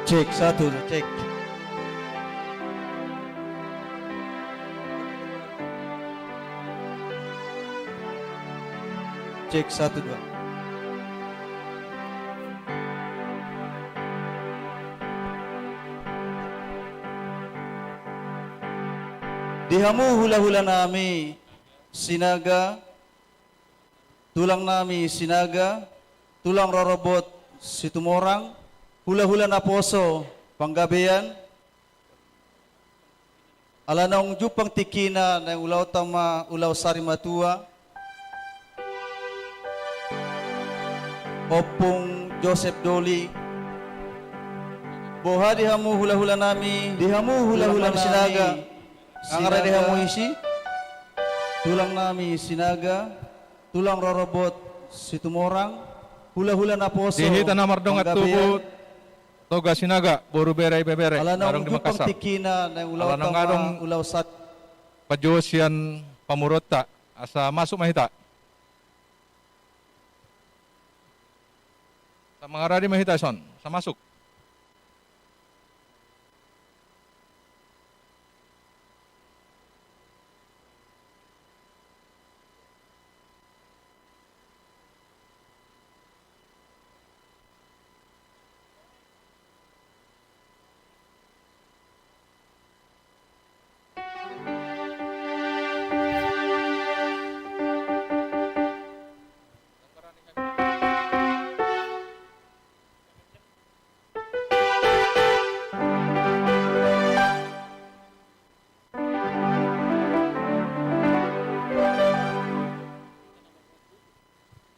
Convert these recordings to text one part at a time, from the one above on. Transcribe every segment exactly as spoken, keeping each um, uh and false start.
Cek, satu, dua, cek. Cek, satu, dua. Di hamu hula-hula nami Sinaga, tulang nami Sinaga, tulang rorobot Situmorang, hula-hula naposo Panggabean, ala naung jumpang tingkina naeng ulaonta ma ulaon sari matua, Ompung Josep Doli, boha di hamu hula-hula nami, di hamu hula-hula nami Sinaga, nang rade hamu isi, tulang nami Sinaga, tulang rorobot Situmorang, hula-hula naposo. Di hita na mardongan tubu, Toga Sinaga, boru bere ibebere, ala naung jumpang tingkina naeng ulaonta ma ulaon sari. Pajouon sian pamoruonta, asa masuk ma hita. Asa mangarade ma hita dison, asa masuk.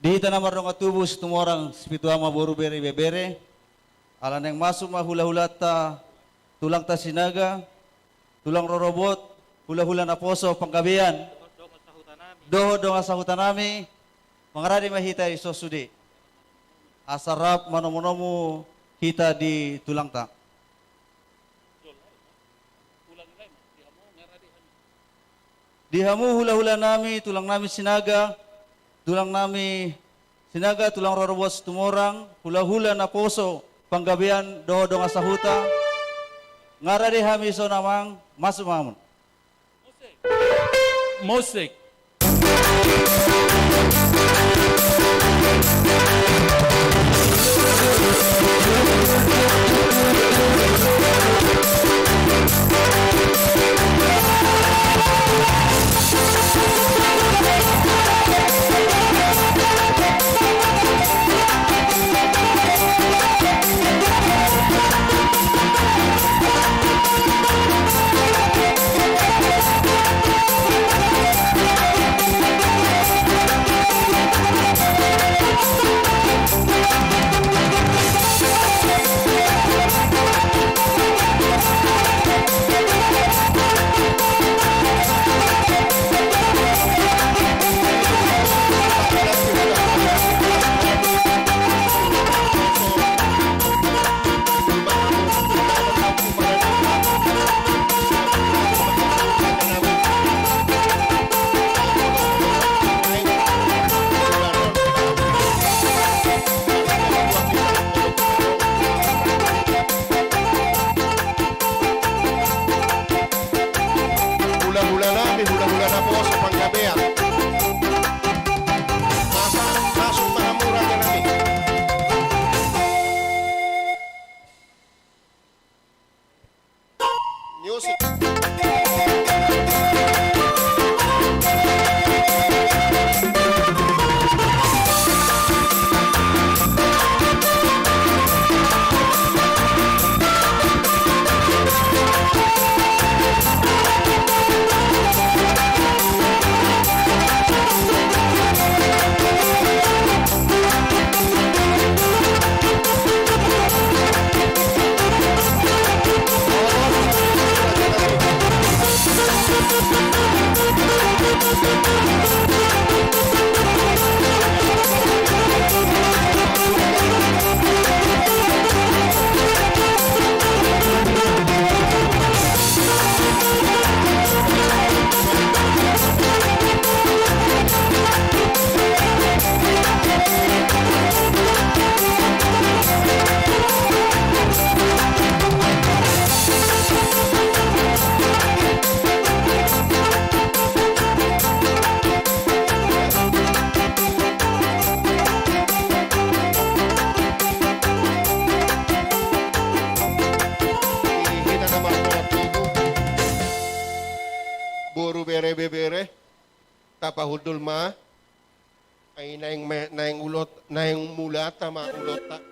Di hita na mardongan tubu Situmorang, Sipitu Ama, boru bere ibebere, ala naeng masuk ma hula-hulanta, tulangta Sinaga, tulang rorobot, hula-hula naposo Panggabean dohot dongan sahuta nami, mangarade ma hita dison sude, asa rap manomu-nomu hita di tulangta. Di hamu hula-hula nami, tulang nami Sinaga, tulang nami Sinaga, tulang rorobot Situmorang, hula-hula naposo Panggabean dohot dongan sahuta, mangarade hami dison, amang, masuk ma hamu. Musik. Hula-hula nami, hula-hula naposo Panggabean. Masa, masuk ma hamu, raja nami. Music. pahundul ma. Ai naeng me-, naeng ulot, naeng mulaanta ma ulaonta.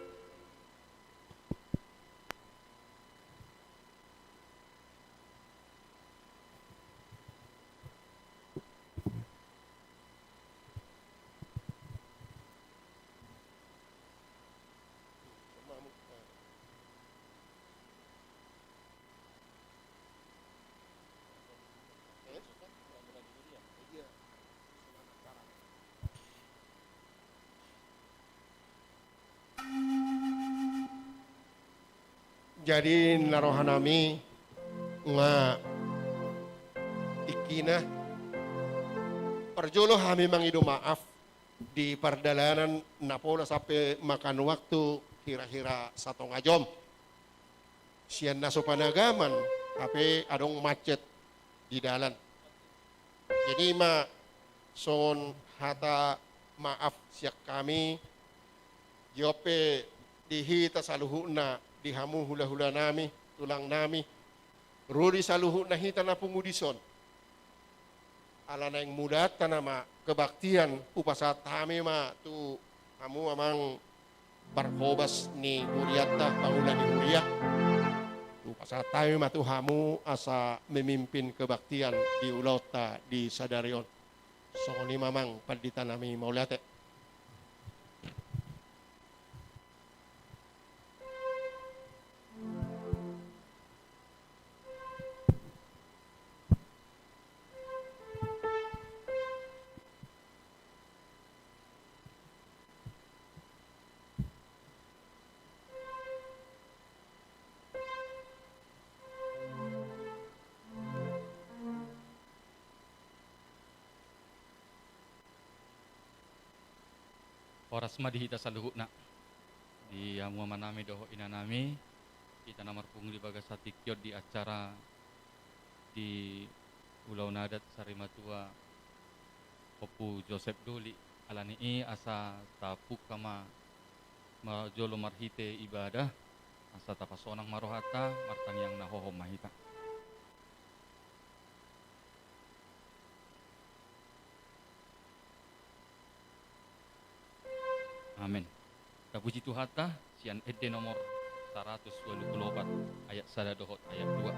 Jadi na rohanami nga tingkina, parjolo hami mangido maaf di pardalanan na pola sampe makan waktu hira-hira satonga jom. Sian na so panagaman, hape adong macet di dalan. Jadi ma songon hata maaf sian hami, jolo pe di hita saluhutna, di hamu hula-hulanami, tulangnami, ro di saluhutna hita na pungu dison. Ala naeng mulaanta nama kebaktian, hupasahat hami ma tu hamu amang parhobas ni hurianta, pangula ni huria. Hupasahat hami ma tu hamu asa memimpin kebaktian di ulaonta di sadari on. Songon i ma amang panditanami, mauliate. Horas ma di hita saluhutna, di hamu amanami dohot inanami, hita na marpungu di bagasan tingki on di acara di ulaon adat sarimatua Ompu Josep Doli. Alani i asa tapungka ma, ma jolo marhite ibadah, asa tapasonang ma rohanta, martangiang na hohom ma hita. Amen. Tapuji Tuhanta, sian ende nomor saratus ualu pulu opat, ayat sada dohot ayat dua.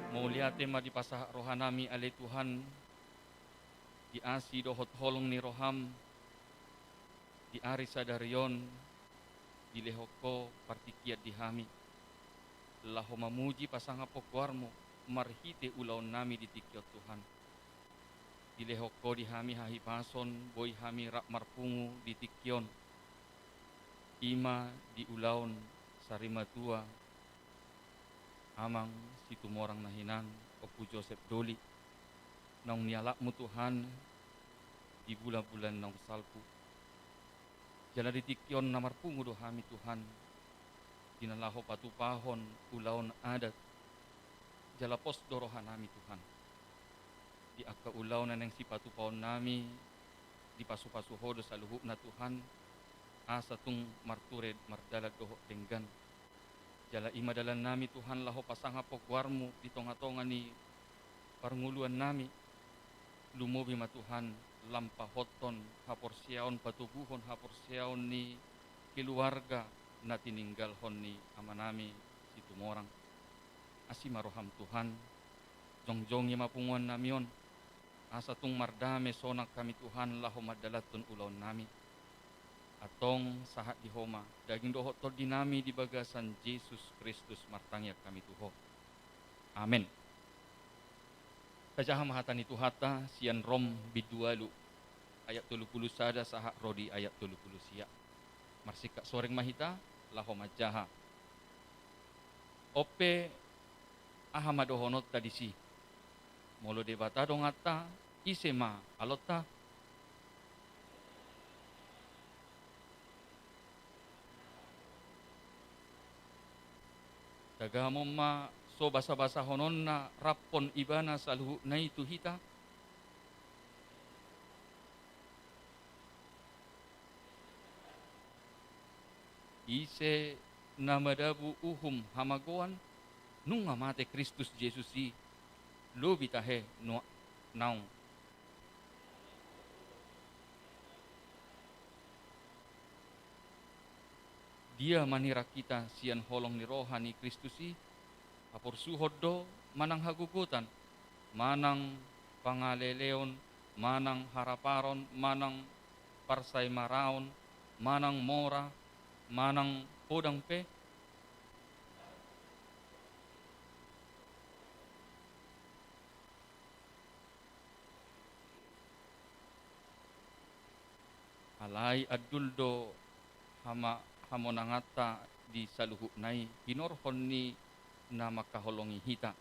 Mauliate ma dipasahat rohanami ale Tuhan, di asi dohot holong ni roham, di ari sadari on, dilehon Ho partingkian di hami, laho mamuji pasangaphon goarmu marhite ulaonnami di tingki on Tuhan. dilehon Ho di hami hahipason, boi hami rap marpungu di tingki on. I ma di ulaon sarimatua Amang Situmorang na hinan, Ompu Josep Doli, naung nialapmu Tuhan di bulan-bulan naung salpu. Jala di tingki on na marpungu do hami Tuhan, di na laho patupahon ulaon adat, jala pos do rohanami Tuhan. Di angka ulaon na naeng sipatupaonnami, dipasu-pasu Ho do saluhutna Tuhan, asa tung marture mardalan dohot denggan. Jala i ma dalannami Tuhan laho pasangaphon goarmu di tonga-tonga ni parngoluannami. Lumobi ma Tuhan lampahothon haporseaon, patoguhon haporseaon ni keluarga na tininggalhon ni amanami Situmorang. Asi ma roham Tuhan, jongjongi ma punguannami on, asa tung mardame sonang hami Tuhan laho mandalanhon ulaonnami. Antong sahat di Ho ma daging dohot tondinami di bagasan Jesus Kristus martangiang hami tu Ho. Amen. Tajaha ma hata ni Tuhanta sian Rom bindu ualu ayat tolu pulu sada sahat ro di ayat tolu pulu sia. Marsingkat soreng ma hita laho manjaha. On pe, aha ma dohononta disi? Molo Debata donganta, ise ma alonta? Tagamon ma so basa-basahononna raphon Ibana saluhutna i tu hita. Ise na madabu uhum hamagoan, nunga mate Kristus Jesus i, lobi tahe nuaeng naung. Dia manirang hita sian holong ni roha ni Kristus i? Haporsuhon do, manang hagogotan, manang pangaleleon, manang haraparon, manang parsaemaraon, manang mora, manang podang pe? Alai andul do hama-, hamonanganta di saluhutna i, hinorhon ni na mangkaholongi hita.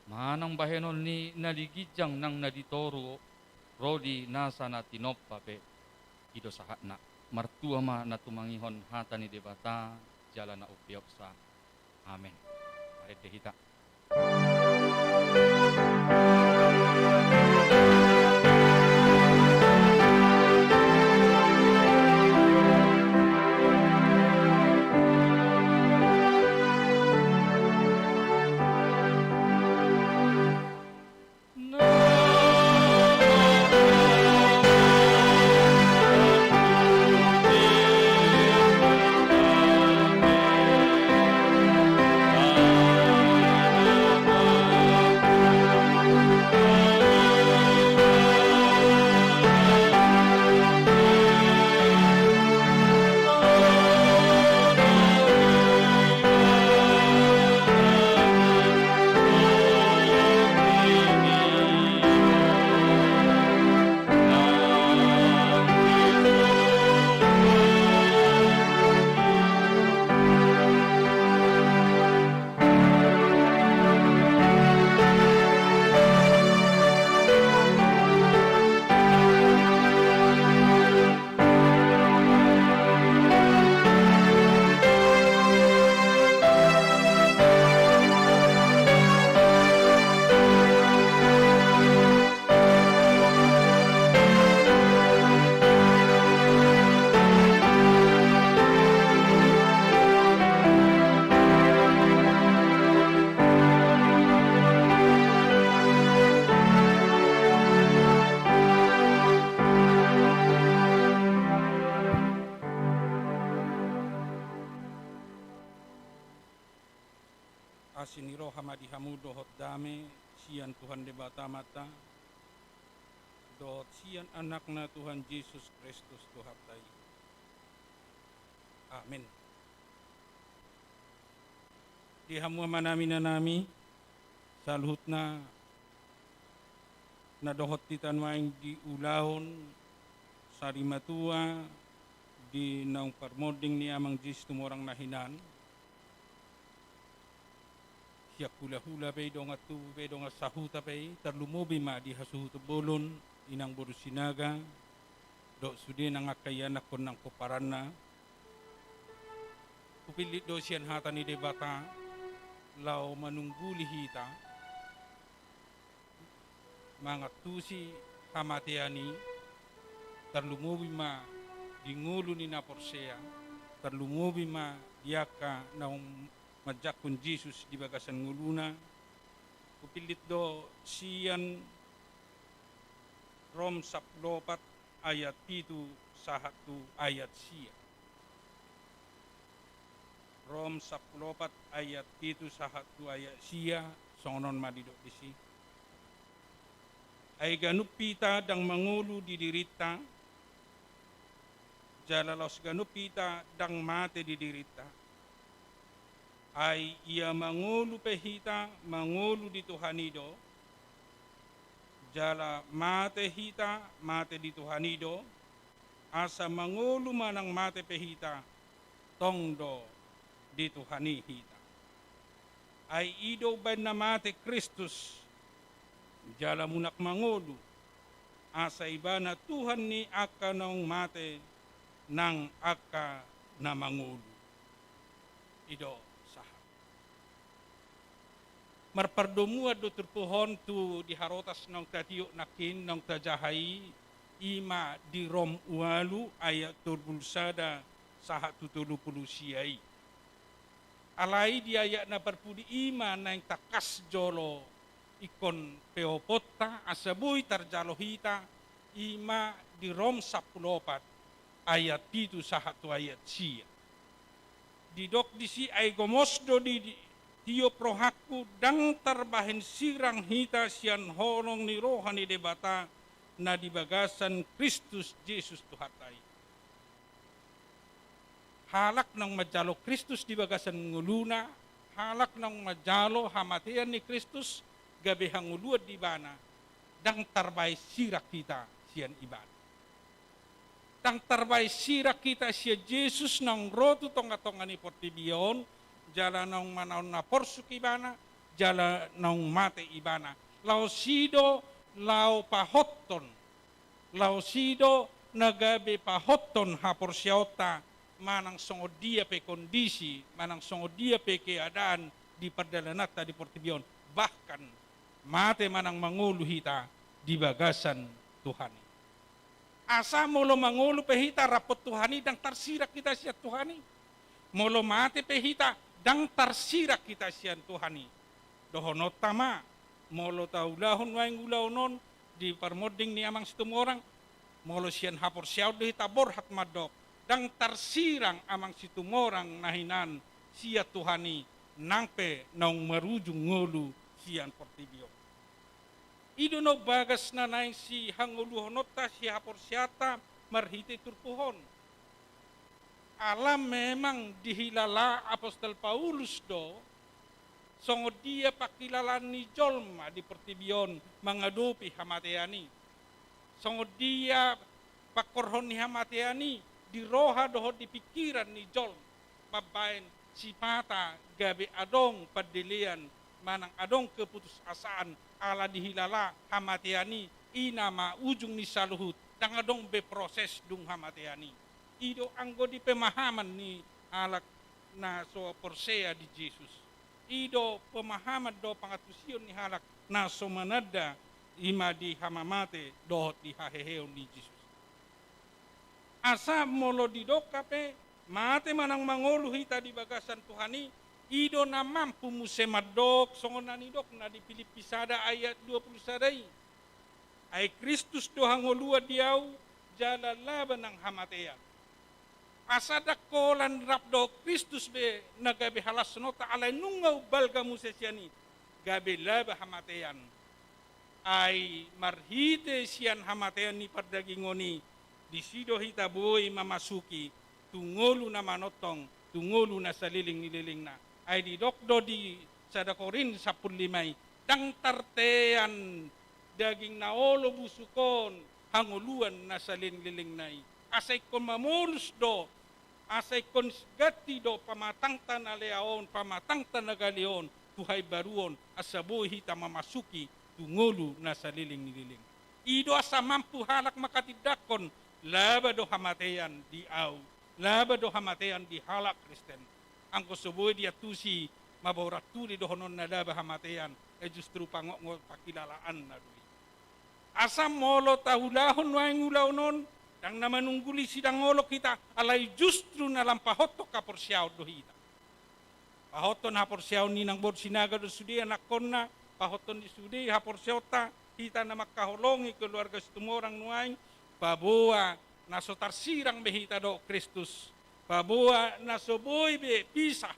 Manang bahenon ni na di ginjang nang na di toru ro di nasa na tinompa pe, i do sahatna. Martua ma na tumangihon hata ni Debata jala na umpeopsa. Amen. Marende hita. Asi ni roha ma di hamu dohot dame sian Tuhan Debata Amanta dohot sian Anakna Tuhan Jesus Kristus Tuhanta i. Amen. Di hamu amanami, inanami, saluhutna na dohot hita nuaeng di ulaon sarimatua di naung parmonding ni Amang Jesus Tumorang na hinan, sian hulahula pe i, dongan tubu pe i, dongan sahuta pe i, tarlumobi ma di hasuhuton bolon, inang boru Sinaga, dohot sude nang angka ianakhon nang pomparanna. Hupillit do sian hata ni Debata laho manungguli hita mangantusi hamatean i, tarlumobi ma di ngolu ni na porsea, tarlumobi ma di angka naung manjangkon Jesus di bagasan ngoluna. Hupillit do sian Rom sampulu opat ayat pitu sahat tu ayat sia. Rom sampulu opat ayat pitu sahat tu ayat sia, songon on ma didok disi. Ai ganup hita ndang mangolu di dirinta, jala laos ganup hita ndang mate di dirinta. Ai ia mangolu pe hita, mangolu di Tuhan i do, jala mate hita, mate di Tuhan i do, asa mangolu manang mate pe hita, tong do di Tuhan i hita. Ai i do umbahen na mate Kristus, jala mulak mangolu, asa ibana Tuhan ni angka naung mate nang angka na mangolu. I do sahat. Marpardomuan do turpuk on tu di harotas naung tatiop nangkin, naung tajaha i, i ma di Rom ualu ayat tolu pulu sada sahat tu tolu pulu sia i. Alai di ayat na parpudi i ma naeng tangkas jolo ingkon peoponta asa boi tarjalo hita, i ma di Rom sampulu opat ayat pitu sahat tu ayat sia. Didok disi, ai gomos do di, di, tiop rohangku, ndang tarbahen sirang hita sian holong ni roha ni Debata na di bagasan Kristus Jesus Tuhanta i. Halak naung manjalo Kristus di bagasan ngoluna, halak naung manjalo hamatean ni Kristus gabe hangoluan di ibana, ndang tarbahen sirang hita sian ibana. Ndang tarbahen sirang hita sian Jesus naung ro tu tongatonga ni portibi on, jala naung manaon na porsuk ibana, jala naung mate ibana. Laos i do laho pahothon, laos i do na gabe pahothon haporseaonta, manang songon dia pe kondisi, manang songon dia pe keadaan di pardalananta di portibi on, bahkan mate manang mangolu hita di bagasan Tuhan i. Asa molo mangolu pe hita rap dohot Tuhan i, ndang tarsirang hita sian Tuhan i. Molo mate pe hita, ndang tarsirang hita sian Tuhan i. Dohononta ma, molo taulahon nuaeng ulaon on di parmonding ni Amang Situmorang, molo sian haporseaon do hita, borhat mandok, ndang tarsirang Amang Situmorang na hinan sian Tuhan i, nang pe naung marujung ngolu sian portibi on. I do na umbagas na naeng sihangoluhononta, sihaporseaonta marhite turpuk on. Ala memang dihilala apostel Paulus do songon dia panghilalaan ni jolma di portibi on mangadopi hamatean i. Songon dia pangkorhon ni hamatean i di roha dohot di pingkiran ni jolma, mambahen sipata gabe adong pandelean manang adong keputusasaan, ala dihilala hamatean i, i nama ujung ni saluhut, ndang adong be proses dung hamatean i. I do anggo di pemahaman ni halak na so porsea di Jesus. I do pemahaman dohot pangantusion ni halak na so mananda, i ma di hamamate dohot di haheheon ni Jesus. Asa molo didok hape mate manang mangolu hita di bagasan Tuhan i, i do na mampu muse mandok songon na nidokna di Pilippi sada ayat dua pulu sada i. Ai Kristus do hangoluan di ahu, jala laba nang hamatean. Asa ndang holan rap dohot Kristus be na gabe halashononta, alai nunga umbalga muse sian i, gabe laba hamatean. Ai marhite sian hamatean ni pardagingon i, disi do hita boi mamasuki tu ngolu na manongtong, tu ngolu na saleleng ni lelengna. Ai didok do di sada Korint sampulu lima i, ndang tartean daging na olo busuk on hangoluan na saleleng ni lelengna i. Asa ingkon mamolus do, asa ingkon ganti do pamatangta na lea on, pamatangta na gale on, tu haimbaruon, asa boi hita mamasuki tu ngolu na saleleng ni leleng. I do asa mampu halak manghatindanghon, laba do hamatean di ahu, laba do hamatean di halak Kristen. Anggo so boi diantusi mamborat uli dohononna laba hamatean, e justru pangotngot panghilalaanna do i. Asa molo taulahon nuaeng ulaon on, ndang na manungguli sidang olok hita, alai justru na lam pahothon haporseaon do hita. Pahothon haporseaon ni inang boru Sinaga dohot sude anakkonna, pahothon di sude haporseaonta, hita na mangkaholongi keluarga Situmorang nuaeng, paboa na so tarsirang be hita dohot Kristus, paboa na so boi be pisah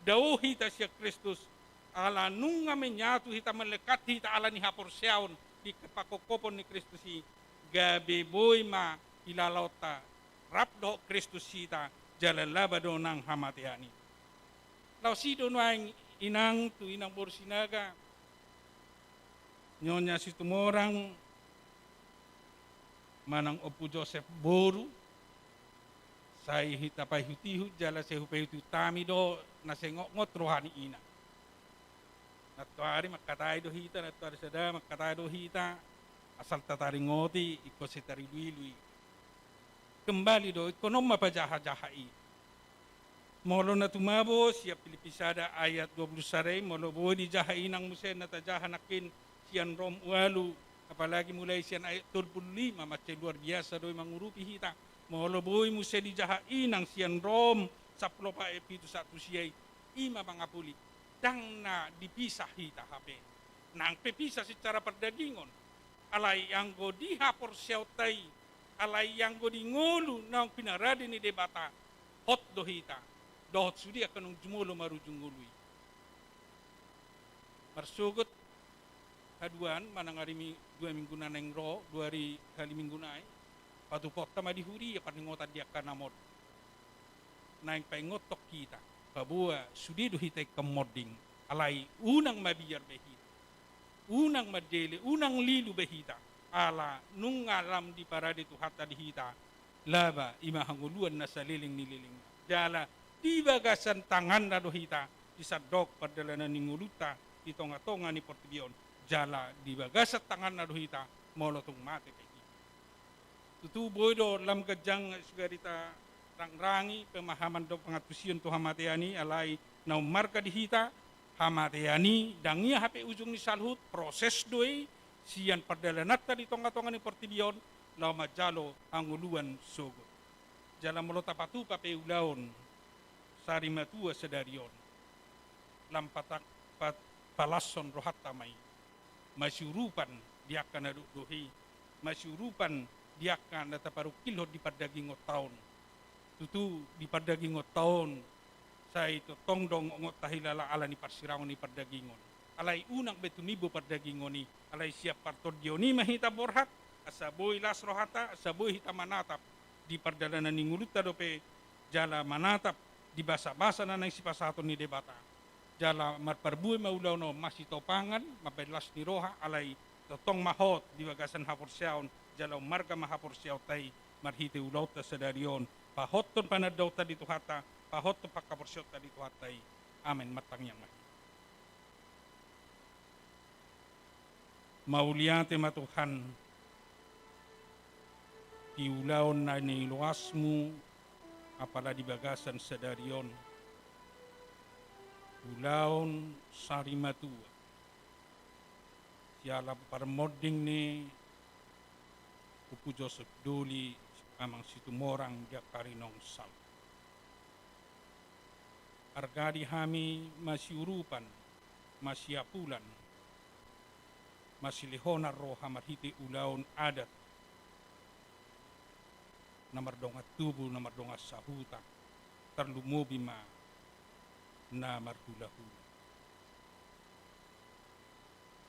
dao hita sian Kristus, ala nunga menyatu hita, melekat hita ala ni haporseaon di pangkophopon ni Kristus i, gabe boi ma hilalaonta rap dohot Kristus hita, jala laba do nang hamatean i. Laos i do nuaeng inang tu inang boru Sinaga, Nyonya Situmorang manang Ompu Josep boru, sai hita paihutihut jala sai hupaihutihut hami do na sai ngotngot roha ni inang. Nantoari mangkatai do hita, nantoari sada mangkatai do hita, asal tataringoti, ingkon sai tariluilu i. Kembali do, ingkon on ma pajahajaha i. Molo na tumabo sian Pilippi sada ayat dua pulu sada i, molo boi dijaha inang muse na tajaha nangkin sian Rom ualu, apalagi mulai sian ayat tolu pulu lima, mansai luar biasa do i mangurupi hita. Molo boi muse dijaha inang sian Rom sampulu opat ayat pitu sahat tu sia i, i ma mangapuli, ndang na dipisah hita hape. Nang pe pisah secara pardagingon, alai anggo di haporseaonta i, alai anggo di ngolu naung pinarade ni Debata, hot do hita dohot sude angka naung jumolo marujung ngolu i. Marsogot haduan manang ari mi-, dua minggu na naeng ro, dua ari hali minggu nai, patupaonta ma di huria parningotan di angka na monding. Naeng paingothon hita, paboa sude do hita ingkon monding, alai unang mabiar be hita. Unang mandele, unang lilu be hita, ala nunga lam diparade Tuhanta di hita, laba i ma hangoluan na saleleng ni lelengna. Jala di bagasan tanganna do hita disandok pardalanan ni ngolunta di tongatonga ni portibi on, jala di bagasan tanganna do hita molo tung mate pe hita. Tutu boi do lam ganjang sugari tarangrangi pemahaman dohot pangantusion tu hamatean i, alai na ummarga di hita, hamatean i ndang ia hape ujung ni saluhut, proses do i sian pardalananta di tongatonga ni portibi on, laho manjalo hangoluan sogot. Jala molo tapatupa pe ulaon sari matua sadari on, lam pata-, pat-, palashon rohanta ma i. Masiurupan di angka na dohot i, masiurupan di angka na taparungkilhon di pardagingonta on. Tutu di pardagingonta on, sai tongtong do ongot tahilala ala ni parsirangon ni pardagingon. Alai unang be tumimbo pardagingon i, alai sian partondion i ma hita borhat, asa boi las rohanta, asa boi hita manatap di pardalanan ni ngolunta dope, jala manatap di basabasa na naeng sipasahaton ni Debata. Jala marparbue ma ulaon on, masitopangan, mambahen las ni roha, alai tongtong ma hot di bagasan haporseaon, jala ummarga ma haporseaonta i marhite ulaonta sadari on, pahothon panandaonta di Tuhanta, pahothon panghaporseaonta di Tuhanta i. Amen. Martangiang ma hita. Mauliate ma Tuhan, di ulaon na niloasmu apala di bagasan sadari on, ulaon sari matua, siala parmonding ni Ompu Josep Doli, Amang Situmorang di angka ari naung salpu. Arga di hami masiurupan, masiapulan, masilehonan roha marhite ulaon adat. na mardongan tubu, na mardongan sahuta, tarlumobi ma na marhulahula.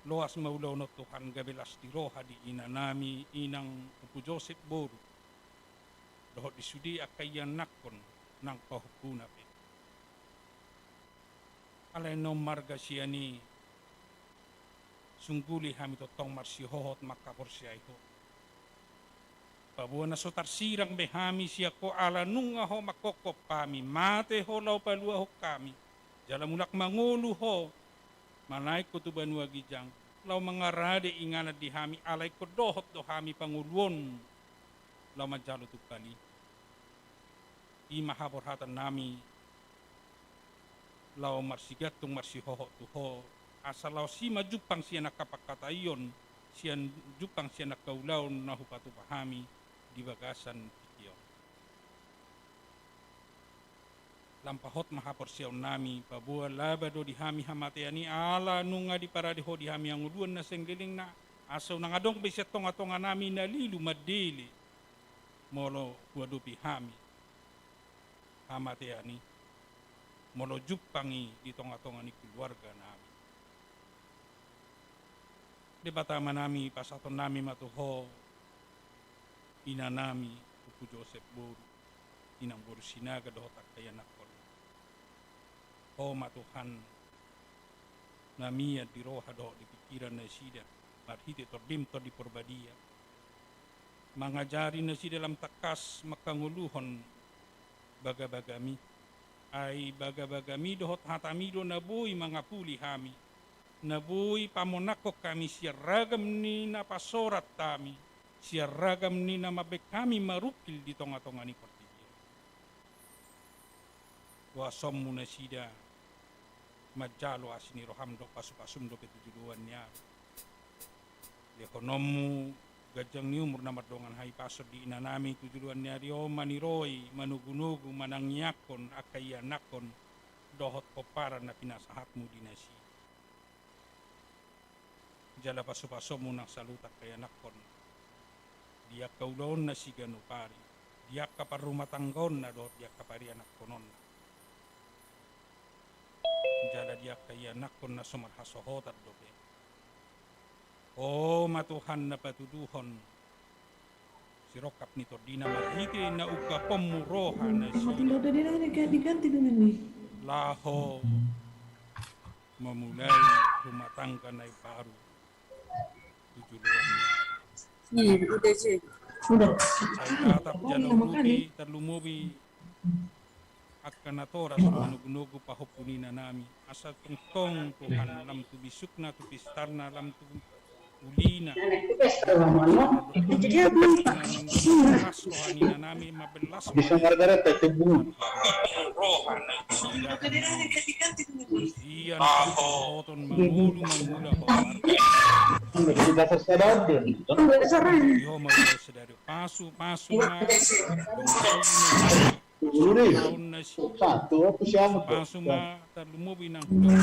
Loas ma ulaon on Tuhan, gabe las ni roha di inanami, inang Ompu Josep boru, dohot di sude angka ianakkon nang pahompuna pe. Alai annon marga sian i, sungguli hami tongtong marsihohot mangkaporseai Ho. Paboa na so tarsirang be hami sian Ho, ala nunga Ho manghophop hami, mate Ho laho paluahon hami, jala mulak mangolu Ho, manaek Ho tu banua ginjang, laho mangarade inganan di hami, ala ingkon dohot do hami pangoluon laho manjalo tumpal i. I ma haborhatannami, laho marsigantung marsihohot tu Ho, asa laos i ma jumpang sian angka pangkataion, sian jumpang sian angka ulaon na hupatupa hami di bagasan tingki on. Lam pahot ma haporseaonnami, paboa laba do di hami hamatean i, ala nunga diparade Ho di hami hangoluan na sahali on, asa unang adong be sian tongatonganami na lilu mandele molo huadopi hami hamatean i, molo jumpang i di tongatonga ni keluarganami. Debata Amanami, pasahatonnami ma tu Ho inanami Ompu Josep boru, inang boru Sinaga dohot angka ianakkon. Ho ma Tuhan na mian di roha dohot di pingkiran nasida, marhite Tondim Tondi Porbadia, mangajari nasida lam tangkas manghangoluhon bagabagami. Ai bagabagami dohot hatami do na boi mangapuli hami, na boi pamonanghon hami sian ragam ni na pasorat hami, sian ragam ni na mambahen hami marungkil di tongatonga ni portibi on. Loasonmu nasida manjalo asi ni roham dohot pasupasum dope tu joloan ni ari. Lehononmu ganjang ni umur na mardongan hahipason di inanami tu joloan ni ari on, maniroi, manogunogu, manangiangkon angka ianakkon dohot pomparan na pinasahatmu di nasida. Jala pasupasonmu nang saluhut angka ianakkon di angka ulaonna siganup ari, di angka parrumatanggaonna dohot di angka parianakkononna, jala di angka ianakkon na so marhasohotan dope. Ho ma Tuhan na patuduhon sirongkap ni tondina marhite na ungkaponmu roha nasida. Mati lo tadi nang diganti dengan ni. Laho mamulai rumah tangga na imbaru tu joloan ni ari. Hmm, udah sih. Udah. Sai tatap jala urupi, tarlumobi angka natoras manogunogu pahompu ni inanami. Asa tongtong Tuhan lam tu bisukna, tu pistarna, lam tu ulina. Las roha ni inanami, mabellas roha ni inanami. Ia na oton mangolu mangula ho marga. Ia ma sadari. Pasu, pasu ma. Pasu ma, tarlumobi nang hula.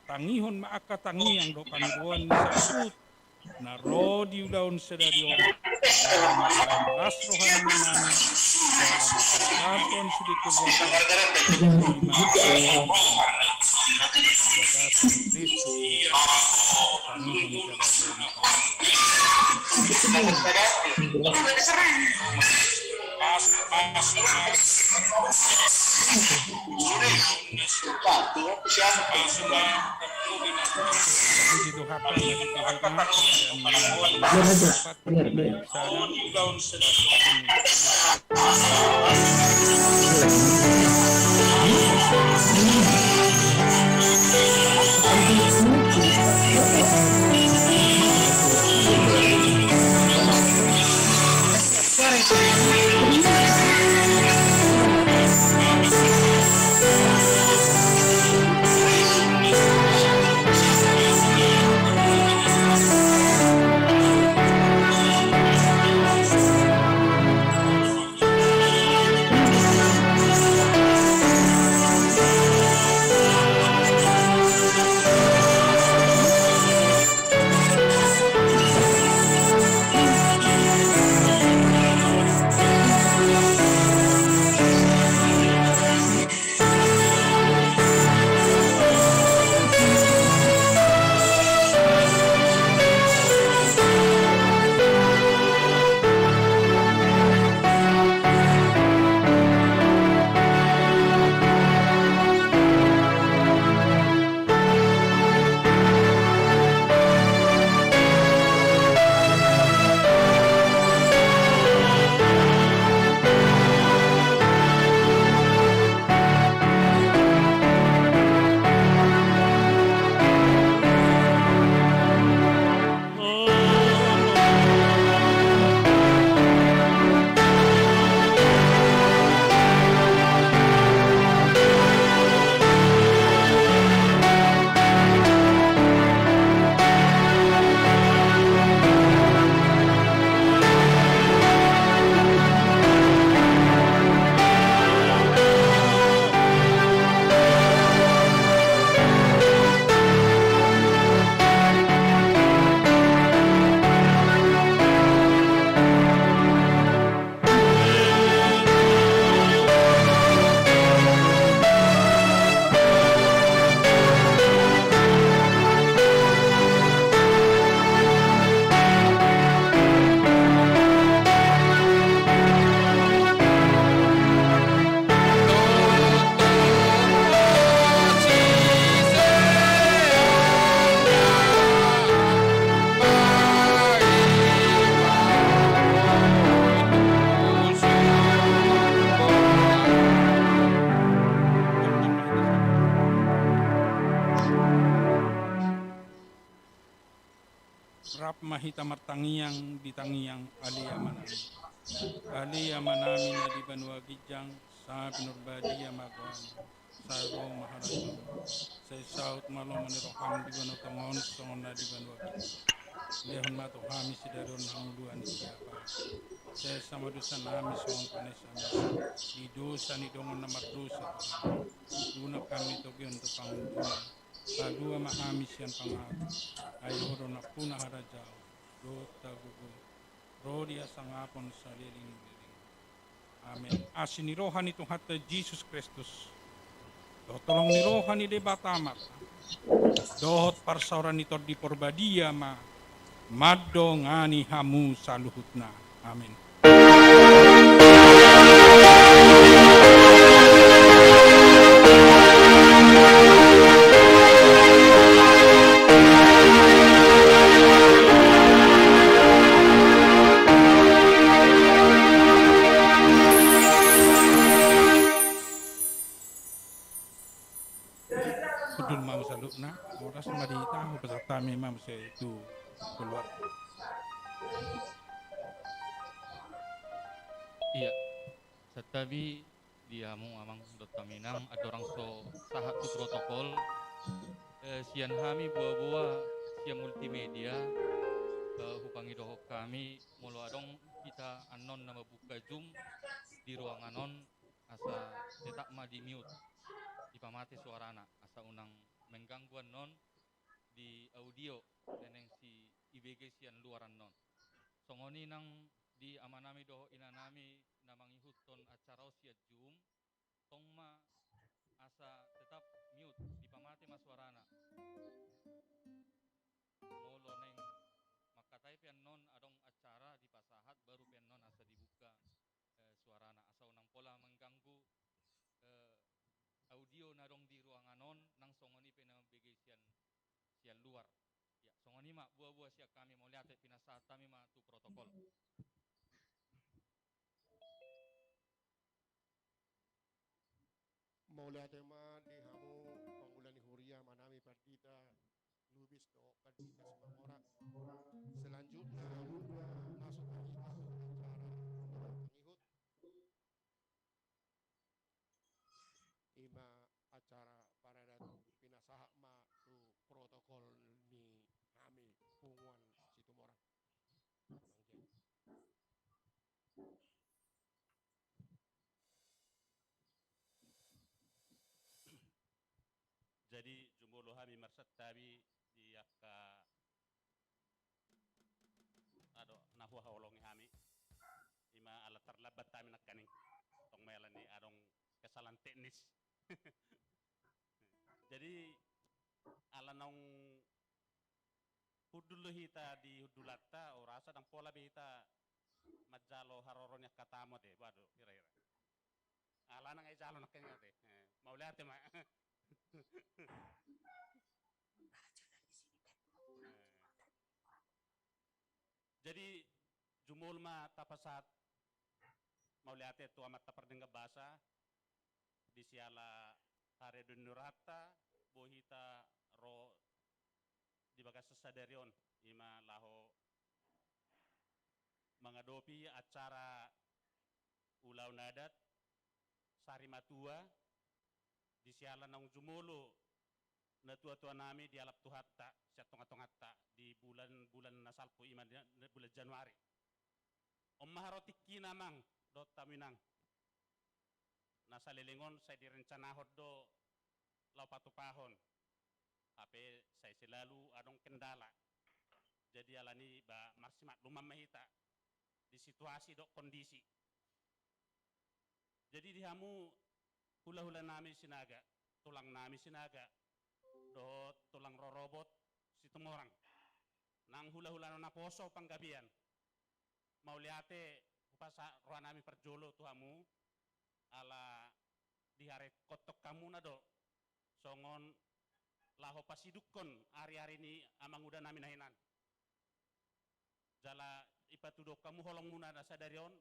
Tangihon ma angka tangiang dohot pangidoan ni saluhut na ro di ulaon sadari on. Las roha ni inanami. Las roha ni sude keluarga. hita martangiang di tangiang Ale Amanami. Ale Amanami na di banua ginjang, sai pinarbadia ma goarMu, sai ro ma harajaonMu, sai saut ma lomo ni rohaM di banua tonga on songon na di banua ginjang. Lehon ma tu hami sadari on hangoluan ni siapari. Sesa ma dosanami songon panesanami di dosa ni dongan na mardosa tu hami. Unang hami togihon tu pangunjunan. Palua ma hami sian pangago. Ai Ho do nampuna harajaon dohot hagogoon ro di hasangapon saleleng ni leleng. Amen. Asi ni roha ni Tuhanta Jesus Kristus, dohot holong ni roha ni Debata Ama, dohot parsaoran ni Tondi Parbadia ma mandongani hamu saluhutna. Amen. Hundul ma hamu saluhutna, horas ma di hita, hupasahat hami ma muse tu keluarga. Ia, santabi di hamu amang dohot hamu inang, andorang so sahat tu protokol, eh, sian hami boa-boa sian multimedia, eh, hupangidohon hami molo adong hita annon na mambuka Zoom di ruangan on, asa tetap ma di mute, dipamate suarana, asa unang mengganggu annon di audio na naeng siibege sian luar annon. Songon i nang di amanami dohot inanami na mangihuthon acara on sian Zoom, tong ma asa tetap mute, dipamate ma suarana. Molo naeng mangkatai pe annon adong acara dipasahat, baru pe annon asa dibuka, eh, suarana, asa unang pola mengganggu, eh, audio na adong di ruangan on, nang songon i pe na mambege sian, sian luar. Ia, songon i ma boa-boa sian hami, mauliate, pinasahat hami ma tu protokol. Mauliate ma di hamu pangula ni huria, amanami pandita Lubis dohot pandita Simamora. Selanjutna masuk hita tu acara pangihut. I ma acara paradaton, pinasahat ma tu protokol ni hami punguan Situmorang. Jadi jumolo hami marsantabi di angka, ado, na huhaholongi hami. I ma ala tarlambat hami nangkaning, tong ma ala ni adong kesalahan teknis. Jadi ala naung hundul do hita di hundulanta, o rasa ndang pola be hita manjalo haroro ni angka tamu ate, ba do, hira-hira. Ala nang ai jalo nangkaning ate. Eh, mauliate ma. Eh. Jadi jumolo ma tapasahat mauliate tu Amanta Pardenggan Basa, di siala haridon ni rohanta, boi hita ro di bagasan sadari on, i ma laho mangadopi acara ulaon adat Sari Matua, di siala naung jumolo natua-tua nami dialap Tuhanta sian tonga-tonganta di bulan-bulan na salpu, i ma di bulan Januari. On ma haroa tingkina amang dohot hamu inang. Na saleleng on sai direncanahon do laho patupahon. Hape sai selalu adong kendala. Jadi alani ba marsimakluman ma hita di situasi dohot kondisi. Jadi di hamu hula-hula nami Sinaga, tulang nami Sinaga, dohot tulang rorobot Situmorang, nang hula-hula na poso panggabean, mauliate hupasahat roha nami parjolo tu hamu, ala diharekkon hamuna do songon laho pasidungkon ari-ari ni amanguda nami na hinan. Jala ipatuduhon hamu holongmuna na sadari on,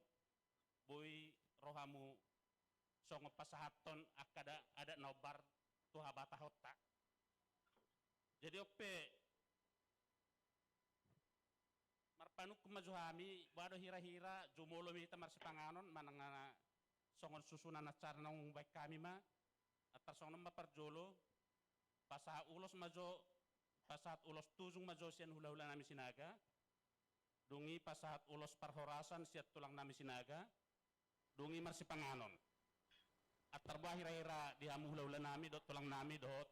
boi ro hamu songon pasahathon angka da-, adat na hombar tu habatahonta. Jadi on pe Panungkun ma jo hami, boha do hira-hira, jumolo ma hita marsipanganon, manang na songon susunan acara naung baen hami ma, antar songon on ma parjolo, pasahat ulos ma jo, pasahat ulos tujung ma jo sian hula-hula nami Sinaga, dung i pasahat ulos parhorasan sian tulang nami Sinaga, dung i marsipanganon. Antar boha hira-hira di hamu hula-hula nami dohot tulang nami dohot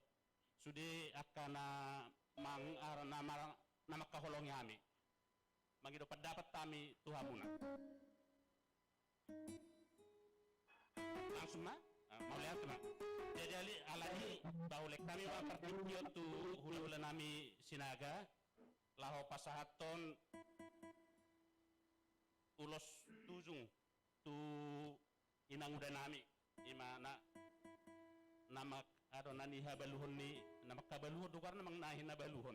sude angka na mang-, ar-, na mar-, na mangkaholongi hami. Mangido pandapat hami tu hamuna. Langsung ma? Ah, mauliate ma. Jadi ale-, alani paulak hami ma partingkian tu hula-hula nami Sinaga laho pasahathon ulos tujung tu inanguda nami, ima na, na manghabaluhon ni, na manghabaluhon do goarna, manang na hinabaluhon.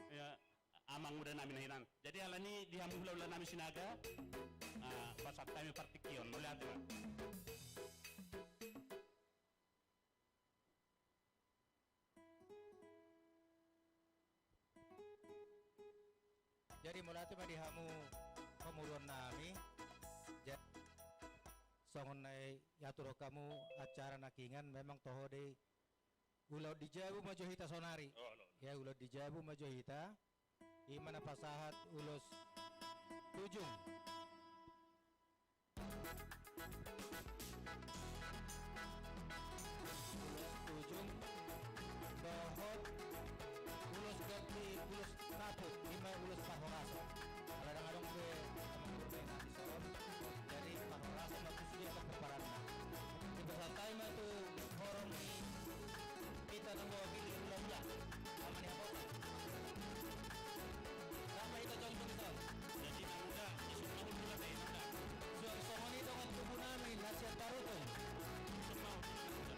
Ya, amanguda nami na hinan. Jadi alani di hamu hula-hula nami Sinaga, ah, pasahat hami partingkian, mauliate ma. Jadi mauliate ma di hamu pamoruon nami. Ja-, songon na i-, iaturhon hamu acara nangkiningan memang toho do i ulaon di jabu ma jo hita saonari. Oh, ulaon. Ya, ulaon di jabu ma jo hita. Ima na pasahat ulos tujung. Ulos tujung dohot ulos ganti, ulos kaput, ima ulos parhorasan. Ala ndang adong be amang guru na di son, jadi parhorasan ma tusi dia paparanna. Dipasahat hami ma tu horong ni hita na bawa pilih hula-hula. Sama ni apa? Sama hita contoh di son. Jadi, na muda, isuk ma hula-hula, na muda. Suang songon i dongan tubu nami na sian Tarutung. Isuk ma hula-hula.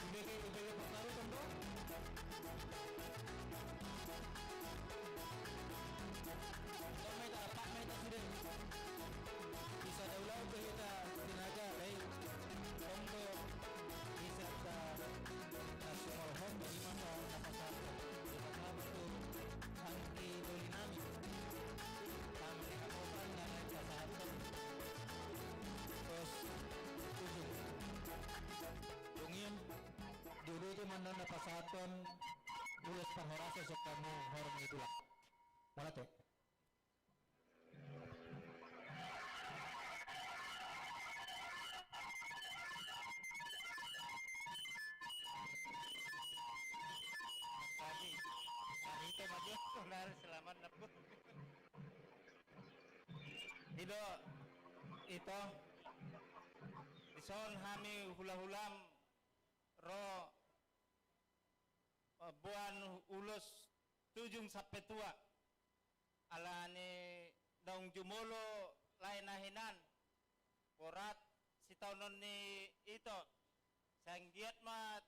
Ibege, ibege Partarutung do. Tong ma hita, apak ma hita sude. Bisa daulau ke hita Sinaga, baik. Tong do. Bisa ta, ta sumolhot, ima na pasahat. Ima pasahat tu anggi doli nami. Kami di Kapopan, na pasahat. Terus, tujuh. Dung i, diuluti ma annon na pasahathon ulos parhorasan sian hamu horong ni tulang. Mauliate. Kami, kami itu maju, benar, selamat nepuk. I do, ito, di son hami hula-hulam ro, eh, boan ulos tujung sampe tua. Alani naung jumolo lae na hinan, borat sitaonon ni ito, sai anggiat ma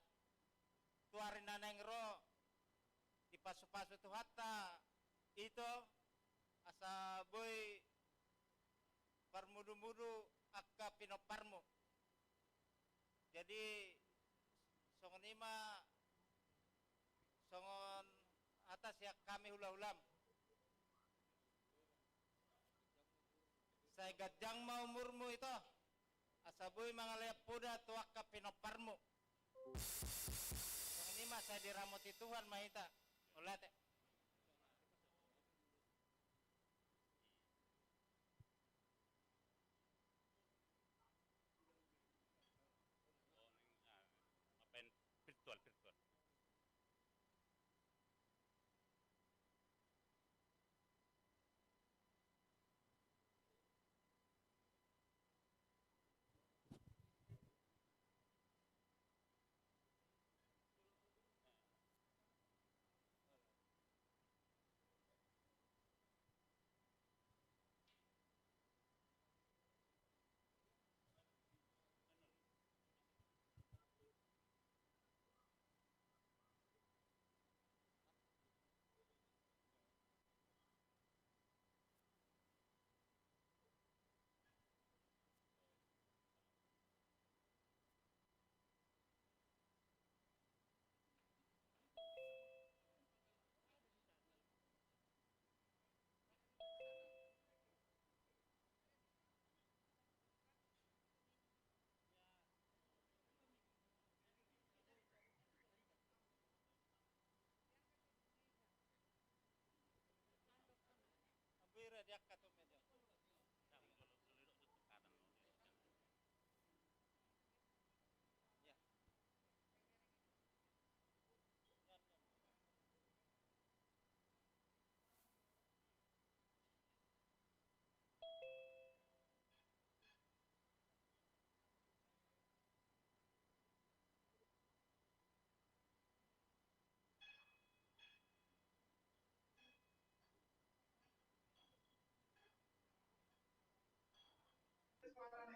tu ari na naeng ro, dipasu-pasu Tuhanta ito, asa boi parmudu-mudu angka pinomparmu. Jadi, songon i ma, songon hata sian hami hula-hulam. Sai ganjang ma umurmu ito, asa boi mangalehon poda tu angka pinomparmu. Songon i ma, sai diramoti Tuhan ma hita. Mauliate. Oh, ning, ah, apa yang virtual, virtual.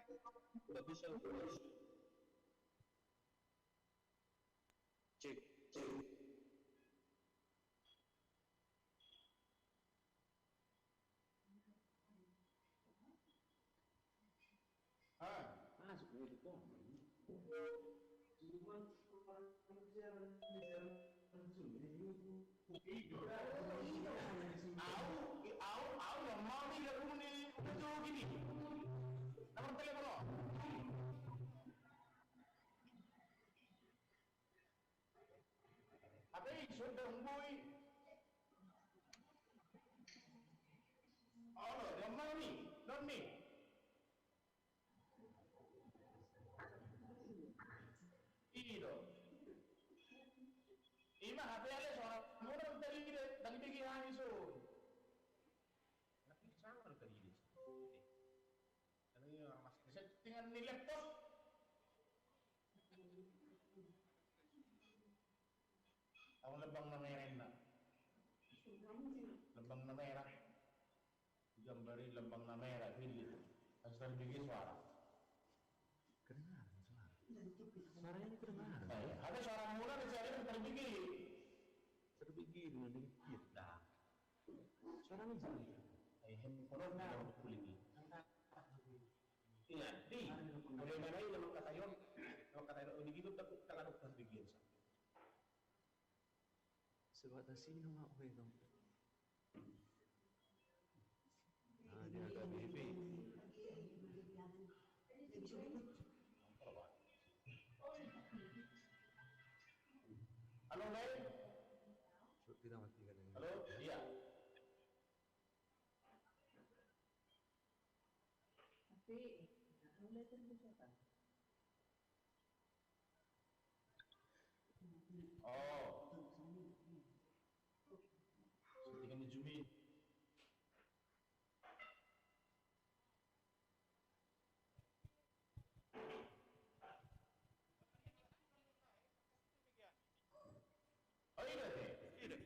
Nggak bisa, bos. Cek, cek. Ah. Masuk dari komen. Cuma orang bicara, bicara langsung, jadi itu. Au, au, au yang mau ni, dia dulu ni, udah tuh gini. Nomor telepon lo. Hape i so dang boi. Olo, dang mau ni, don ni. I do. Ima hape ale suara muna tadi de, tadi begi hani so. Tapi sama tadi de. Tadi orang masih settingan ni laptop. Au lambang na merah na. Lambang na merah. Gambari lambang na merah, pilih. Asal bikin suara. Kedengaran suara. Suaranya kedengaran. Nah, ya. Ada suara muna di saya terbigi. Terbigi dengan dikit. Nah. Suara ini sih. Eh, handphone na kulit ini. Iya, di. Bagaimana ini nama kata yon? Nama kata yon, ini gitu, tak, tak ada pas bikin, sa. Sebatas ini nama apa itu? Ah, dia agak B P. Halo, Mei? Coba kita matikan ini. Halo? Iya. Tapi, nggak tahu lah itu bisa apa. Oh. Settingan ni Jumi. Oh, iya, iya.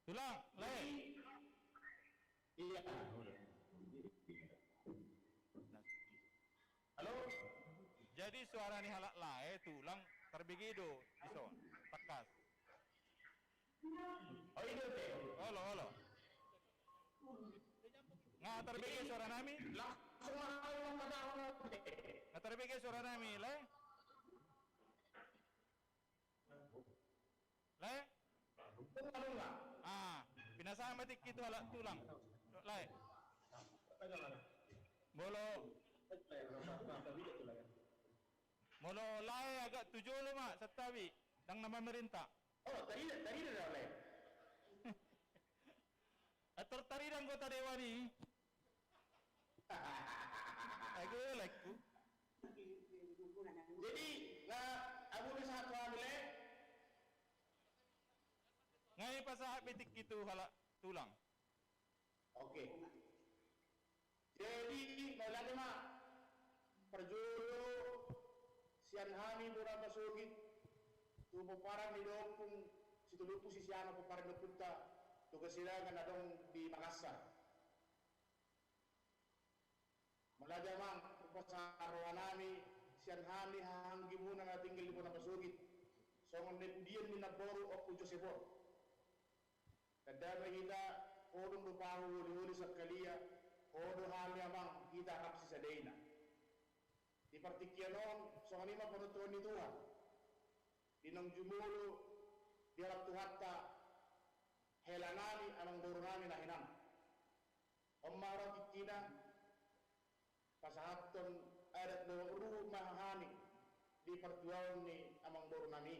Tulang, Lae. Iya. Halo? Jadi suara ni halak Lae, Tulang, tarbege do dison, tangkas. Oh, iya, oke. Olo, olo. Nga tarbege suara nami? Langsung. Nga tarbege suara nami, Lae? Lae? Ah, pinasahat ma tingki tu halak Tulang. Lae. Molo, molo Lae agak tu jolo ma, santabi. Ndang na mamerenta. Oh, tadi, tadi dah Lae. Ator tari dan anggota dewan i. Ago lae ku. Jadi, nga, abu ni sahat wali le. Nga i pasahat be tingki tu halak Tulang. Oke. Jadi, mauliate ma. Parjolo sian hami Bona Pasogit tu pomparan ni Ompung Situluppu, sian pomparan ni ompunta tu Kasidangan na adong di Makassar. Mauliate ma tu pasahat roha nami sian hami haha anggimuna na tinggal di Bona Pasogit, songon na nipudian ni namboru Ompu Josep on. Tanda ma hita, ho do pahu holi-holi sangkalia, ho do hami amang hita rap sisadaina. Di partingkian on, songon i ma panontuhon ni Tuhan. Di naung jumolo dialap Tuhanta hela nami, amang boru nami na hinan. On ma ro tingkina, pasahathon adat dohot ruhut ma hami di partuaon ni amang boru nami.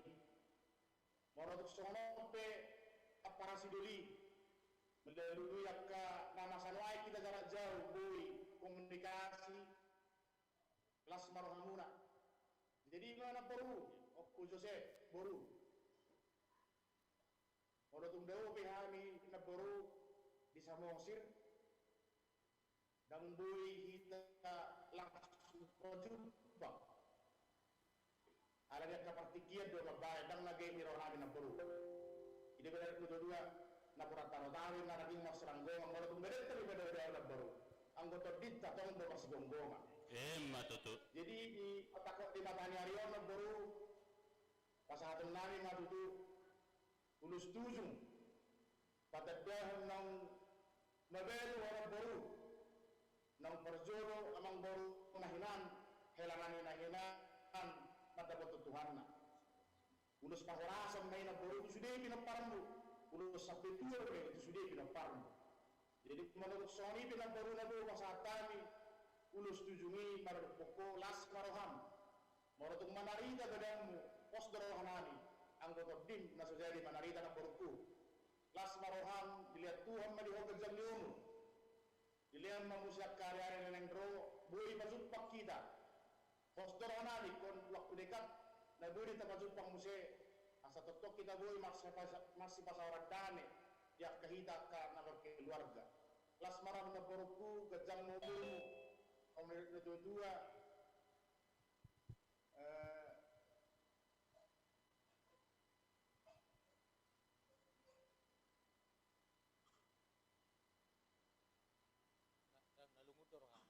Molo tung songon on pe, amparasi doli, melalui angka na masa nuaeng hita jarak jauh boi komunikasi, las ma rohamuna. Jadi, ima namboru, Ompu Josep, boru. Molo tung dao pe hami namboru di Samosir, ndang boi hita langsung pajumpa. Ala ni angka partingkian do mambahen, ndang na gabe ni roha nami namboru. I do berarti dua-dua. napuran tano tabi na daging marsiranggoma, molo tung bere tabi beda-beda na baru. Anggo tondinta tong do marsigomgoma. Emma tutu. Jadi di otak di mata ni ari on na baru pasahaton nami ma tutu ulos tujung. Patandahon naung mabalu ho na baru, naung parjolo amang boru na hinan, hela nami na hinan, mandapothon Tuhanna. Ulos parhorasan ma i na baru tu sude pinomparmu, ulos sampe tua ma i tu sude pinomparmu. Jadi molo tung songon i pe na baru na do pasahat hami, ulos tujung i mardokhon ho las ma roham. Molo tung manarita badanmu, pos do roha nami, anggo tondim na so jadi manarita na baruku. Las ma roham, dilehon Tuhan ma di ho ganjang ni umur. Dilehon ma muse angka ari-ari na naeng ro, boi pajumpang hita. Pos do roha nami, ingkon waktu dekat na boi do hita pajumpang muse, asa tongtong hita boi marsipasa-, marsipasaoran dame di angka hita angka na berkeluarga. Las ma roham na baruku, ganjang ma umurmu. Om na tua-tua. Eh, Na, na, na lungun do rohana.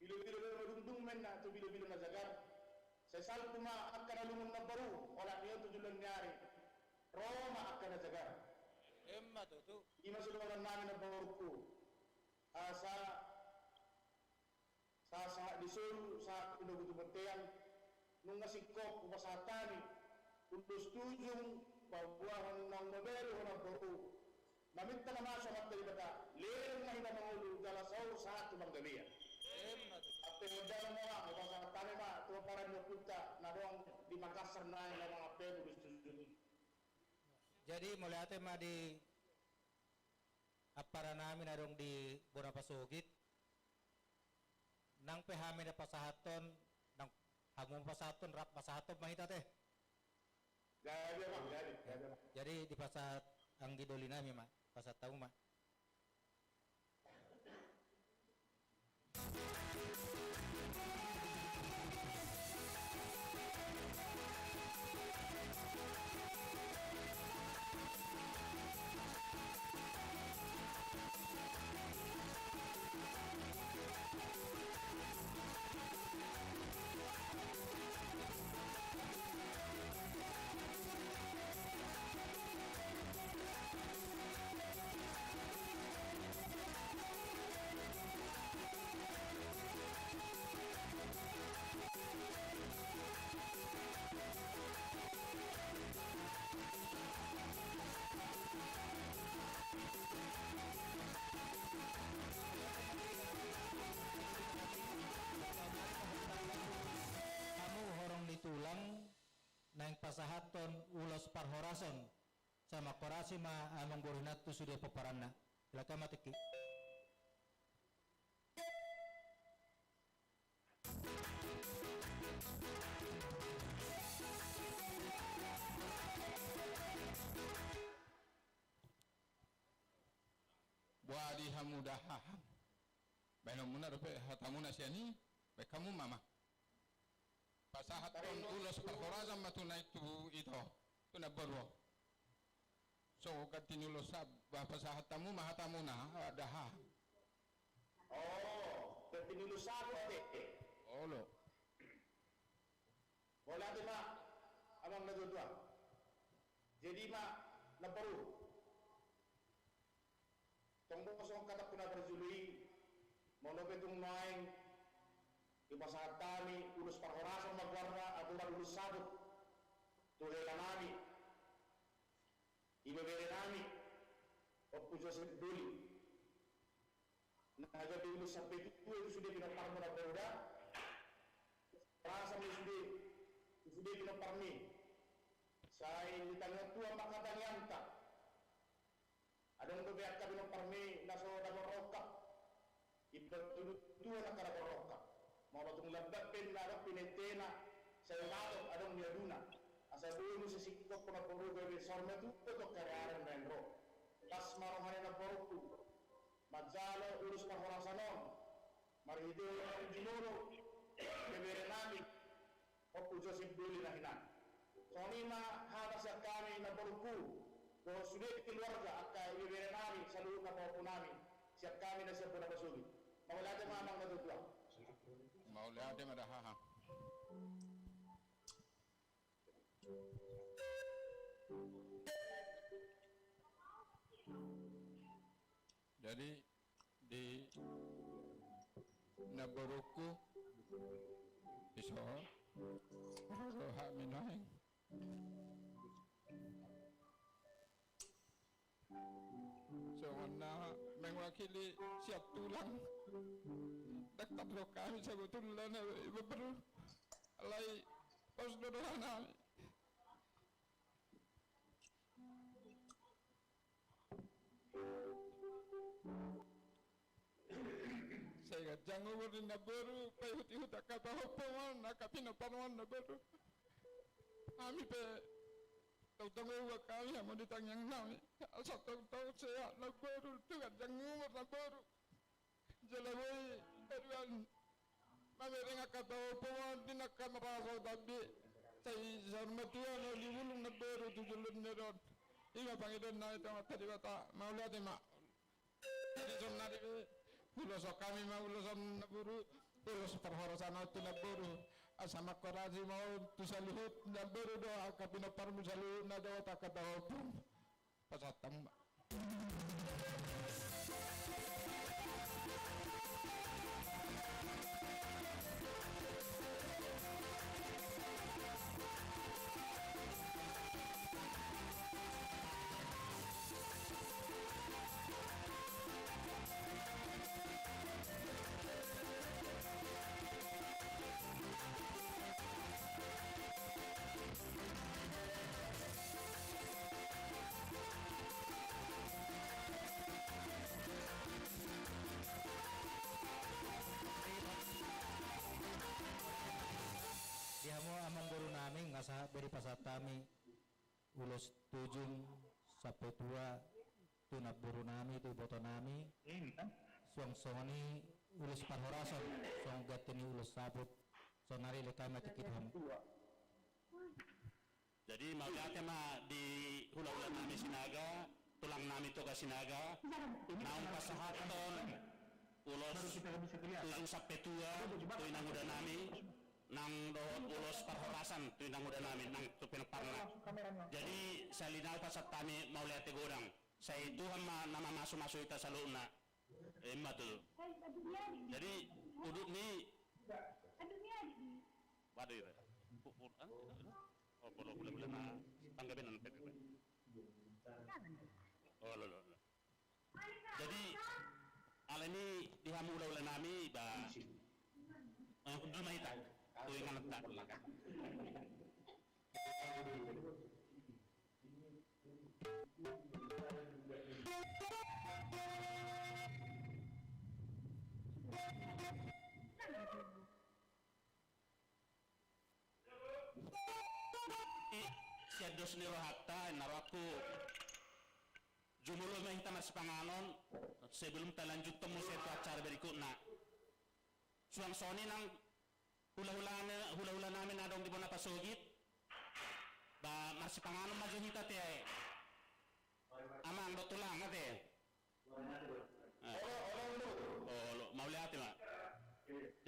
Bilo-bilo na madungdung ma inna tu bilo-bilo na jagar. Sai salpu ma angka na lungun na baru, olat ni on tu joloan ni ari. Ro ma angka na jagar. Emma tutu. I ma sidohonon nami na baruku. Asa sahat-sahat ni solu, sahat tu dogu tu bontean, nunga singkop hupasahat hami ulos tujung, paboahon naung mabalu ho na baru. Maminta ma tu Amanta Debata, leleng ma hita mangolu, jala saur sahat tu panggabean. Emma tutu. Ampe mondang ma, hupasahat hami ma tu pomparan ni ompunta na adong di Makassar nai, na mangampe ulos tujung i. Jadi mauliate ma di ampara nami na adong di bona pasogit. Nang pe hami na pasahathon, nang hamu pasahathon, rap pasahathon ma hita te. Gabe, Bang, gabe, gabe, Bang. Jadi dipasahat anggi doli nami ma, pasahat hamu ma. Hamu horong ni tulang naeng pasahathon ulos parhorason. Sai manghorasi ma amang boru hinan tu sude pomparanna. Silakan ma tingki. Boa di hamu da hahang. Baenonmuna dope hatamuna sian i, baen hamu ma ma. Pasahathon ulos parhorasan ma tu na i tu ito, tu na boru. So ganti ni ulos sa-, ba pasahat hamu ma hatamuna, ah, da hahang. Oh, ganti ni ulos sa-, ate. Olo. Mauliate ma, amang na tuatua. Jadi ma, na boru. Tong bosong hatangku na parjolo i, molo pe tung nuaeng, hupasahat hami ulos parhorasan ma goarna, aturan ulos saput. Tu hela nami. Ibebere nami. Ompu Josep Doli. Na gabe ulos sampe tua i tu sude pinomparmu na boru da. Rasa ni sude, sude pinomparmi. Sai di tangiang Tuhan ma angka tangiangta. Adong dope angka pinomparmi na so dapot rongkap. Iba tudu tua na angka dapot rongkap. Molo tung lambat pe na adong pinentena. Sai ulatok adong ni aduna. Asa boi muse singkop na boru gabe saur matua tu angka ari-ari na naeng ro. Las ma roha ni na boruku. Manjalo ulos parhorasan on. Marhite na di jolo. Ibebere nami. Ompu Josep Doli na hinan. Songon i ma hata sian hami namborungku dohot sude keluarga angka ibebere nami saluhutna pahompu nami sian hami na sian bona pasogit. Mauliate ma amang na tuatua. Mauliate ma da haha. Jadi di namborungku iso ro hami nuaeng songon na mewakili sian tulang. Dangkat ro hami sebetulna na iba beru alai pos do dohot nami. Sai ganjang umur ni namboru paihutihut angka pahompu on angka pinompar on namboru. Hami pe tongtong uang hami hamu di tangiang nami asa tongtong sehat namboru tu ganjang umur namboru. Jala boi aduan mamereng angka pahompu on di na angka marasa tambi. Sai saur matua na uli bulung namboru tu jolom ni ari on. Ima pangidoan nami tu Amanta Debata. Mauliate ma. Jadi sonari pe ulos hami ma ulos namboru ulos parhorasan on tu namboru asa mangkorasi ma on tu saluhut namboru dohot angka pinomparmu saluhutna dohot angka pahompu. Pasahat hamu ma. Di hamu amangboru nami nga sahat be dipasahat hami ulos tujung sampe tua tu namboru nami tu iboto nami. Suang songon i ulos parhorasan songon ganti ni ulos saput. Sonari lehon hami ma tingki tu hamu. Jadi mauliate ma di hulahula nami Sinaga, tulang nami Toga Sinaga naung pasahathon ulos tujung sampe tua tu inanguda nami nang dohot ulos parhorasan tu inanguda nami nang tu pinomparna. Jadi sahali nai pasahat hami mauliate godang. Sai Tuhan ma na mamasumasu hita saluhutna. Ima tutu. Jadi udut ni. Waduh, ira. Oh, bolo hulahula na panggabean pe. Oh, lo, lo, lo. Jadi alani di hamu hulahula nami ba. Eh, hundul ma hita. Tu ingananta. Sian dos ni rohanta, na rohangku jumolo ma hita marsipanganon sebelum talanjuthon muse tu acara berikutna. Suang songon i nang hulahula nami na adong di bona pasogit. Ba marsipanganon ma jo hita te. Amang dohot tulang ate. Olo, mauliate ma.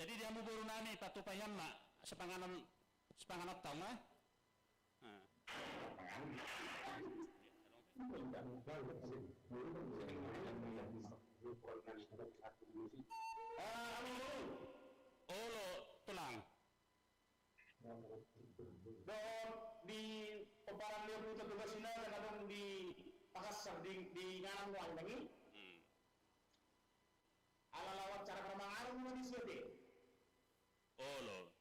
Jadi di hamu boru nami patupa hamu ma sipanganon, sipanganon tong ma. Olo tulang. Dohot di pomparan ni ompunta Toga Sinaga na adong di Makassar di inganan nuaeng i. Ala lawan cara parmanganon ma disi ate. Olo.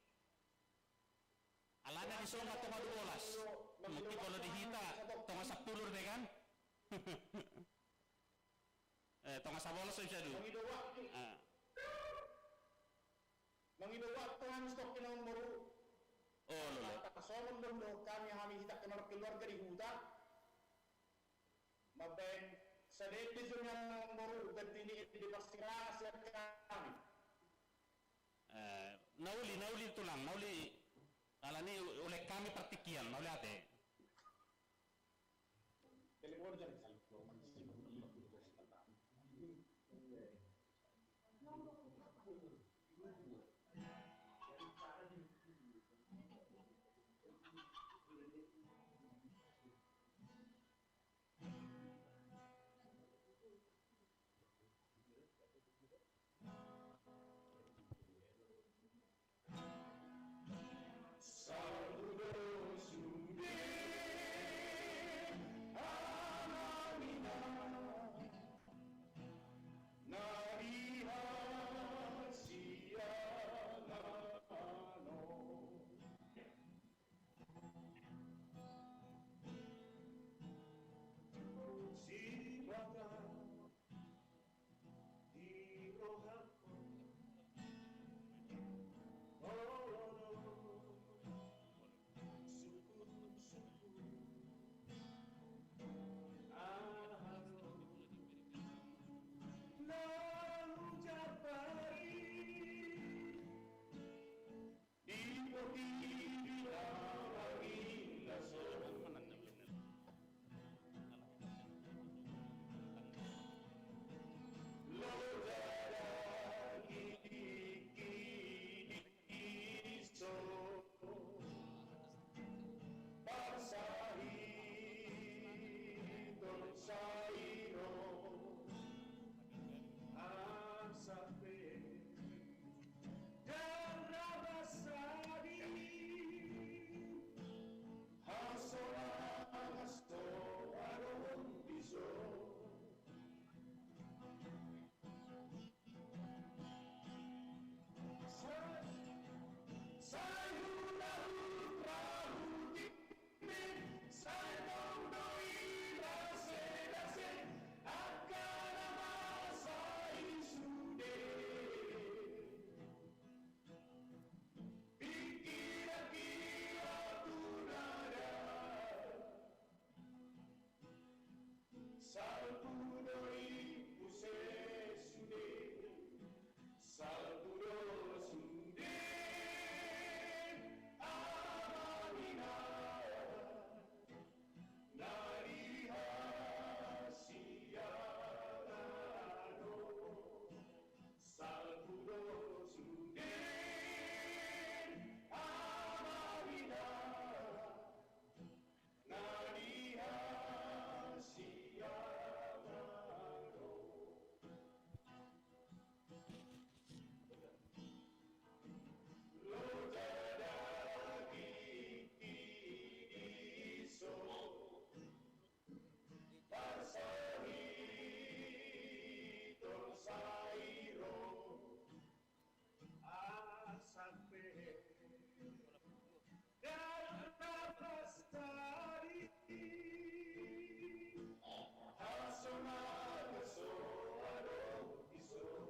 Alana di son ma tonga dua bolas. Mungkin kalau di hita tonga sampulu be kan. Eh, tonga sabolas so bisa du. Mangido waktu. Mangido waktu hami stok kena umur. Oh, lo, lo. Tarsongon do dohot hami, hami hita kena keluarga di huta. Mambaen sadende jo nian umur ganti ni ende parsirang sian hami. Eh, nauli, nauli tulang, nauli. Alani ulehon hami partingkian, mauliate. Salpu do sude amanami na di hasiangan on. Sipata di rohangku, olo do sungkun-sungkun, aha do na hujambari. Di portibi na marlas on, loja dagingki dison, parsahiton sai ro, asa pe ndang ra basadi, hasonangan so adong dison. Sai, sai hurahut rahuti pe, sai tong do i dase-dase angka na masa i sude. Pingkiranki ro tu nada. Salpu do i muse sude. Salpu do sude amanami na di hasiangan on. Salpu do sude amanami na di hasiangan on. Loja dagingki dison, parsahiton sai ro, asa pe ndang ra basadi, hasonangan so adong dison.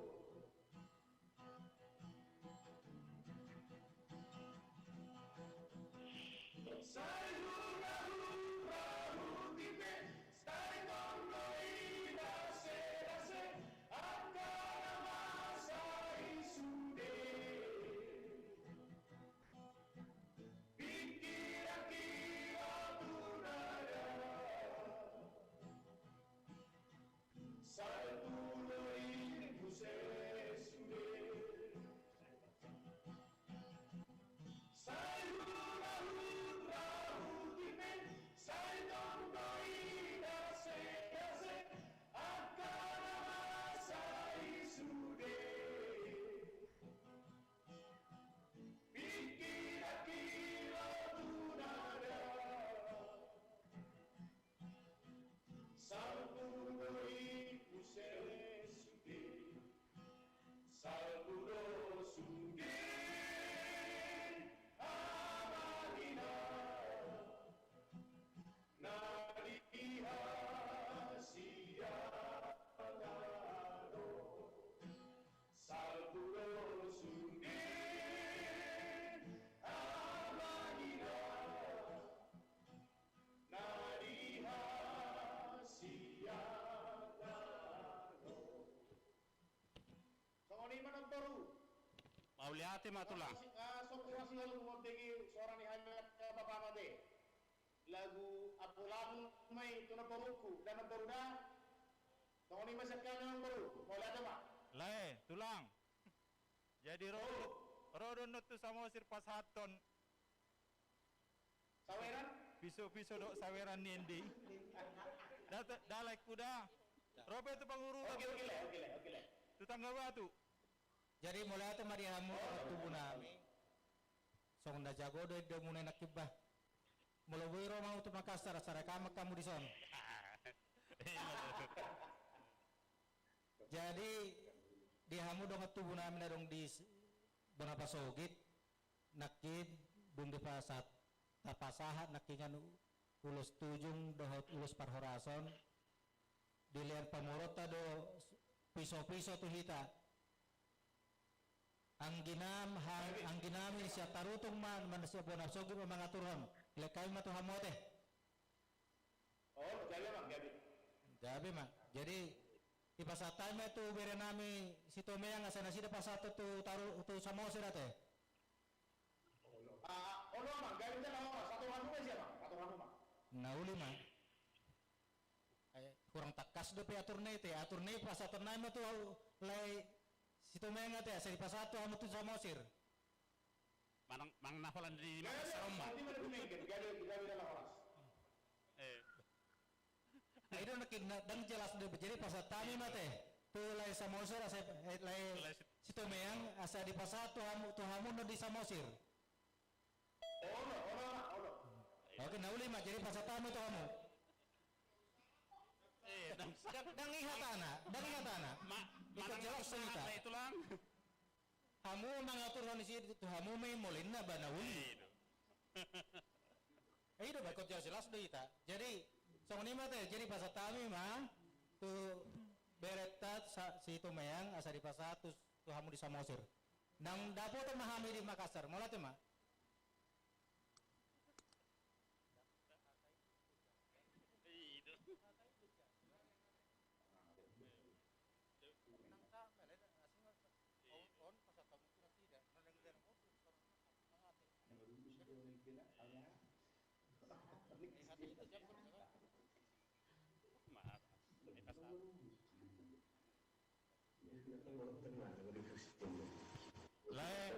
Sai hurahut rahuti pe, sai tong do i dase-dase angka na masa i sude. Pingkiranki ro tu nada. Salpu do i muse sude. Sai hurahut rahuti pe, sai tong do i dase-dase angka na masa i sude. Pingkiranki ro tu nada. Salpu do i muse sude. Salpu do sude amanami na di hasiangan on. Salpu do sude amanami na di hasiangan on. Songon i ma na toru. Mauliate ma tulang. Ah, so kuasi halu mondegi sora ni Ulang ma i tu namboruku, dan namboru da. Songon i ma sian hami namboru. Mauliate ma. Lae, tulang. Jadi ro, ro do annon tu Samosir pasahathon. Saweran? Piso-piso dohot saweran ni ende i. Da, da laengku da. Ro pe tu pangururan. Oke, oke, Lae, oke, Lae, oke, Lae. Tu Tanggabatu. Jadi mauliate ma di hamu tubu nami. Songon na jago do indamu na nangkin bah. Molo boi ro ma hamu tu Makassar, asa rekaman hamu dison. Jadi di hamu dongan tubu nami na adong di s-, bona pasogit, nangkin dung dipasahat, tapasahat nangkiningan u-, ulos tujung dohot ulos parhorason, dilehon pamoruonta do piso-piso tu hita. Angginam, hang-, angginami sian Tarutung ma, ma sian bona pasogit ma mangaturhon. Dilehon hami ma tu hamu ate. Olo, gabe ma, gabe. Gabe ma. Jadi dipasahat hami ma tu berenami Sitomeang asa nasida pasahat tu Taru-, tu Samosir ate. Olo. Ah, olo ma, gabe jala olo, satu hanu ma sia ma, satu hanu ma. Na uli ma. Eh, kurang tangkas dope aturna i te, aturna i pasahaton nami ma tu Lae Sitomeang ate, asa dipasahat tu hamu tu Samosir. Manang, manang na holan di Makassar on ma. Eh. Ai do nangkin na, ndang jelas do, jadi pasahat hami ma te. Tu Lae Samosir asa, eh, Lae Sitomeang asa dipasahat tu hamu, tu hamu na di Samosir. Oke, na uli ma, jadi pasahat hami tu hamu. Eh, ndang, ndang, ndang i hatana, ndang i hatana. Ma, manang jelas do hita. Hamu mangaturhon disi tu hamu ma i molo inna ba na uli. Eh, i do ba, ingkon jelas-jelas do hita. Jadi songon i ma te, jadi pasahat hami ma tu berenta sa-, Sitomeang asa dipasahat tu, tu hamu di Samosir. Ndang dapotan ma hami di Makassar, mauliate ma. Lae,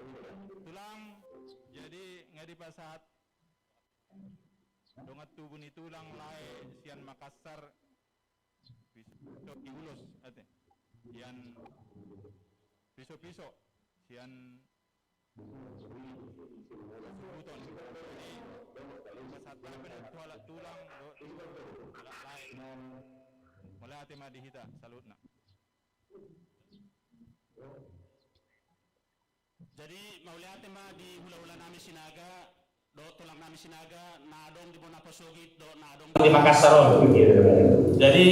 tulang, jadi nga dipasahat dongan tubu ni tulang lae sian Makassar piso-piso ulos ate. Sian piso-piso sian Suhuton. Jadi pasahat hami ma tu halak tulang dohot halak lae. Mauliate ma di hita saluhutna. Jadi mauliate ma di hula-hula nami Sinaga dohot tulang nami Sinaga na adong di bona pasogit dohot na adong di Makassar on. Jadi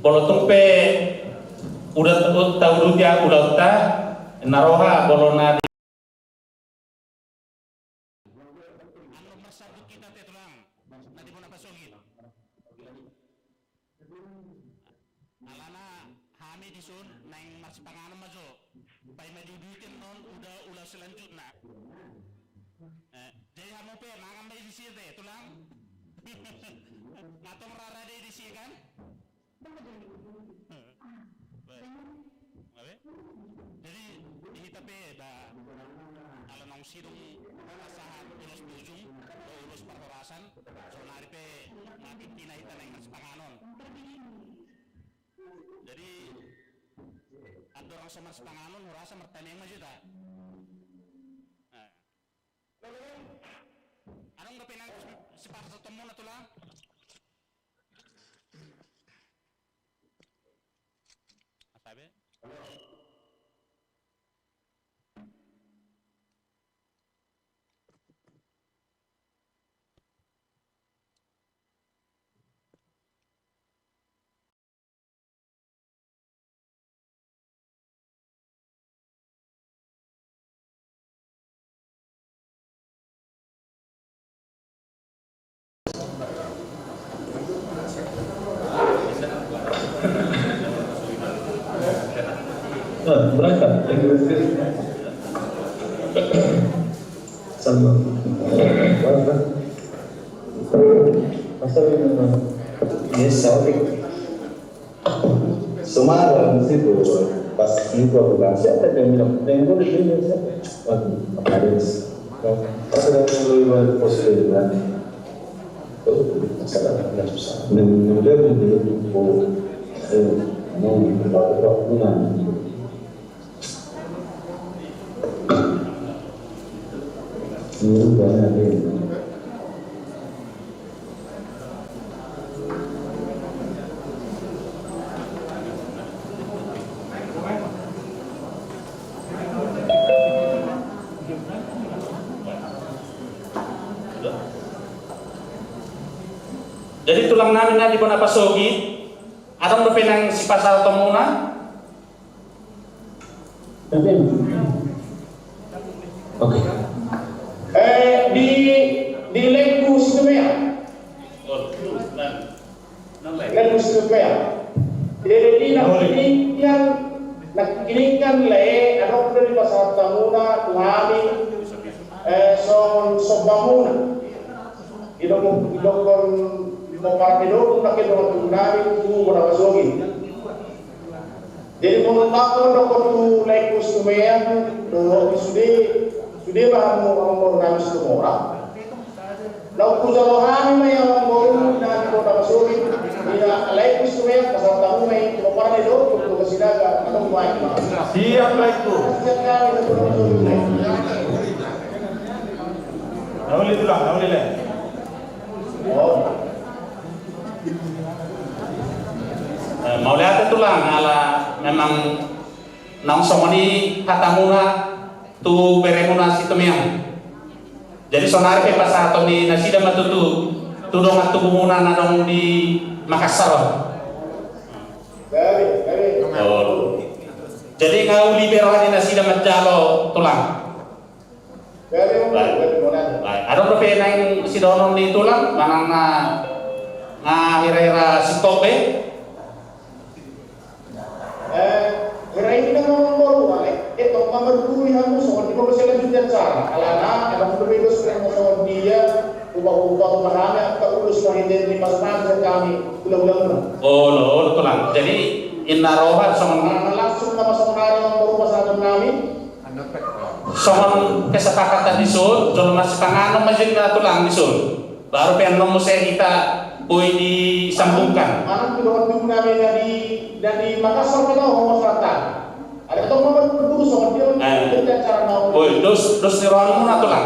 molo tung pe uda, taudut ia ulaonta, na roha molo na di Annon marsambut hita te tulang na di bona pasogit. Alana hami dison naeng marsipanganon ma jo. Paima diuduti annon uda ulaon selanjutna. Eh, jadi hamu pe mangan ma i disi te tulang. Nga tong rara do i disi kan? Jadi di hita pe ba ala naung sidung pasahat ulos tujung dohot ulos parhorasan, saonari pe makin pina hita naeng marsipanganon. Jadi andorang so marsipanganon hurasa martaniang ma jo hita. Adong dope nang sipasahatonmuna tulang? Asa be? Nah, berangkat. Sama. Berangkat. Masa ini, ini sabi. Sumara di situ, pas itu aku bilang, "Siapa yang bilang?" Yang boleh ini siapa? Waduh, apa ada? Pas ada yang lebih positif, kan? Oh, masalah, nggak susah. Dan kemudian di, oh, eh, mau dibuka, buka, buka. Jadi tulang nami na di bona pasogit, adong dope nang sipasahatonmuna? Oke. Eh, di, di Lengku Situmea. Lengku Situmea. Jadi, di nangkiningan, nangkiningan lae, adong do dipasahat hamuna tu hami, eh, songon sombamuna. Didok, didokkon, didokkon, didokkon, nangkin dohot tu nami, tu bona pasogit. Jadi, molo tahu dohot tu Lengku Situmea, dohot sude, sude bahan mo, mo, mo, nami Situmorang. Lalu ku jalo hami ma ia manggoru, nami bona pasogit, ia Lengku Situmea, pasal tahu ma i, molo parne do, tu Sinaga, atau mai. Siap, Lengku. Siap kami, tu bona pasogit. Nauli tulang, nauli le. Oh. Eh, mauliate tulang, ala memang naung songon i hatamuna tu beremuna Situmea. Jadi sonari pe pasahaton ni nasida ma tutu tu dongan tubumuna na adong di Makassar on. Oh. Jadi nga uli be roha ni nasida manjalo tulang. Baik. Baik. Adong dope naeng sidohonon ni tulang manang na, na hira-hira singkop be? Eh, hira-hira na manggoru ale, eh, tong ma marguru i hamu songon dia ma selanjutnya acara. Alana, alana dope dos songon dia, upa-upa, upa hami angka ulos marhite ni pasu-pasu hami, hula-hula muna. Olo, olo tulang. Jadi, inna roha songon na langsung nama songon ari manggoru pasahaton nami. Songon kesepakatan dison, jolo marsipanganon ma jolo tulang dison. Baru pe annon muse hita boi disambungkan. Manang tu dongan tubu nami na di, na di Makassar pe na ho masyarakat. Ada tong ma marguru songon dia. Eh. Jadi acara na ho. Boi, dos, dos ni rohamuna tulang.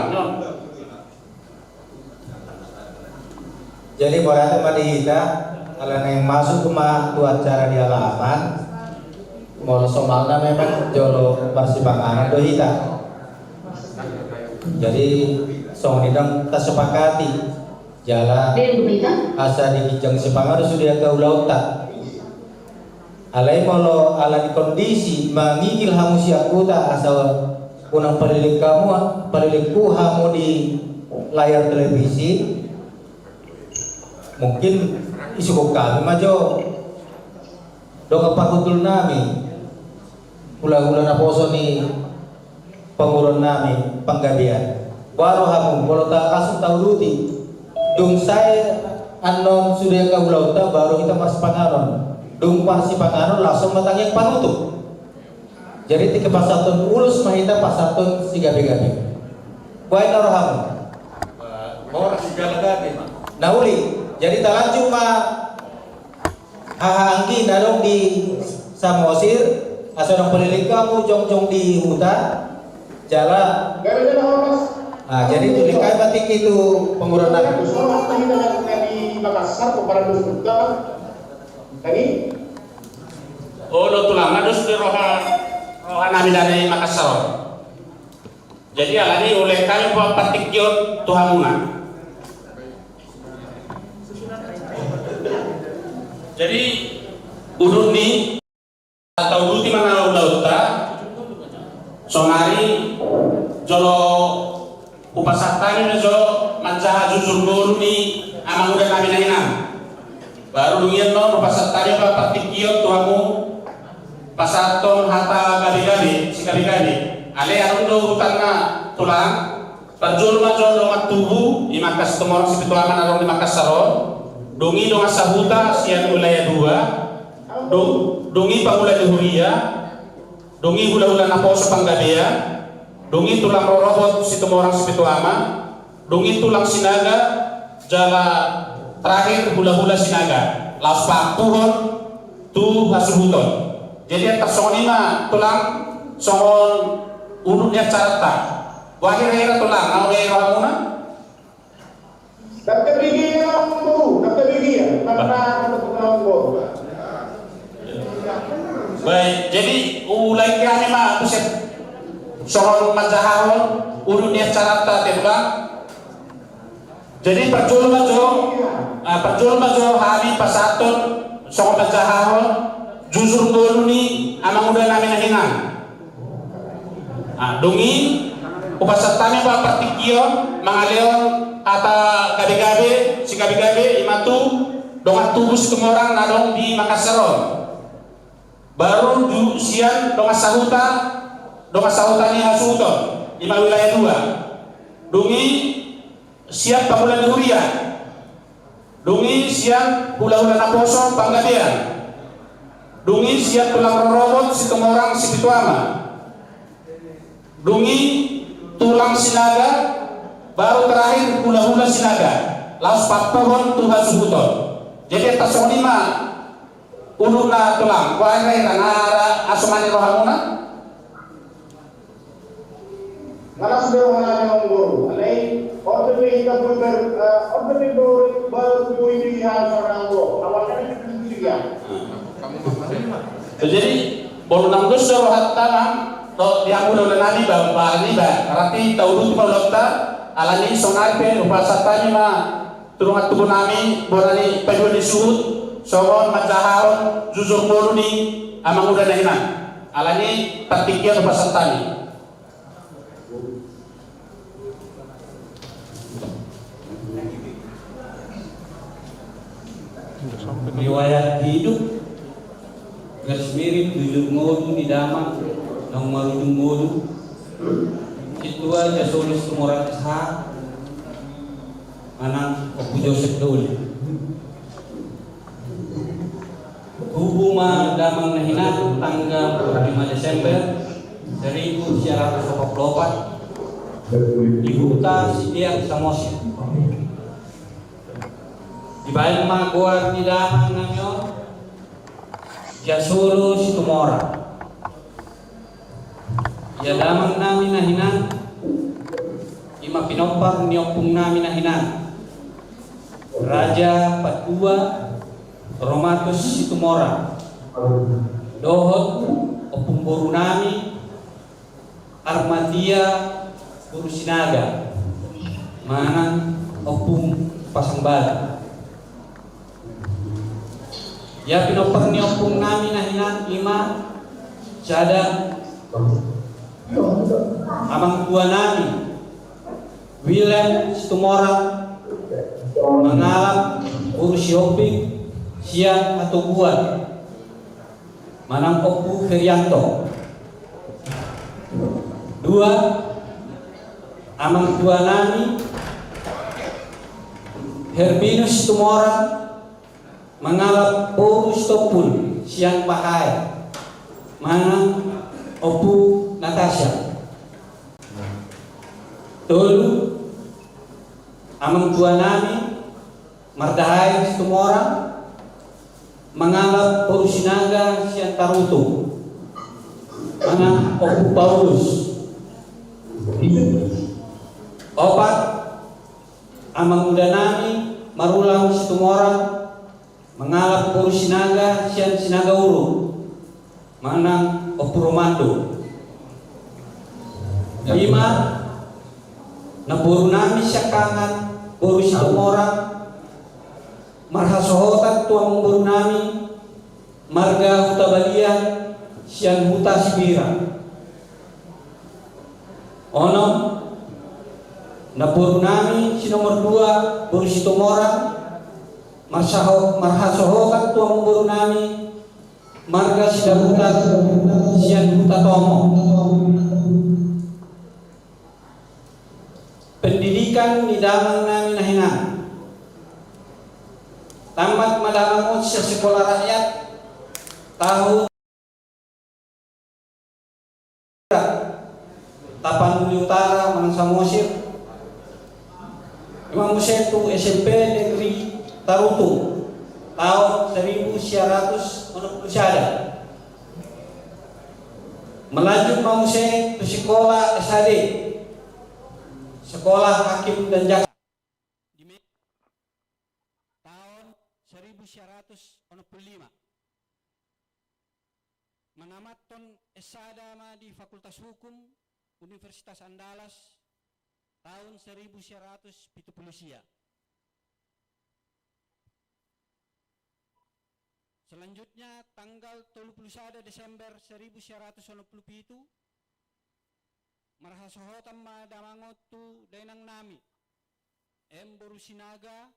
Jadi, mauliate ma di hita, ala naeng masuk ma tu acara di halaman, molo somalna memang jolo marsipanganon do hita. Jadi, songon i ndang tasepakati, jala asa di ginjang sipanganon sude angka ulaonta. Alai molo ala ni kondisi mangigil hamu sian huta asa unang paleleng hamu, paleleng hamu di layar televisi, mungkin isungkun hami ma jo dongan parhundul nami, hula-hula naposo ni pamoruon nami Panggabean. Baru hamu, molo ta langsung tauduti. Dung sae annon sude angka ulaonta baru hita marsipanganon. Dung marsipanganon langsung ma tangiang panutup. Jadi tingki pasahaton ulos ma hita pasahaton sigabe-gabe. Baen na rohamu. Horas sigala gabe ma. Na uli. Jadi talanjut ma. Haha anggi na adong di Samosir, asa unang paleleng hamu jongjong di huta, jala. Ah, jadi tu lingkai ma tingki tu pamoruon nami. Olo tulang, na dos di roha, roha nami dari Makassar. Jadi alani i ulehon hami papatingkion tu hamuna. Jadi udutna tauduti ma na ulaonta. Sonari jolo hupasahat hami ma jo manjaha jujur ngolu ni amanguda nami na hinan. Baru dung i annon hupasahat hami papatingkion tu hamu pasahathon hata gabe-gabe, sigabe-gabe. Alai adong do hutanna tulang, parjolo ma jo dongan tubu, i ma angka Situmorang Sipitu Ama na adong di Makassar on. Dung i dongan sahuta sian wilayah dua, dung, dung i pangula ni huria, dung i hulahula naposo Panggabean, dung i tulang rorobot Situmorang Sipitu Ama, dung i tulang Sinaga, jala terakhir hulahula Sinaga, laos paampuhon tu hasuhuton. Jadi, antong songon i ma tulang, songon ulu ni acaranta. Boha hira-hira tulang, naung denggan rohamuna? Dapot bege ia, Amangboru, dapot bege ia. Ba- Baik, jadi ulang hami ma, buset. Songon manjahahon ulu ni acaranta, te, Bang. Jadi parjolo ma jo, ah, parjolo ma jo hami pasahathon songon manjahahon jujur ngolu ni amanguda nami na hinan. Ah, dung i, hupasahat hami ma partingkian, mangalehon hata gabe-gabe, sigabe-gabe, i ma tu dongan tubu Situmorang na adong di Makassar on. Baru tu sian dongan sahuta, dongan sahuta ni hasuhuton, i ma wilayah dua. Dung i sian pangula ni huria. Dung i sian hulahula naposo Panggabean. Dung i sian tulang rorobot Situmorang Sipitu Ama. Dung i tulang Sinaga, baru terakhir hulahula Sinaga. Laos paampuhon tu hasuhuton. Jadi, antong songon i ma ulu na tulang, boha hira-hira na ra asomani rohamuna? Ngalap do rohana ni Amangboru, alai on dope hita pulgar, eh, on dope baru, baru pui pilihan seorang bo, awalnya kan itu dia. Jadi, molo naung dos do rohanta, Amang, tu di hamu daola nami, ba, ba, ni, ba, berarti tauduti ma ulaonta, alani sonari pe hupasahat hami ma tu dongan tubu nami, bona ni pajual ni suhut, songon manjahahon jujur ngolu ni amanguda na hinan. Alani partingkian hupasahat hami. Riwayat hidup, garis miring, jujur ngolu ni damang naung marujung ngolu, Sintua Jasolus Situmorang S H, manang Ompu Josep Doli. Tubu ma damang na hinan tanggal dua puluh lima Desember seribu sia ratus opat puluh opat di huta Sideak, Samosir. Dibaen ma goar ni damang nami on Jasolo Situmorang. Ia damang nami na hinan, i ma pinompar ni ompung nami na hinan, Raja Padua Romatus Situmorang, dohot ompung boru nami Armatia boru Sinaga, manang ompung Pasang Batu. Ia pinompar ni ompung nami na hinan i ma sada amang tua nami, Wilem Situmorang, mangalap boru Sihombing sian Hatobuan, manang Ompu Ferianto. Dua, amang tua nami, Herbinus Situmorang, mangalap boru Sitompul sian Bahae, manang Ompu Natasha. Tolu, amang tua nami, Mardahae Situmorang, mangalap boru Sinaga sian Tarutung, manang Ompu Paulus. Opat, amang uda nami, Marulang Situmorang, mangalap boru Sinaga sian Sinaga Uruk, manang Ompu Romando. Lima, namboru nami siangkangan, boru Situmorang, marhasohotan tu amangboru nami, marga Hutabalian, sian Huta Sibira. Onom, namboru nami si nomor dua, boru Situmorang, marsaho-, marhasohotan tu amangboru nami, marga Sidabutan, sian Huta Tomo. Pendidikan ni damang nami na hinan. Tamat ma damang on sian sikola rakyat, taon Tapanuli Utara manang Samosir. Ima muse tu S M P Negeri Tarutung, taon saribu sia ratus onom pulu sada. Melanjut ma muse tu sikola S H D, Sekolah Hakim dan Jaksa, di Me-, taon saribu sia ratus onom pulu lima. Manamathon S sada ma di Fakultas Hukum Universitas Andalas, taon saribu sia ratus pitu pulu sia. Selanjutnya, tanggal tolu pulu sada Desember saribu sia ratus onom pulu pitu, marhasohotan ma damang on tu dainang nami, M boru Sinaga,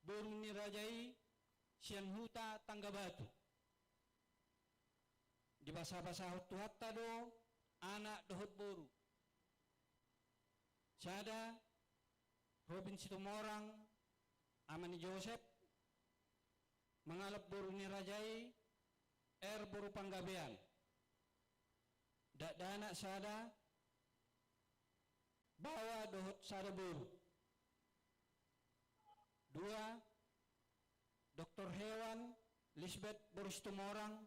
boru ni raja i, sian huta Tanggabatu. Dibasabasahon Tuhanta do anak dohot boru. Sada, Robin Situmorang, ama ni Josep, mangalap boru ni raja i, R boru Panggabean. Dakdanak sada, baoa dohot sada boru. Dua, Doktor Hewan Lisbeth boru Situmorang,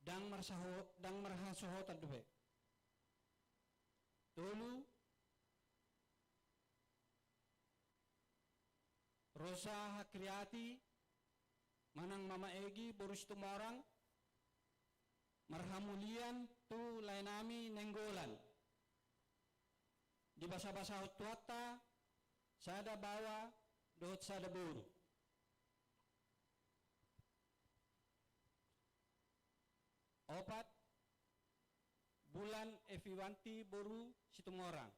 ndang marsaho-, ndang marhasohotan dope. Tolu, Rosa Hakriati manang Mama Egi boru Situmorang, marhamulian tu laenami Nainggolan. Dibasabasahon Tuhanta sada baoa dohot sada boru. Opat, Bulan Eviwanti boru Situmorang,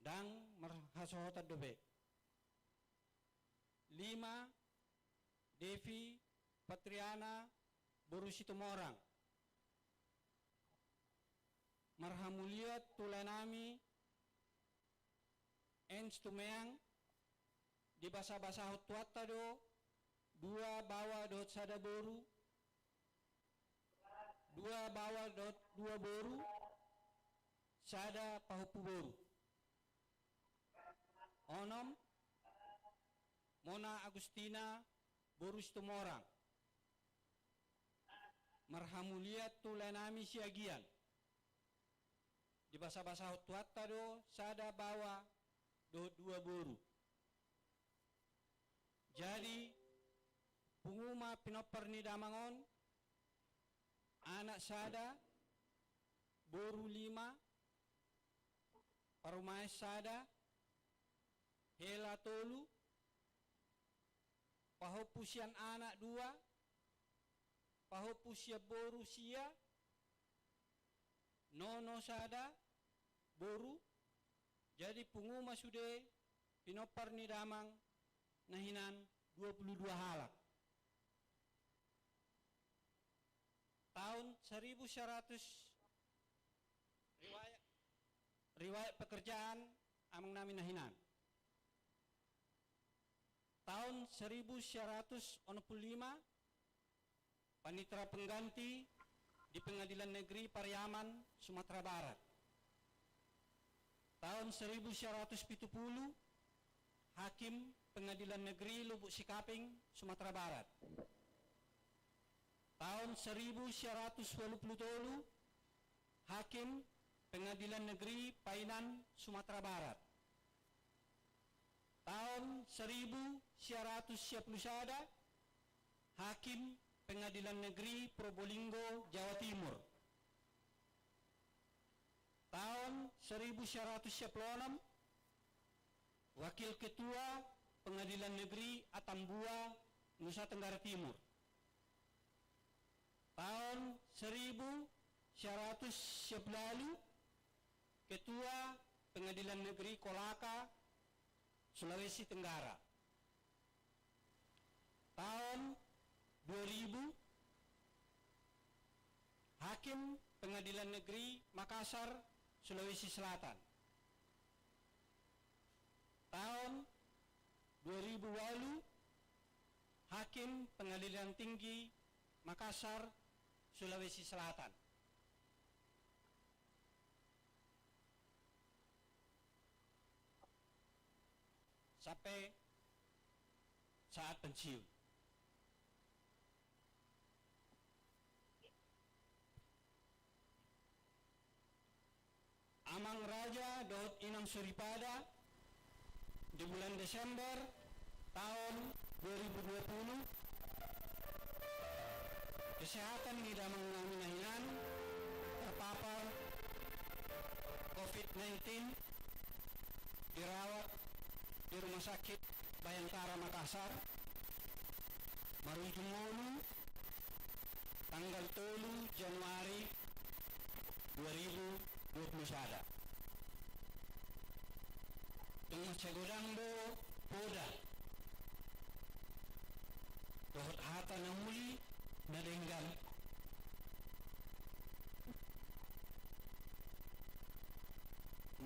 ndang marhasohotan dope. Lima, Devi Patriana boru Situmorang, marhamulian tu laenami Ens Tumeang. Dibasabasahon Tuhanta do dua baoa dohot sada boru, dua baoa dohot dua boru, sada pahompu boru. Onom, Mona Agustina boru Situmorang, marhamulian tu laenami Siagian. Dibasabasahon Tuhanta do sada baoa dohot dua boru. Jadi, pungu ma pinompar ni damang on, anak sada, boru lima, parumaen sada, hela tolu, pahompu sian anak dua, pahompu sian boru sia, nono sada, boru. Jadi, pungu ma sude pinompar ni damang na hinan dua pulu dua halak. Taon saribu sia ratus, riwayat, riwayat pekerjaan amangnami na hinan. Taon saribu sia ratus onom pulu lima, panitera pengganti di Pengadilan Negeri Pariaman, Sumatera Barat. Taon saribu sia ratus pitu pulu, hakim Pengadilan Negeri Lubuk Sikaping, Sumatera Barat. Taon saribu sia ratus ualu pulu tolu, hakim Pengadilan Negeri Painan, Sumatera Barat. Taon saribu sia ratus sia pulu sada, hakim Pengadilan Negeri Probolinggo, Jawa Timur. Taon saribu sia ratus sia pulu onom, wakil ketua Pengadilan Negeri Atambua, Nusa Tenggara Timur. Taon saribu sia ratus sia pulu ualu, ketua Pengadilan Negeri Kolaka, Sulawesi Tenggara. Taon dua ribu, hakim Pengadilan Negeri Makassar, Sulawesi Selatan. Taon dua ribu walu, Hakim Pengadilan Tinggi Makassar, Sulawesi Selatan. Sampai saat pensiun. Amang Raja dohot Inang Soripada, di bulan Desember tahun dua ribu dua puluh, kesehatan ni damang nami na hinan terpapar covid nineteen, dirawat di Rumah Sakit Bayangkara Makassar, marujung ngolu tanggal tolu Januari dua ribu dua puluh sada. Tung mansai godang do poda dohot hata na uli na denggan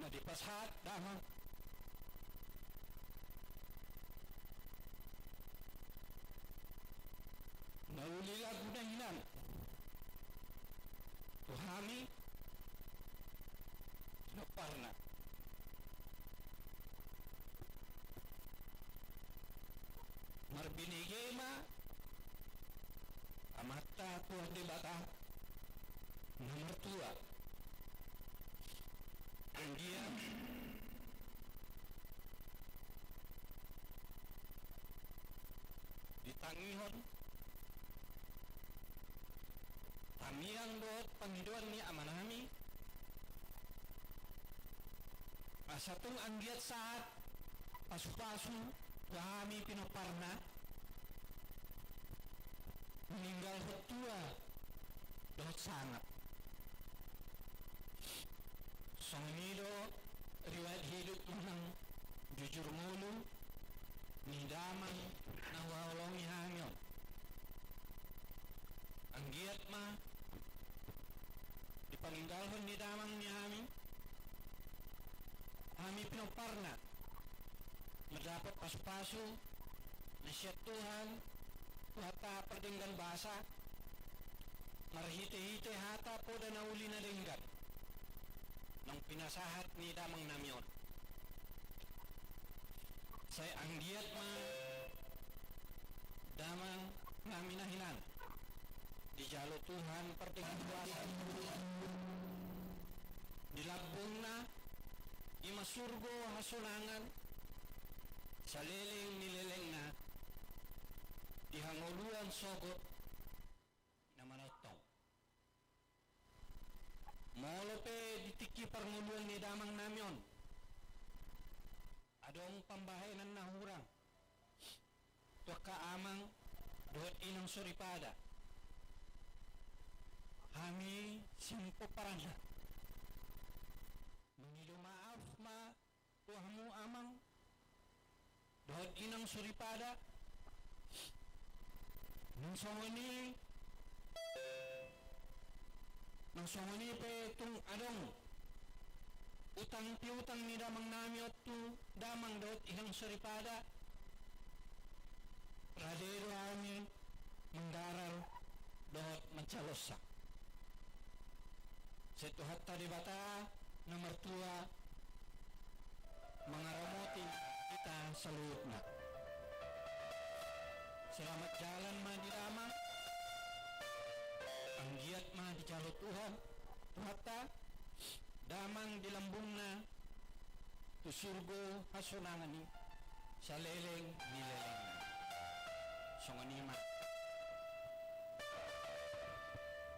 na dipasahat damang na uli lagu na hinan tu hami pinomparna. Marbinege ma Amanta Tuhan Debata na martua. Anggiat ditangihon tangiang dohot pangidoan ni amanami, asa tung anggiat sahat pasupasu tu hami pinomparna, maninggalhon tua dohot sangap. Songon i do riwayat hidup manang jujur ngolu ni damang na huhaholongi hami on. Anggiat ma dipaninggalhon ni damang ni hami, hami pinomparna, mandapot pasupasu na sian Tuhan, Tuhanta pardenggan basa, marhitehite hata poda na uli na denggan naung pinasahat ni damang nami on. Sai anggiat ma damang nami na hinan dijalo Tuhan pardenggan basa di lambungna, i ma surgo hasonangan saleleng ni lelengna di hangoluan sogot na manongtong. Molo pe di tingki parngoluan ni damang nami on adong pambahenan na hurang tu angka amang dohot inang soripada, hami sian pomparanna mangido maaf ma tu hamu amang dohot inang soripada. Nang songon i, nang songon i pe tung adong utang piutang ni damang nami on tu damang dohot inang soripada, rade do hami manggarar dohot manjalosa. Sai Tuhanta Debata na martua mangaramoti hita saluhutna. Selamat jalan ma di damang. Anggiat ma dijalo Tuhan, Tuhanta, damang di lambungna tu surgo hasonangan i saleleng ni lelengna. Songon i ma.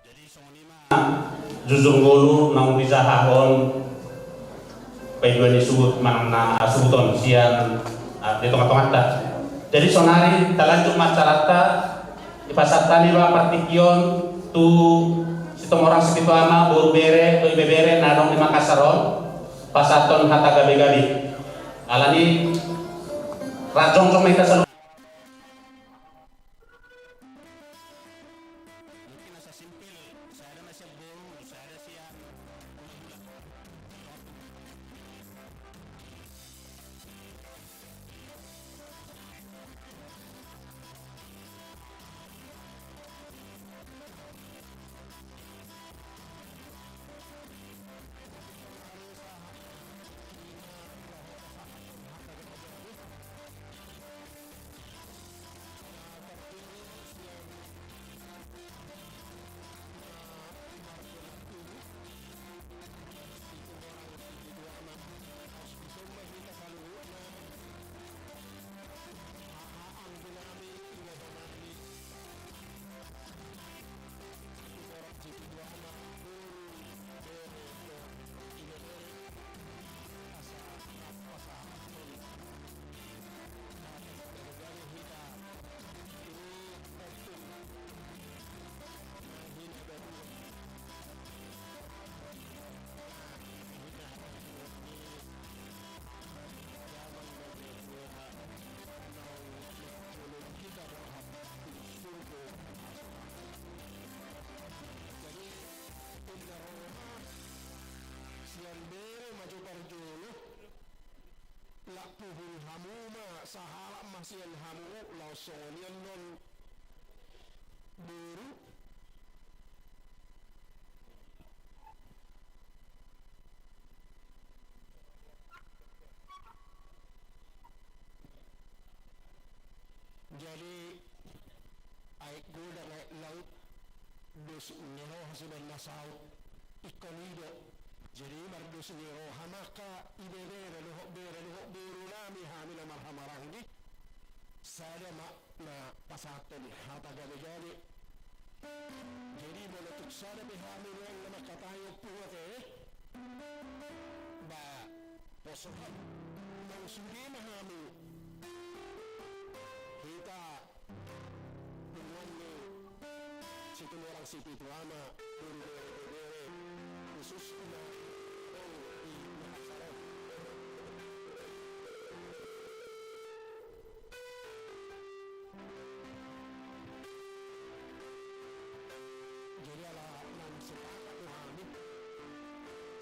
Jadi songon i ma jujur ngolu naung dijahahon paidua ni suhut manang na suhuton sian, ah, di tongatonganta. Jadi sonari talanjut ma acaranta, dipasahat hami ma partingkion tu situmorang sipitu ama, boru bere, tu ibebere na adong di Makassar on. Pasahathon hata gabe-gabe. Alani i rap jongjong ma hita saluhutna. Mungkin asa simpel, sada ma sian boru, sada sian hulahula. Sahalak ma sian hamu laos songon i annon boru. Jadi, aek godang aek laut, dos ni roha sian na saut. Ingkon i do. Jadi, mardos ni roha ma angka ibebere dohot bere dohot boru nami hami na marhahamaranggi. Sada ma na pasahathon hata gabe-gabe. Jadi, molo tung sada pe hami nuaeng na mangkatai ompung ate, ba, poso hami. Nang sude ma hami. Hita, punguan ni Situmorang Sipitu Ama, boru, bere, ibebere, khususna, di Makassar. Jadi ala naung sepakat do hami,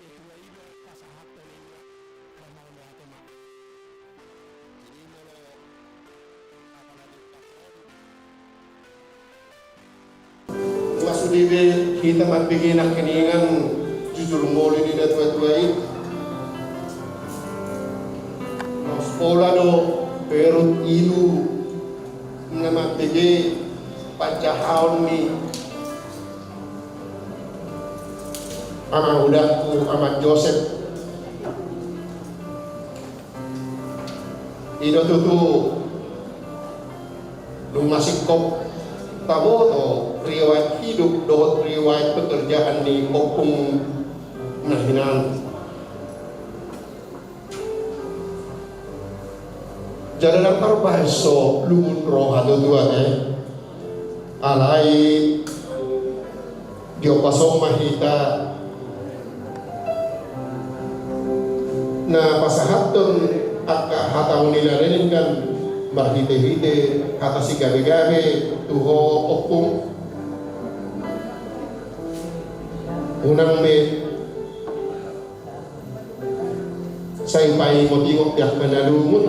ketua i ma pasahathon ninna, dan mauliate ma. Jadi molo apalagi pasahathon. Tua sude be hita mambege nangkiningan jujur moli ni natua-tua i. Laos pola do berut ilu na mambege panjahaon ni amang udangku, Amang Josep. I do tutu nunga singkop taboto riwayat hidup dohot riwayat pekerjaan ni ompung na hinan. Jala ndang tarbahen so lungun roha tutu ate. Alai diopas on ma hita na pasahathon angka hata on i na denggan marhite-hite hata sigabe-gabe tu ho ompung. Unang be sai paingot-ingot di angka na lungun.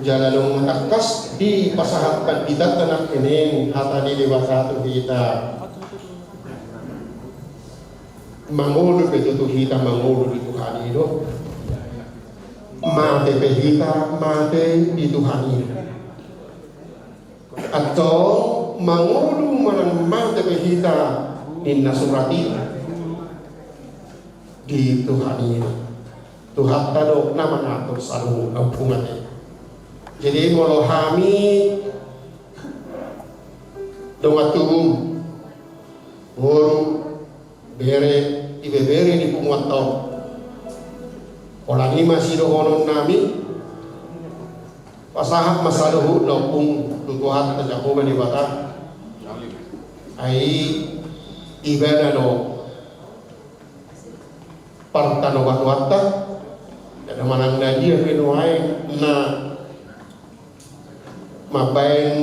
Jala dung tangkas dipasahat pandita nangkining hata ni Debata tu hita. Mangolu pe tutu hita mangolu di Tuhan i do. Mate pe hita mate di Tuhan i do. Antong mangolu manang mate pe hita ninna surat i di Tuhan i. Tuhanta do na mangatur saluhutna ompung ate. Jadi molo hami dongan tubu, boru, bere, ibebere ni punguanta on. Holan i ma sidohonon nami, pasahat ma saluhutna ompung tu Tuhanta Jahowa Debata. Ai Ibana do partanobatoanta, jala manang na dia pe nuaeng na mambaen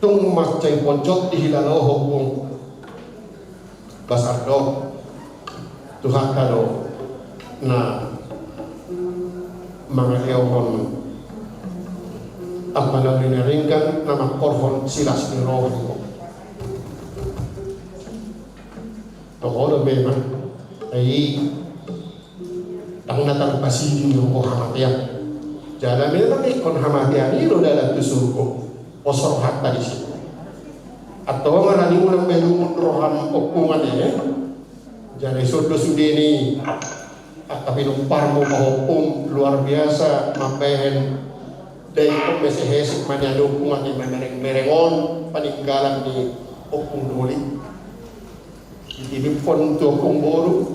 tung mansai ponjot di hilala ompung. Basar do, Tuhanta do na mangalehon angka na uli na denggan na mangkorhon silas ni roha. Toho do memang. Ai ndang na tarpasiding do hamatean. Jala memang ingkon hamatean i do dalan tu surgo. Pos rohanta disi. Antong alani unang be lungun roham ompung ate. Jala ison do sude ni angka pinomparmu pahompum luar biasa mambahen. Dai ingkon be sehesek manian ompung ate mamereng-mereng on paninggalan ni ompung doli. Dititiphon tu ompung boru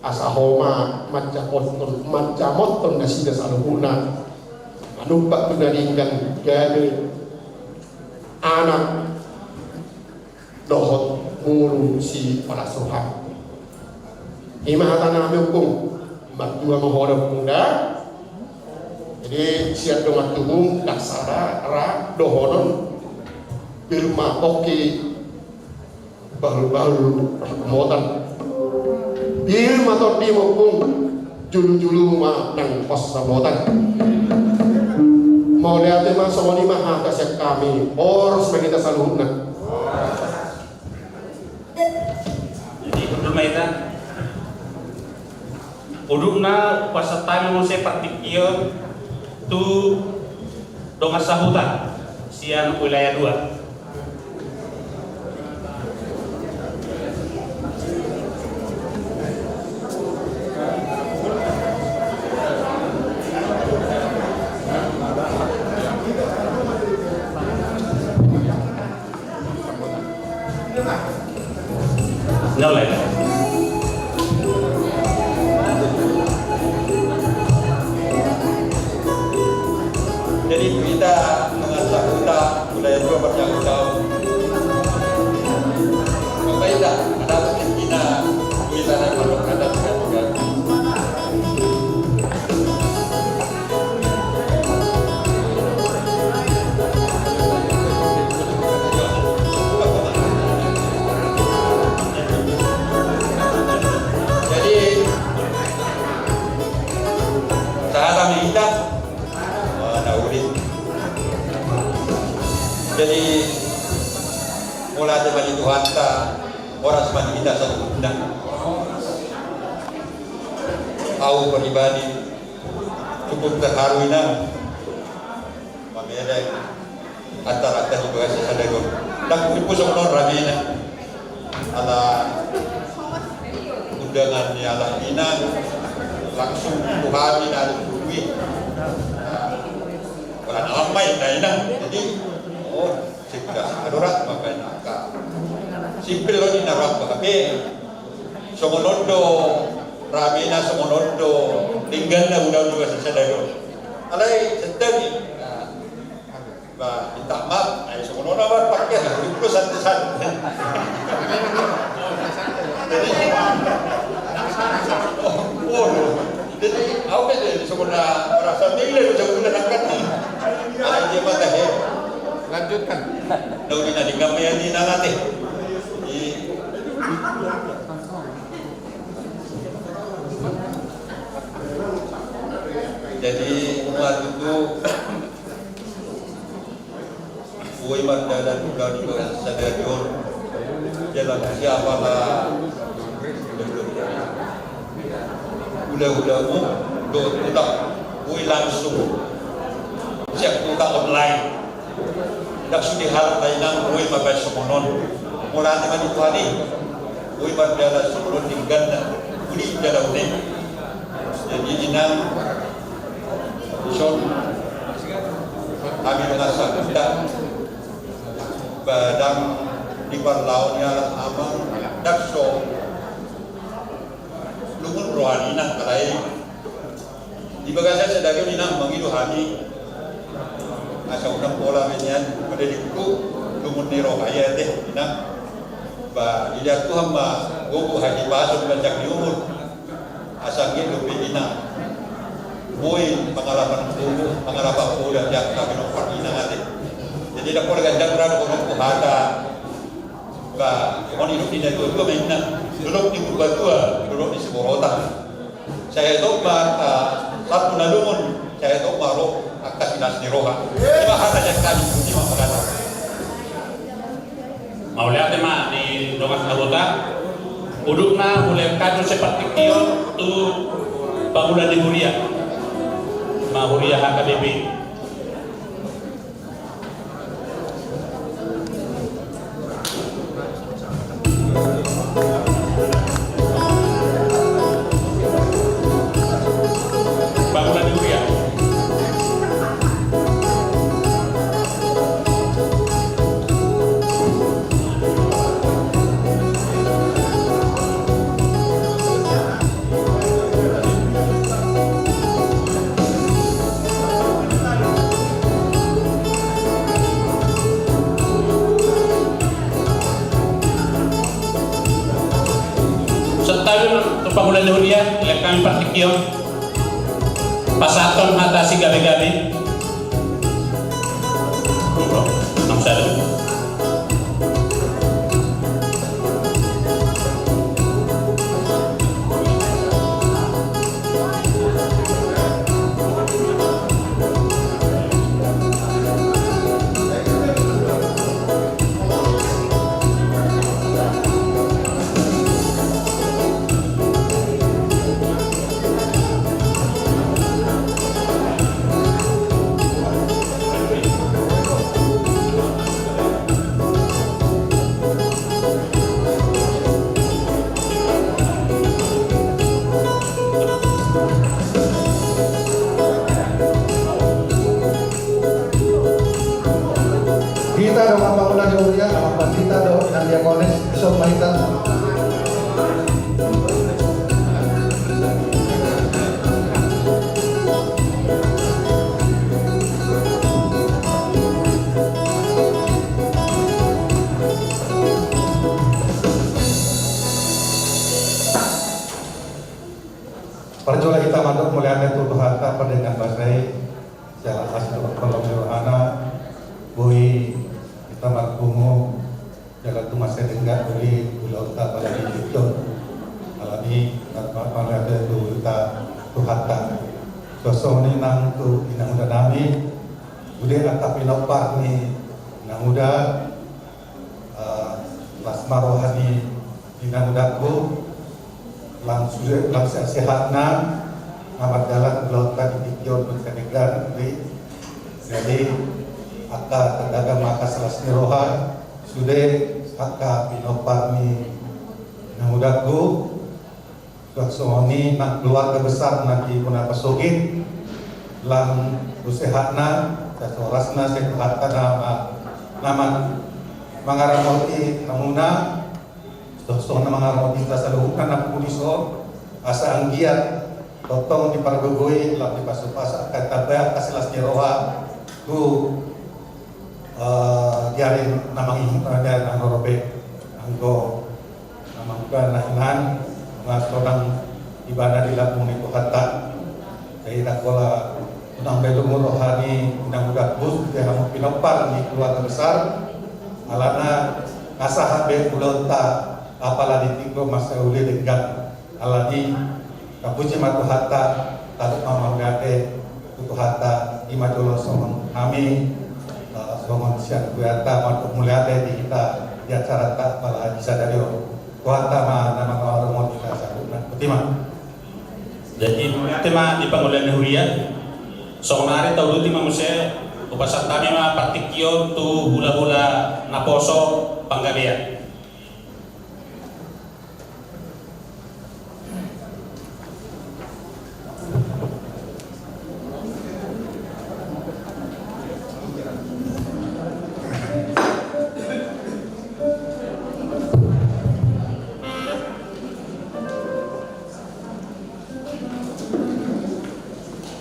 asa ho ma manjamothon, manjamothon nasida saluhutna manumpak tu na denggan gabe anak dohot boru sipalas roha. I ma hata nami ompung, martua ma ho da ompung da. Jadi sian dongan tubu ndang sada ra dohonon pir ma pongki bahul-bahul ramotan. Pir ma tondi ompung. Julu-julu ma nang pansamotan. Mauliate ma, songon i ma hata sian hami. Horas ma hita saluhutna. Jadi, hundul ma hita. Udutna, hupasahat hami muse partingkian tu dongan sahuta sian wilayah dua. Jadi hita dongan sahuta, wilayah dua, parjangkon. Bapak Ida, ada mungkin kita, kita naik pondok adat juga. Jadi, sahat ma hita. Wah, na uli. Jadi, mauliate ma di Tuhanta, horas ma di hita saluhutna. Au pribadi cukup terharu, Inang. Mamereng antara angka di bagasan sadari on. Ndang huipu songon on ramena. Ala undangan ni halak Inang langsung tu hami na di Bugui. Nah, orang alam main na Inang. Jadi, oh, sipil asik adorat, makanya angka sipil lo di naramba. Tapi songon on do ramena, songon on do dengganna ulaon di bagasan sadari on. Alai sadari, nah, ba, minta maaf, ai songon on ma pakke, udah santai-santai. Jadi, oh, oh, jadi, au pe jadi songon na merasa nilai, udah, udah angkat ni. Ai dia mata he. Lanjutkan. Daun ini nanti kami yang di nanti. Di Jadi, umat itu, boi mardalan ulaon di bagasan sadari on. Jalan siapa lah? Hula-hulamu dohot huta, boi langsung sian huta online. Ndang sude halak na Inang, boi ma baen songon on. Mauliate ma di Tuhan i. Boi mardalan songon on dengganna. Uli jala une. Jadi Inang, dison hami dongan sahuta, ba ndang di parlao ni halak amang, ndang so lungun roha ni Inang, alai di bagasan sadari on Inang mangido hami asa unang pola be nian, pada di kuku lungun ni roha i ate Inang. Ba dilehon Tuhan ma gogo, hahipason, panjang ni umur. Asa anggiat dope Inang boi pangalapan gogo, pangalapan poda di angka pinompar ni Inang ate. Jadi ndang pola ganjang ra dohononku hata. Ba on i do di na tua-tua ma ninna, dolok ni Purbatua, dolok ni Siborotang. Sai hatop ma angka salpu na lungun, sai hatop ma ro angka silas ni roha. Ima hata sian hami, ima hata. Mauliate ma di dongan sahuta. Udutna, hulehon hami muse partingkian tu pangula ni huria. Ma huria H K B P. Pangula ni huria. Santabi ma tu pangula ni huria, hulehon hami partingkian. Pasahathon hata sigabe-gabe. Nang sada. Mauliate tu Tuhanta pardenggan basa i, jala asi dohot holong ni rohana, boi hita marpungu, jala tu masa denggan uli ulaonta apala di tingki on. Alani, ma-, mauliate tu hita, Tuhanta. Suang songon i nang tu inanguda nami, sude angka pinompar ni inanguda, eh, las ma roha ni inangudangku, lam sude, lam sehat-sehatna, na mardalan ulaonta di tingki on, masa denggan uli. Jadi, angka tanggaga ma angka las ni roha, sude angka pinompar ni inangudangku, suang songon i nang keluarga besar na di Munaon Pasogit, lam tu sehatna, sai horasna, sai Tuhanta na ma-, na ma-, mangaramoti hamuna, suang songon na mangaramoti hita saluhutna na pungu dison, asa anggiat tongtong dipargogoi, lam dipasupasu, angka tamba angka las ni roha, tu, eh, di ari na mangihut, eh, di ari na naeng ro pe, anggo na mangula na hinan, nunga sonang ibana di lambung ni Tuhanta. Jadi, ndang pola unang be lungun roha ni inangudangku, sude hamu pinompar ni keluarga besar, alana nunga sahat be ulaonta apala di tingki on, masa uli denggan. Alani, tapuji ma Tuhanta, tadok ma mauliate tu Tuhanta, i ma jolo songon hami, eh, songon sian hurianta mandok mauliate di hita di acaranta apala di sadari on. Tuhanta ma na mangaramoti hita saluhutna. Botima. Jadi, mauliate ma di pangula ni huria. Songon ari tauduti ma muse, hupasahat hami ma partingkian tu hulahula naposo panggabean.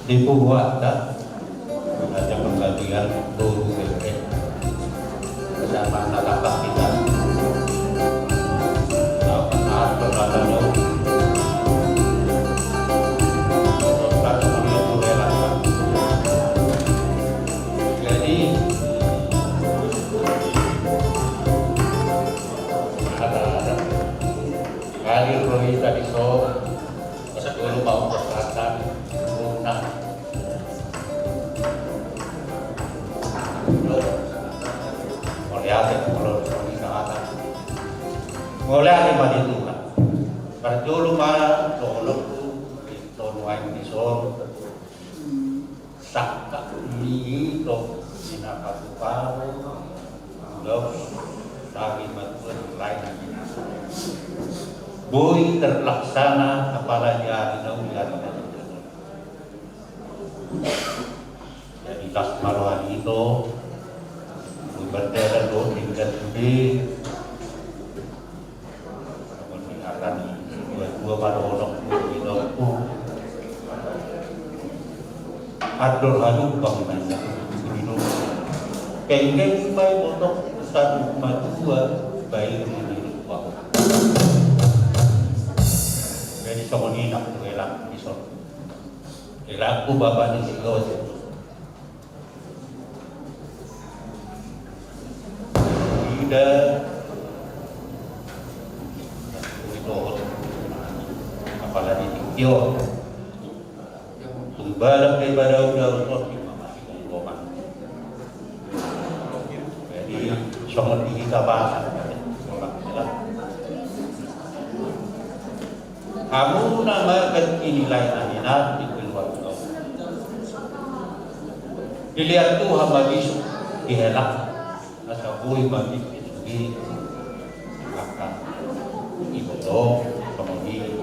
Di pubuanta, raja panggabean boru bere. Zaman na tangkas hita. Tahu kan, tahu kan, tahu. Jadi, ada, ada. Hadir roha hita dison. Masa dulu mau berkata, guna. Mauliate, molo songon i sangkatan. Mauliate ma di Tuhan. Parjolo ma dohononku, di tonuaeng dison. Sangkap ni ito, di na patupahon, laos, sari matua di lain. Boi terlaksana, apalagi ari na uli, ari na uli. Jadi, las ma roha ni ito, boi bertera do, tinggal sude. Songon i hata ni dua-dua ma dohononku, di dohononku. Andor halumpang ma i na tutu di dohononku. Kenggeng ma i botok saluhut matua, baen di dohononku. Jadi songon i nang tu helangku dison. Helangku bapa ni si Gojek. Ida, uli dohot, apala di tingki on. Tung balang pe badau-dau, tonti ma masi gomgoman. Jadi, songon di hita basa, hamu na marganti ni lae na hinan di keluarga on. Dilehon Tuhan ma bisuk di helang, asa boi ma bisuk di angka iboto, songon i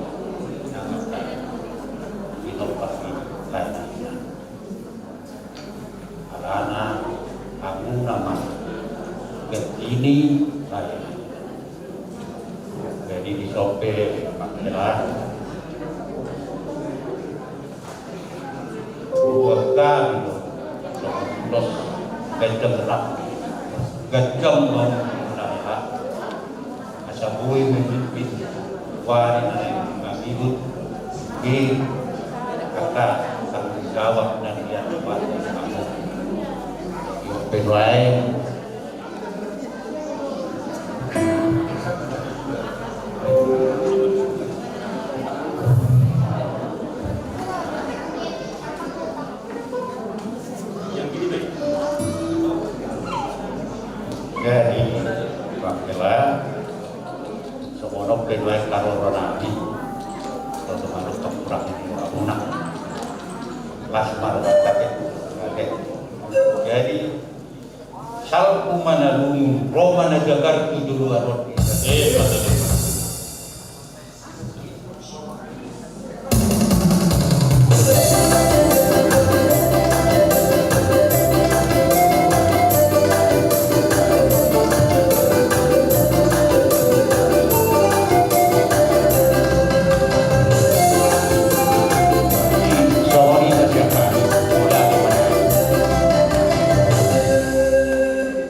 nang angka pinompar ni lae na hinan. Alana hamu nama gantini saya. Jadi di sope panggilan. Buat kami dos ganjang rak, ganjang mau naya. Asa boi memimpin wari na naeng mangihut di angka Baik. Jadi, pakelah songon on pe nuaeng haroro nami. Songon on pe murah ni murah muna. Las marwata ke. Oke. Jadi, salpu ma na lungun, ro ma na jagar tu jolo aron. Eh, betul.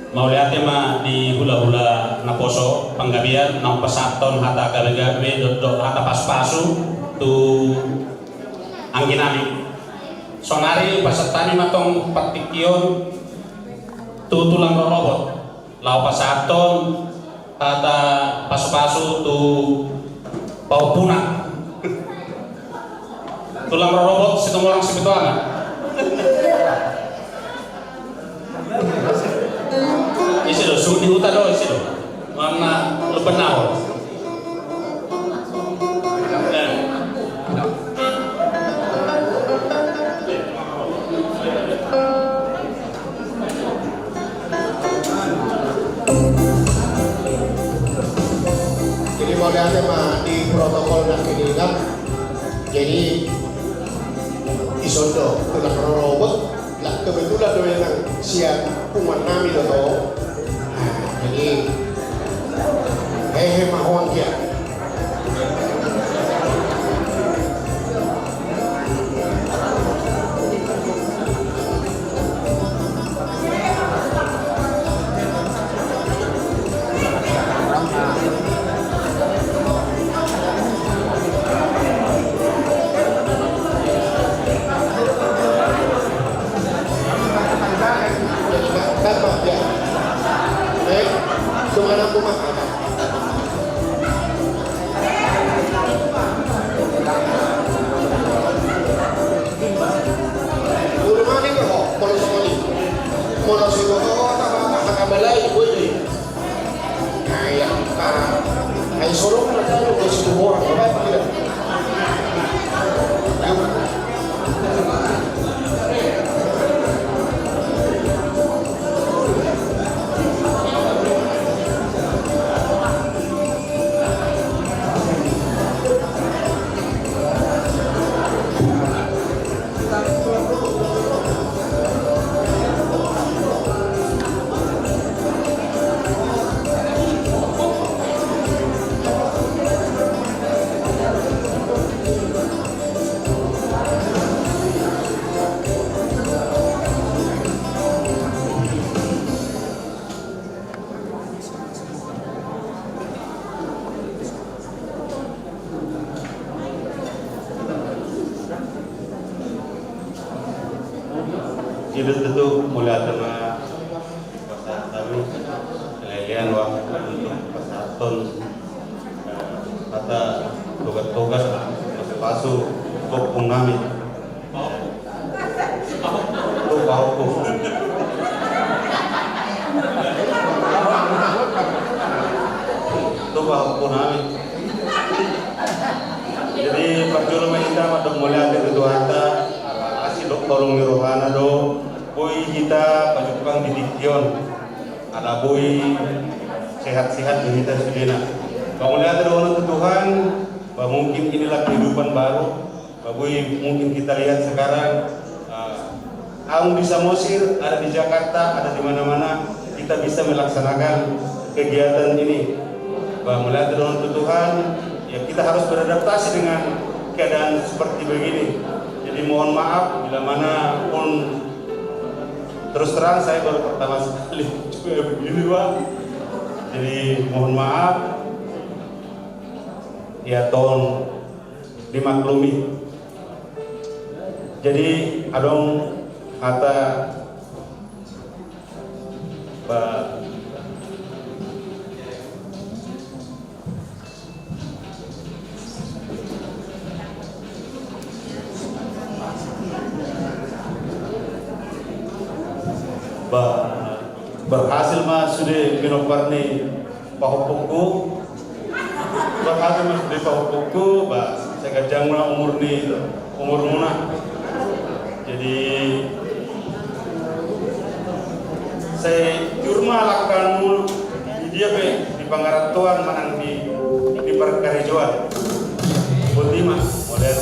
Mauliate ma di hulahula naposo panggabean naung pasahathon hata gabe-gabe dohot hata pasu-pasu tu anggi nami. Saonari pasahat hami ma tong partingkian tu tulang rorobot laho pasahathon hata pasu-pasu tu pahompuna. Tulang rorobot Situmorang Sipituana. Ise do, suhut ni huta do, ise do. Mana lepen naon. Jadi mauliate ma di protokol nangkiningan. Jadi dison do tulang rorobot. Lah kebetulan do memang sian punguan nami do tong. Nah, jadi hehe ma ho anggia. Jadi tentu mauliate ma pasahat hami, lelean waktu untuk pasahathon hata togar-togar, pasu-pasu, tu ompung nami. Tu pahompu. Tu pahompu nami. Jadi parjolo ma hita mandok mauliate tu Tuhanta, ala asi dohot holong ni rohana do boi hita pajumpang di tingki on. Ala boi sehat-sehat do hita sudena. Mauliate do on tu Tuhan, bahwa mungkin inilah kehidupan baru. Bah, boi mungkin kita lihat sekarang, eh, aung di Samosir, ada di Jakarta, ada di mana-mana, kita bisa melaksanakan kegiatan ini. Bah, mauliate do on tu Tuhan, ya kita harus beradaptasi dengan keadaan seperti begini. Jadi mohon maaf bila mana pun, terus terang saya baru pertama sekali juga begini, Pak. Jadi mohon maaf. Ya tong dimaklumi. Jadi adong hata Ba, ba, berhasil ma sude pinompar ni pahompungku. Berhasil ma sude pahompungku, ba, sai ganjang ma umur ni, umurmuna. Jadi, sai jur ma langkanmu di dia pe, di pangarantoan manang di, di parkarejoan. Boti ma, model.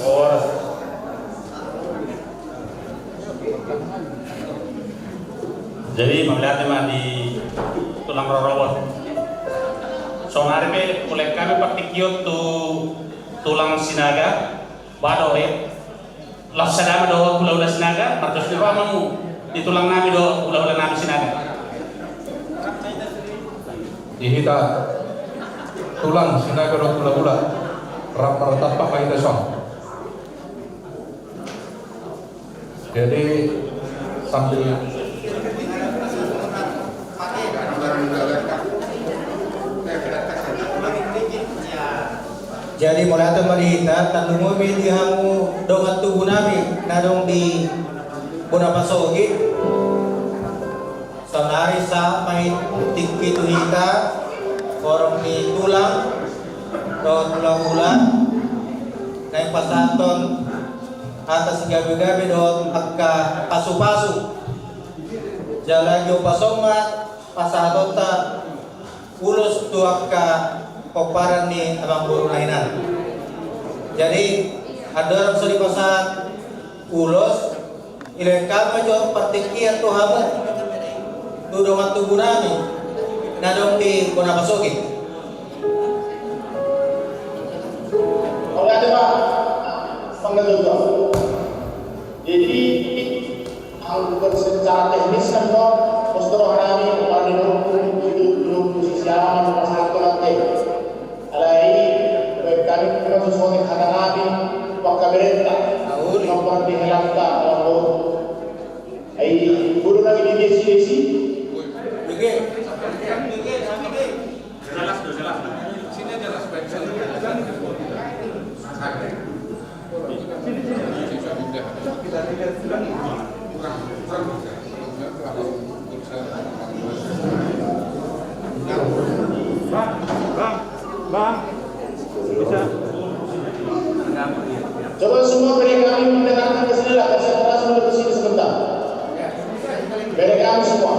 Horas. Jadi, mauliate ma di tulang rorobot. Saonari pe, hulehon hami partingkian tu tulang Sinaga, ba dohot, eh, laos sada ma dohot hulahula Sinaga, mardos ni roha ma hamu di tulang nami dohot hulahula nami Sinaga. Di hita tulang Sinaga dohot hulahula, rap martampak ma hita son. Jadi, sambil. Jadi, mauliate ma di hita, tarlumobi di hamu dongan tubu nami na adong di bona pasogit. Saonari sahat ma i tingki tu hita, horong ni tulang dohot hulahula, naeng pasahathon hata sigabegabe dohot angka pasupasu. Jala jumpa songon pasahatonta ulos tu angka pomparan ni amangboruna hinan. Jadi, andorang so dipasahat ulos, dilehon hami jo partingkian tu hamu, tu dongan tubu nami na adong di bona pasogit. Oke, ada, Pak. Panggil dulu. Jadi, anggo secara teknis kan, Pak, pos tu roha nami, pomparan ni amangborungku, itu belum posisi aman, masalah tu nanti. Alai, baen hami pe ma songon hata nami, pangkaberenta. Auri. Mampardihelanta, alam. Ai, boru nami di desi-desi. Oke. Jelas tu, jelas. Sini jelas, baik. Bang, bang, bang. Bisa. Coba semua beri kami mendengarkan ke sini lah, konsentrasi dulu ke sini sebentar. Beri kami semua.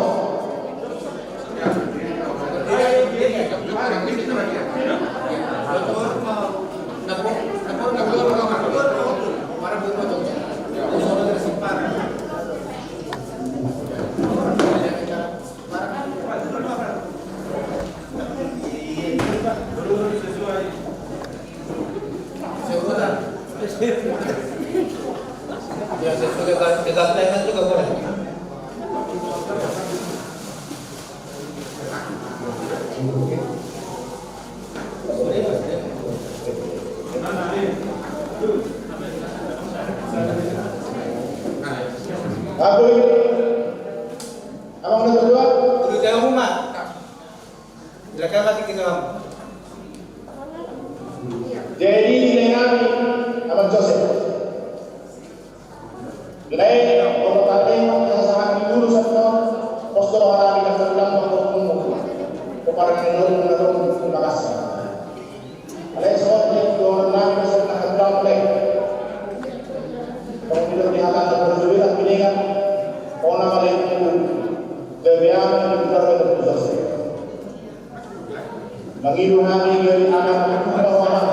Ya, sesuai dengan, dengan tema juga boleh. Abang, abang udah berdua? Udah jauh, Mak. Silakan, Mak, kita. Jadi, dilehon hami, Abang Joseph. Lae, molo taringot hasahat ni ulos on, pos tu roha nami na hatulang ma pahompungmu. Pomparan ni amangboru na adong di Makassar. Alai songon dia tu dongan nami na songon na hatulang, lae. Songon didok ni hata na parjolo, na pinengan, ona ma, lae, tu gabe anak di keluarga tu Joseph. Mangido hami gabe anak na tubu ma ho, Amang.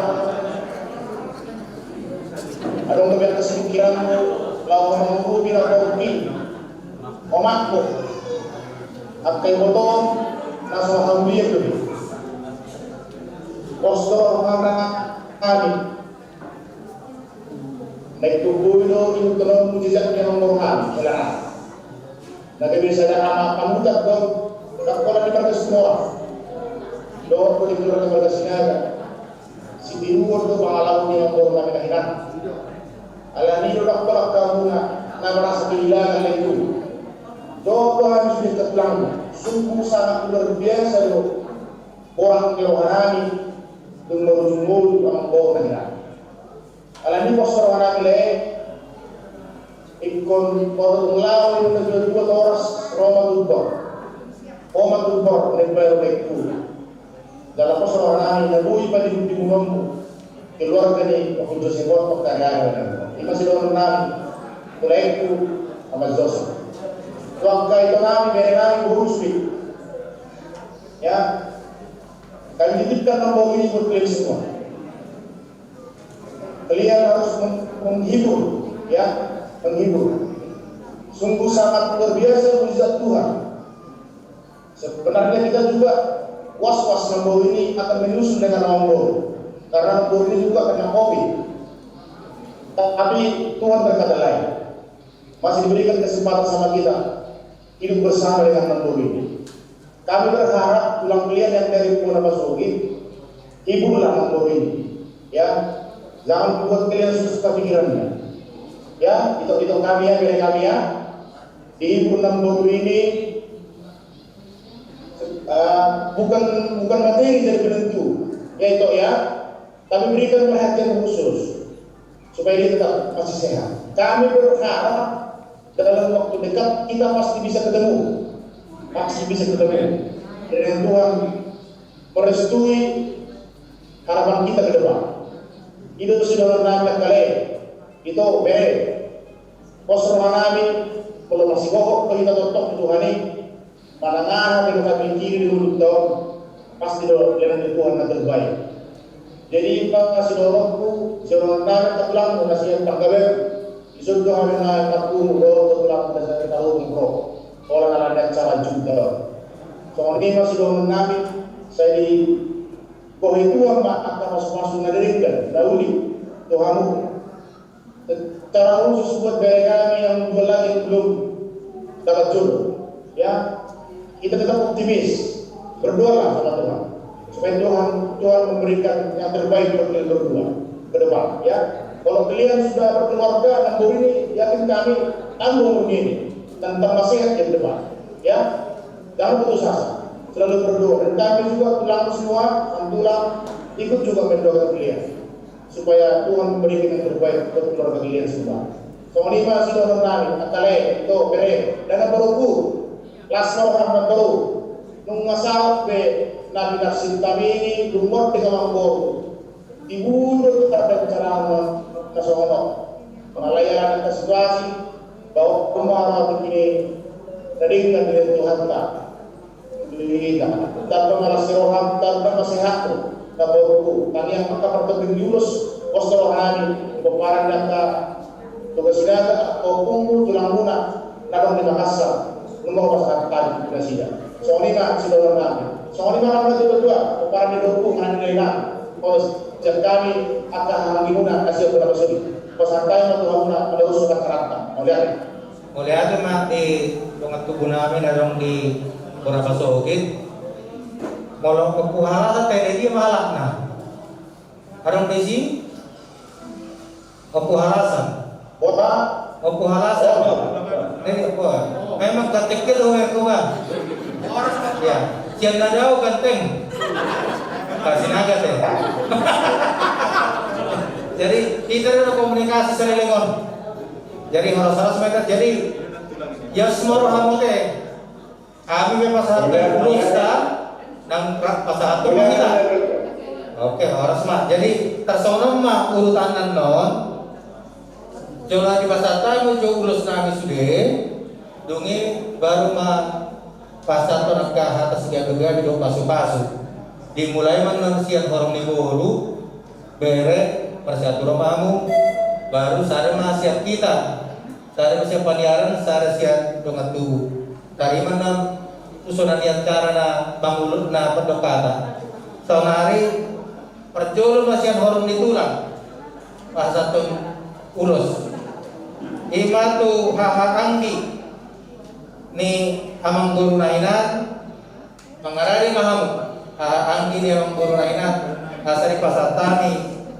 Adong dope angka sipingkiranmu laho mangurupi na parupi omakmu, angka ibotom na so haulian dope. Pos do roha nami. Naeng tubu do ihuthononmu jejak ni amangboru nami, hela nami. Na gabe sada anak panutan do, ndang pola di marga Sumorang dohot di keluarga marga Sinaga. Sitiruon do pangalaho ni amangboru nami na hinan. Alani do ndang pola angka hamuna na merasa kehilangan, lae, tubu. Dohot do hami sude, Tulang, sungguh sangat luar biasa do borat ni rohanami dung marujung ngolu amangboru nami. Alani i pos rohanami, lae, ingkon ro ma tulang, laho ma tulang, tulang, horas ro ma tulang, ro ma tulang, naeng baen rohangku. Jala pos rohanami na boi padibudibu hamu keluarga ni Ompu Joseph on, pangkariaon. I ma sidohononnami tu laengku, Ama Joseph. Tu angka itonami, berenami, boru sude. Ya. Kami titipkan namboru ini buat kalian semua. Kalian harus meng-, menghibur, ya, menghibur. Sungguh sangat luar biasa mujizat Tuhan. Sebenarnya kita juga was-was namboru ini akan menyusul dengan namboru, karena namboru ini juga kena covid. Tapi Tuhan berkata lain. Masih diberikan kesempatan sama kita hidup bersama dengan namboru ini. Kami berharap tulang, kalian yang dari Bona Pasogit, hiburlah namboru ini. Ya, jangan buat kalian susah pikirannya. Ya, itu, itu kami ya, bere kami ya. Dihibur namboru ini, eh, bukan, bukan materi jadi penentu. Ya, itu ya. Tapi berikan perhatian khusus supaya dia tetap masih sehat. Kami berharap dalam waktu dekat kita pasti bisa ketemu. Pasti bisa ketemu. Dan Tuhan merestui harapan kita ke depan. I do sidohononnami, ale, ito, bere. Pos rohanami, molo masihohot do hita tongtong tu Tuhan i, manang aha pe na tapikiri di ngolunta on, pasti do lehonon ni Tuhan na terbaik. Jadi, i ma sidohononku, sidohononnami, Tulang, na sian panggabean, dison do hami na marpungu dohot Tulang, na sian Tarutung ro, holan alani acara Junta on. Songon i ma sidohononnami, sai dibohi Tuhan ma angka pasupasu na denggan, na uli tu hamu. Secara khusus buat bere kami yang dua lagi yang belum dapat jodoh, ya, kita tetap optimis, berdoalah sama Tuhan supaya Tuhan, Tuhan memberikan yang terbaik buat kalian berdua ke depan, ya. Kalau kalian sudah berkeluarga, namboru ini, yakin kami, tanggung ini, dan tambah sehat ke depan, ya. Jangan putus asa, selalu berdoa. Dan kami juga, Tulang semua, Tulang, ikut juga mendoakan kalian supaya Tuhan memberikan yang terbaik buat keluarga kalian semua. Songon i ma sidohononnami, angka lae, ito, bere, dang na baru ku, las ma roham na baru, nunga saut be na pinarsinta i, dung mardongan amangboru. Tibu do tu pardansanan na songon on. Mangalai alani angka situasi, baru ma roha tingki ni na denggan di Tuhanta. Tamba ma las ni roham, tamba ma sehatmu, na borungku. Tangiang angka partobing ni ulos, pos rohanami, pomparan ni angka Toga Sinaga, angka ompungmu, tulangmuna na adong di Makassar, nunga hupasahat hami tu nasida. Songon i ma sidohononnami. Songon i ma nang na tuatua, pomparan ni dohotku, manang ni dainang. Pos, sian hami angka hahaanggi muna na sian Bona Pasogit. Pos, santabi ma tu hamuna, madaus surat haranta. Mauliate. Mauliate ma di dongan tubunami na adong di Bona Pasogit. Molo Ompu Halasan, tele dia ma halakna? Adong disi Ompu Halasan. Bota. Ompu Halasan. Bota. Ini, wah, memang ganteng ke do, Ompu, Bang. Ya, sian na dao ganteng. Kasi naga te. Jadi, kita ada komunikasi saleleng on. Jadi, horas-horas mereka. Jadi, ya, semua rohamu te. Hami pe pasahat ulos, nang ra-, pasahat tu hita. Oke, horas ma. Jadi, tarsongon on ma urutanna on. Jolo dipasahat hami jo ulos nami sude, dung i baru ma pasahat tu angka hata sigabe-gabe dohot pasu-pasu. Dimulai ma nang sian horong ni boru, bere, marsiatur ma hamu, baru sada ma sian hita. Sada ma sian paniaran, sada sian dongan tubu. Tarima nang tu songon i acara na mangulahon na pandok hata. Saonari parjolo ma sian horong ni tulang pasahathon ulos. I ma tu hahaanggi ni amangboruna hinan, mangarade ma hamu, hahaanggi ni amangboruna hinan, asa dipasahat hami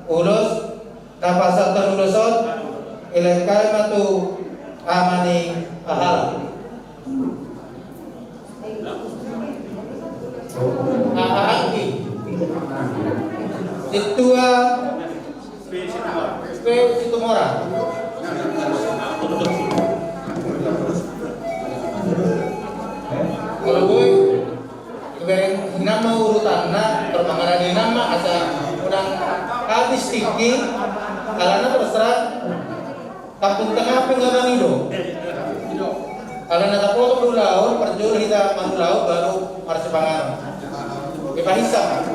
ulos, na pasahathon ulos on, dilehon hami ma tu ama ni Ahala. Aha, Anggi. Sintua P Situmorang. Molo boi, ibereng nama urutanna, kalau mangarani nama asa unang habis tinggi, alana terserah. Kampung Tengah pe nga mangido. Alana tapotong do ulaon, parjolo hita mangulahon baru marsipanganon. Dipahisap.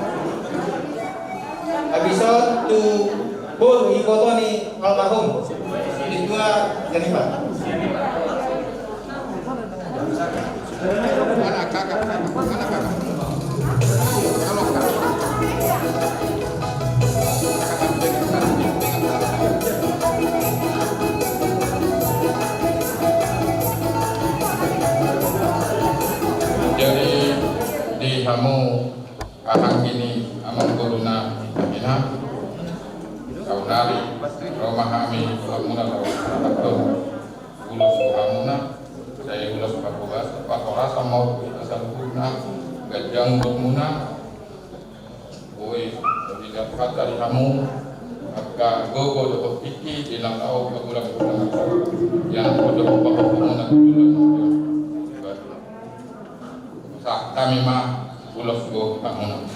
Habis on tu boru iboto ni almarhum. Sintua Janipa. Jadi di hamu anggi ni amangboru nami, saonari ro ma hami tu hamuna laho mangalap ulos tu hamuna, sai ulos parhorasan ma tu hita saluhutna, ganjang umurmuna. Boi, boi dapot hata di hamu, angka gogo dohot tingki di na laho pagulang-gulang, yang dohot pahohomuna tu joloan on. Sahat hami ma ulos gogo hamuna.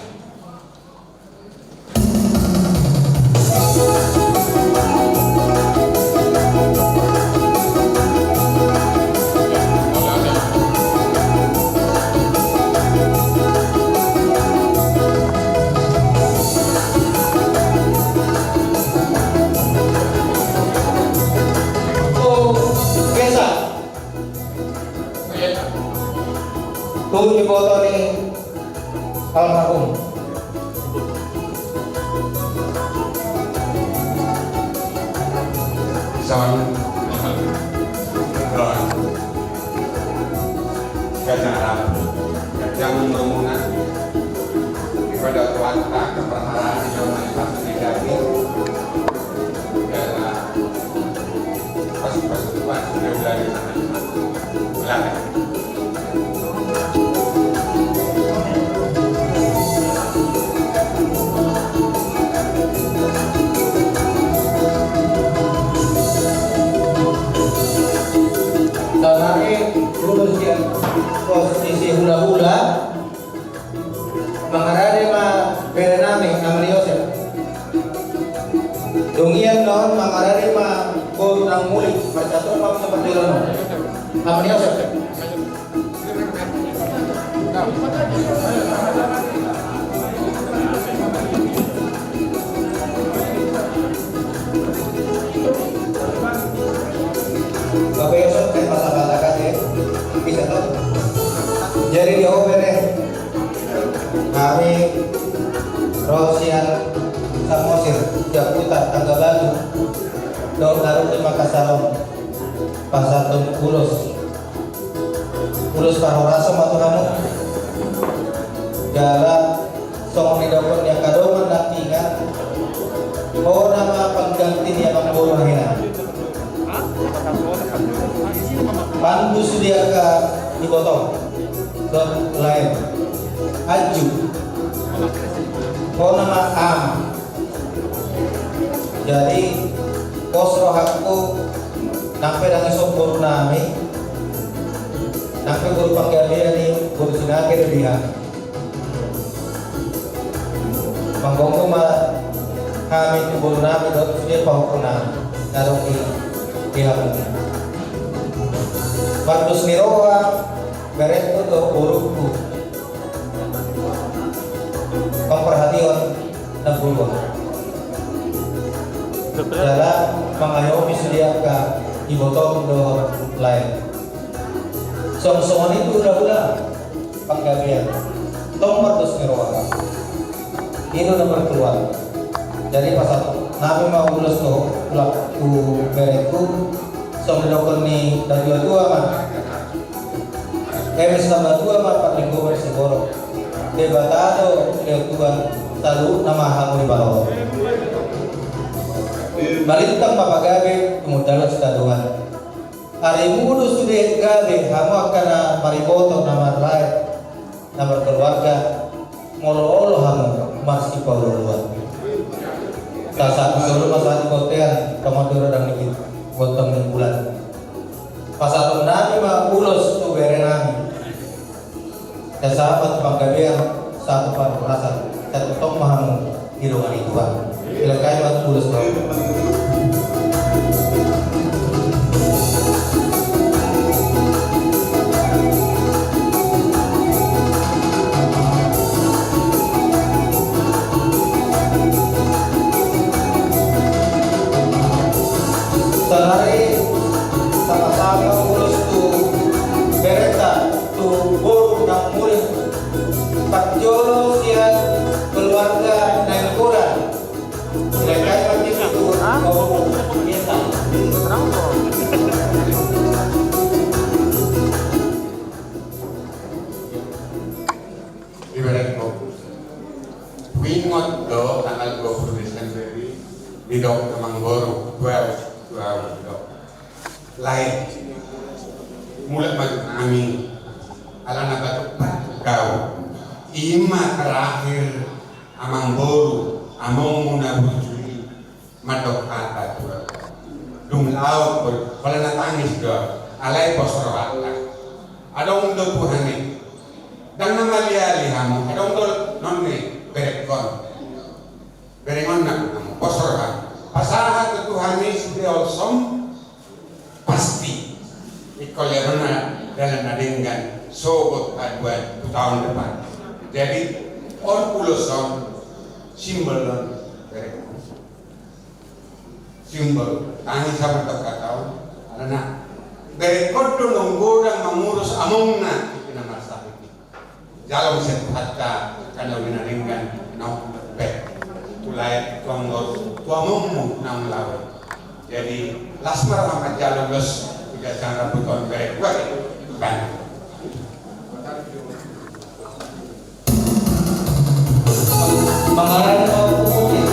Tu iboto ni almarhum. Son. Son. Ganjang umurmuna. Dipasahat Tuhanta angka parharaan di joloan on, pasti didapot. Jala saonari ulos sian pos ni si hulahula. Mangarade ma bere nami, nama ni Yosep. Dung i annon mangarade ma boru na muli, marcatur ma bisa parjolo annon. Nama ni Yosep. Bapak Yosep, saya pasang kata-kata ya. Bisa toh? Jadi di over deh. Hami ro sian Samosir, Jakarta, Tangga Batu. Dohot na ro di Makassar on. Pasahathon ulos. Ulos parhorasan ma tu hamu. Jala songon nidokon ni angka dongan nangkiningan, ho nama pangganti ni amangboru na hinan. Pandu sude angka ibotom dohot lae. Anju. Ho nama ama. Jadi pos rohangku, nang pe ndang dison boru nami, nang pe boru panggabean i, boru Sinaga do di hami. Manggomgom ma hami tu boru nami dohot sude pahompu nami na adong di, di hamu. Mardos ni roha berengku dohot borungku. Pangparhation na bolon. Jala mangayomi sude angka ibotom dohot lae. Songon songon i tu hulahula panggabean. Tong mardos ni roha. I do na martua. Jadi pasahat nami ma ulos tu hulahula, tu berengku. Songon nidokon ni natuatua ma. Eme satua ma parlinggoman siborok. Debata do lehon Tuhan, saluhutna ma hamu diparorot. Balintang ma pagabe tumundalhon sitadoan. Arimu do sude gabe, hamu angka na mariboto na marlae. na markeluarga, molo olo hamu marsipaolooloan. Sahat-sahat ni solu ma sahat ni bontean, tongon do roda ni gontong ni bulan. Pasahatonnami ma ulos tu berenami. Sahat-sahat tu panggabean, sahat tu parhorasan, sai tongtong ma hamu didongani Tuhan. Dilengkahi ma ulos tu hamu. Saonari, sapa-sapa ulos tu berenta. Tu boru na muli, parjolo sian keluarga Nainggolan. Silakan, Pak. Hah? Boru Nainggolan. Kenapa? Ibarat fokus. Huingot do tanggal dua puluh Desember i, didok amangboru, dua, dua, didok. Lae, mulak ma tu hami, alana batu pat hau. I ma terakhir amangboru, amongmu na burju i, mandok hata tu au. Dung laho, holan na tangis do, alai pos rohanta. Adong do Tuhan i. Ndang na maliali hamu, adong do nonne, berengkon. Berengkon na hamu, pos roha. Pasahat tu Tuhan i sude olsom, pasti. Ingkon lehonna dalan na denggan, sogot haduan tu taon depan. Jadi, on ulos on, simbol on, berengkon. Simbol, tangis sama tau kata on, alana berengkon do naung godang mangurus amongna, ipina marsahit. Jalo muse tu Tuhanta, angka na uli na denggan, naung pe. Tu lae, tu amangboru, tu amongmu, naung laho. Jadi, las ma roha manjalo ulos, tu jajar rambuton berengkon. Bang. Mangaran ma hukum i.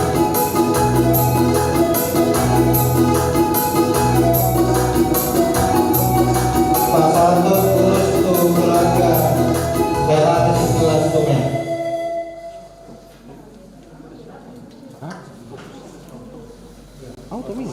Pasahaton ulos tu keluarga. Dalam istilah sungai. Hah? Auto mi.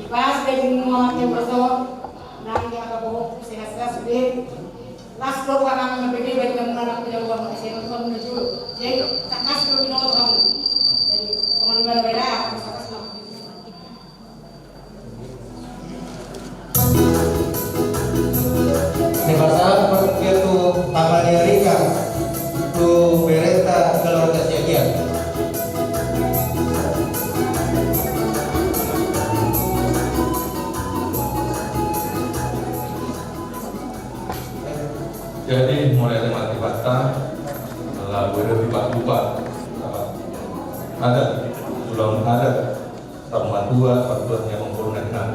Pas dari semua yang betul, nanti akan bawa sehat-sehat sudah. Las do bukan anak bebe bagi kamu anak punya uang masih nonton dulu. Jadi tak kasih dulu nonton kamu. Jadi pengeluaran beda, tak kasih. Ni pasahat partingkian tu Amalia Rika, tu berenta keluarga Siagian. Jadi mulai dari mati patah, lalu berhenti batu, adat, tulang adat, Tarung matua, partua ni amangboru na hinan.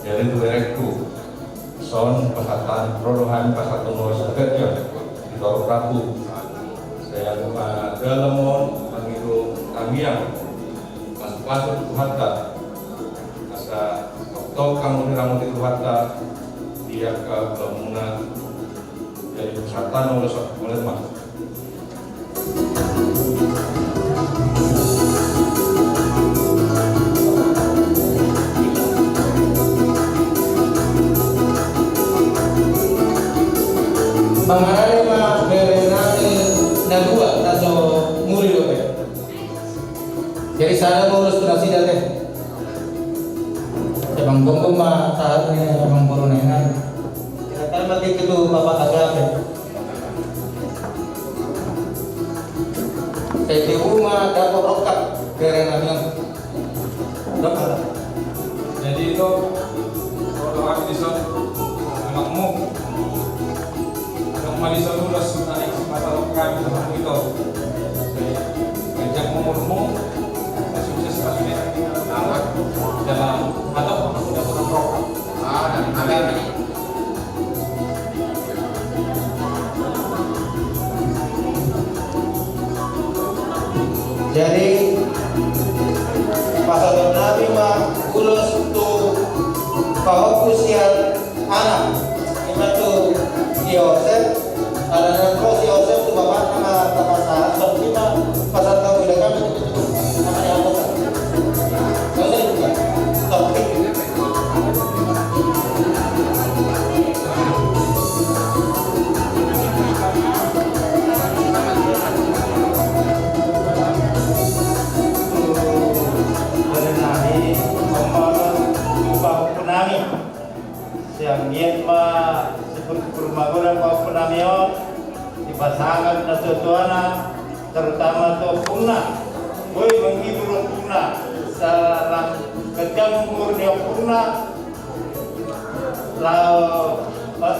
Jadi tu berengku, son pasahat, ro do hami pasahat tu mauliate, di torop rambu. Sai anggo panggabean on, mangido tangiang, pasu-pasu tu Tuhanta. Asa tongtong hamu diramoti Tuhanta, di angka ulaonmuna. Jadi pasahat ma ulos on, mulak ma. Mangarani ma bere nami na dua na so muli dope. Jadi sada ma ulos tu nasida te. Amangboru ma sahat ni amangboru na hinan. Silakan ma tingki tu Bapak Agape. Sai di uma dapot rongkap bere nami on. Rongkap. Jadi ito, ro do hami dison, anakmu. Adong ma dison ulos, tarik sipata rongkap, anakmu ito. Sai, ganjang umurmu, sukses ma sude. Anak, dalam, atau, dalam rongkap. Ah, dan amin. Pasahaton nami ma ulos tu pahompu sian anak, ima tu si Yosep, ala na ro si Yosep tu bapakna ma pasahat, songon i ma pasahat nami tu hami tu tutu. Apa ni apa sa? Kau tadi buka. Topik. Sian i ma sipurpur magodang pahompu nami on, dipasahat natuatuana, terutama tu ompungna. Boi menghibur ompungna, salam kencang umur ni ompungna. Lao, eh,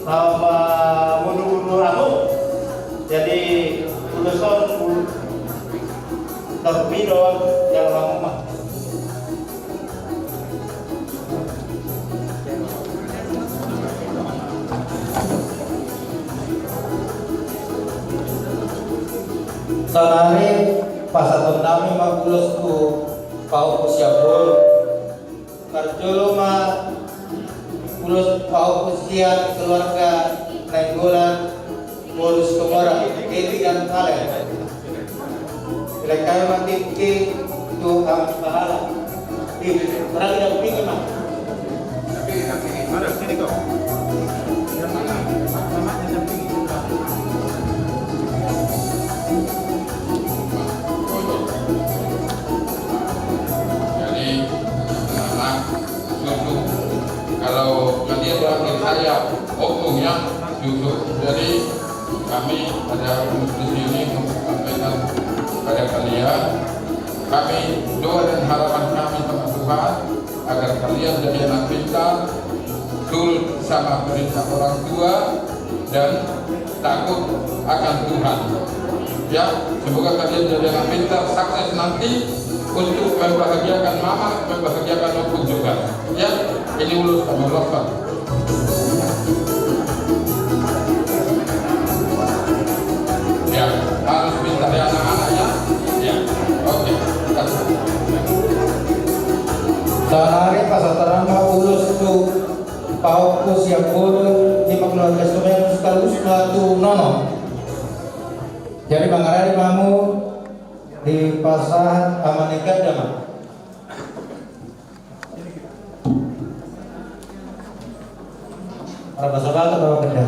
lao, eh, mulu-mulu amu. Jadi, ulos on, terpilih, ya, lama. Saonari pasahaton nami ma ulos tu pahompu sian Bolu. Parjolo ma ulos pahompu sian keluarga Nainggolan, Bolu Situmorang, Eli dan Kaleb. Dilehon ma tingki tu angka halak. Ih, orang dampingi ma. Jadi, anak-anak, susu. Kalau kalian panggil saya, ompung ya, susu. Jadi, kami ada di sini untuk sampaikan pada kalian, kami, doa dan harapan kami sama Tuhan, agar kalian jadi anak pintar, turut sama perintah orang tua, dan takut akan Tuhan. Ya, semoga kalian jadi anak pintar, sukses nanti untuk membahagiakan mama, membahagiakan ompung juga. Ya, ini ulos kami uloskan. Ya, harus pintar ya anak-anak ya. Ya, oke. Saonari pasahaton nami ma ulos tu pahompu sian Bolu, ima keluarga Situmorang, sekaligus ma tu nono. Jadi mangarade ma hamu, dipasahat ama ni ganda ma. Orang bahasa Batak apa benda?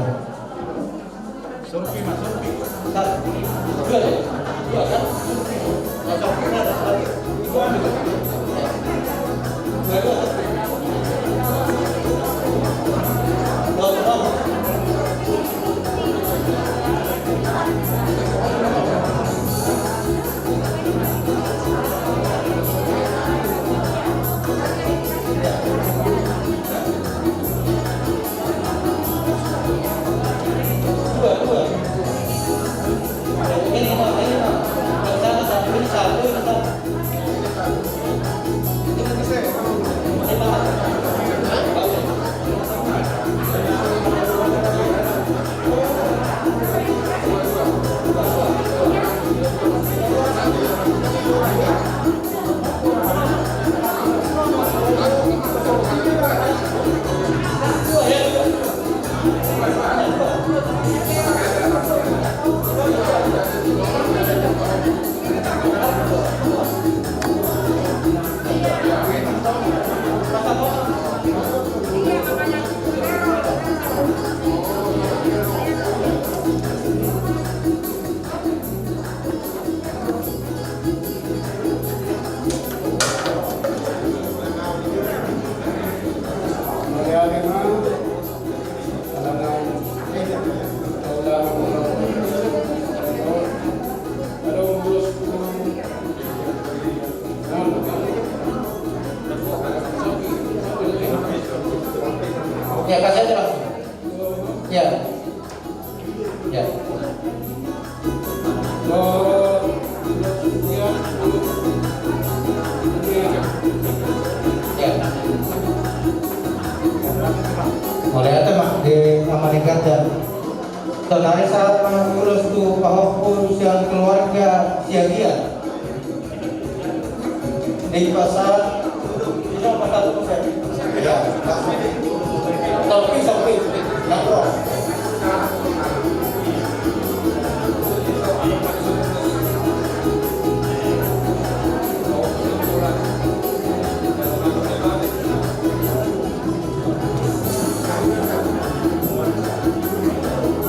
Ya, kasih aja langsung. Ya. Ya. Ya. Mauliate ma di ama ni ganda. Saonari sahat ma ulos tu pahompu sian keluarga Siagian. Di pasar, di pasar. Ya, tapi, tapi, nggak pro.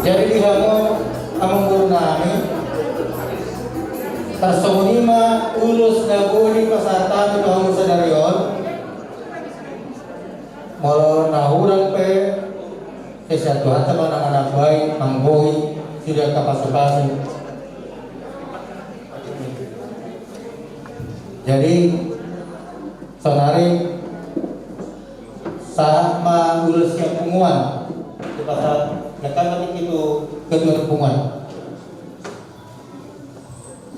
Jadi di hamu amangboru nami, tarsongon i ma ulos na boi pasahat hami tu hamu sadari on. Molo na hurang pe, sai sian Tuhanta ma na manambai, manggohi sude angka pasupasu. Jadi saonari sahat ma ulos sian punguan. Di pasar, lekan lagi itu ketua punguan.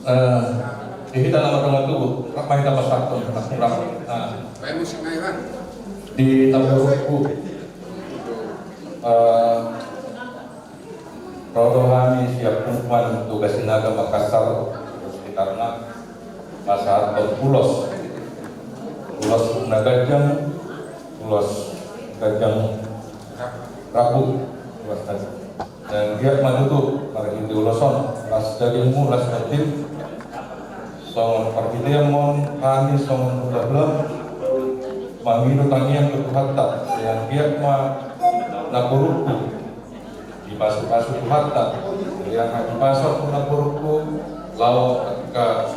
Eh, di hita nama dengan tubuh, apa hita pasar pun, nah, kurang. Nah. Di taburuku, eh, ro do hami sian punguan Toga Sinaga Makassar, sekitarna, pasahat ulos. Ulos na ganjang, ulos ganjang rapu, ulos ganjang. Naeng giat ma tutu marhite ulos on, las dagingmu, las tondim. Songon parhitean ma on hami songon hulahula mangido tangiang tu Tuhanta, sai anggiat ma naborungku dipasupasu Tuhanta, sai anggiat dipasupasu naborungku laho angka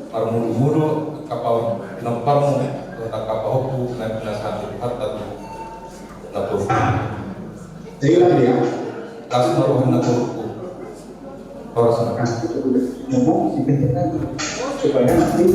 parmudumudu angka paon pinomparmu, dohot angka pahompu na pinasahat ni Tuhanta tu naborungku. Las ma roha ni naborungku. Horas ma. Supaya nanti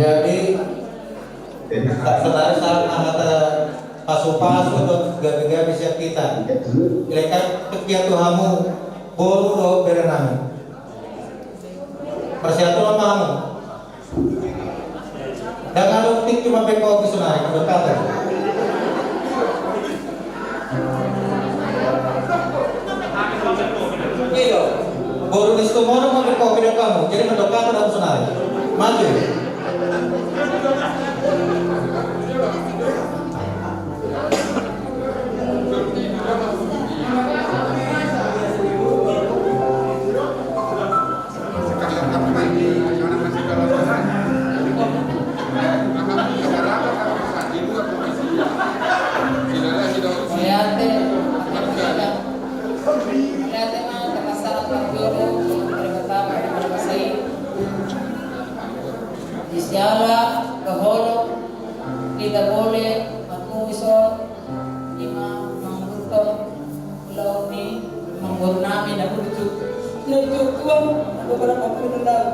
Jadi, saonari sahat ma hata pasupasu dohot gabe-gabe sian hita. Lekan tingki tu hamu boru dohot bere nami. Marsiatur ma hamu. Ndang adong tingki ma pe kopi saonari, mandok hata. Iyo. Boru ni Situmorang ma pe kopi, ndang hamu. Jadi mandok hata do hamu saonari. Maju. Mauliate. Mauliate ma, tapasahat marturu, pada pertama, pada masa i. Di siala, dohot, hita bole, marmusu, ima, mangurtong, ulaon ni amangboru nami na burju, na burju tuan, na beberapa puluh tahun.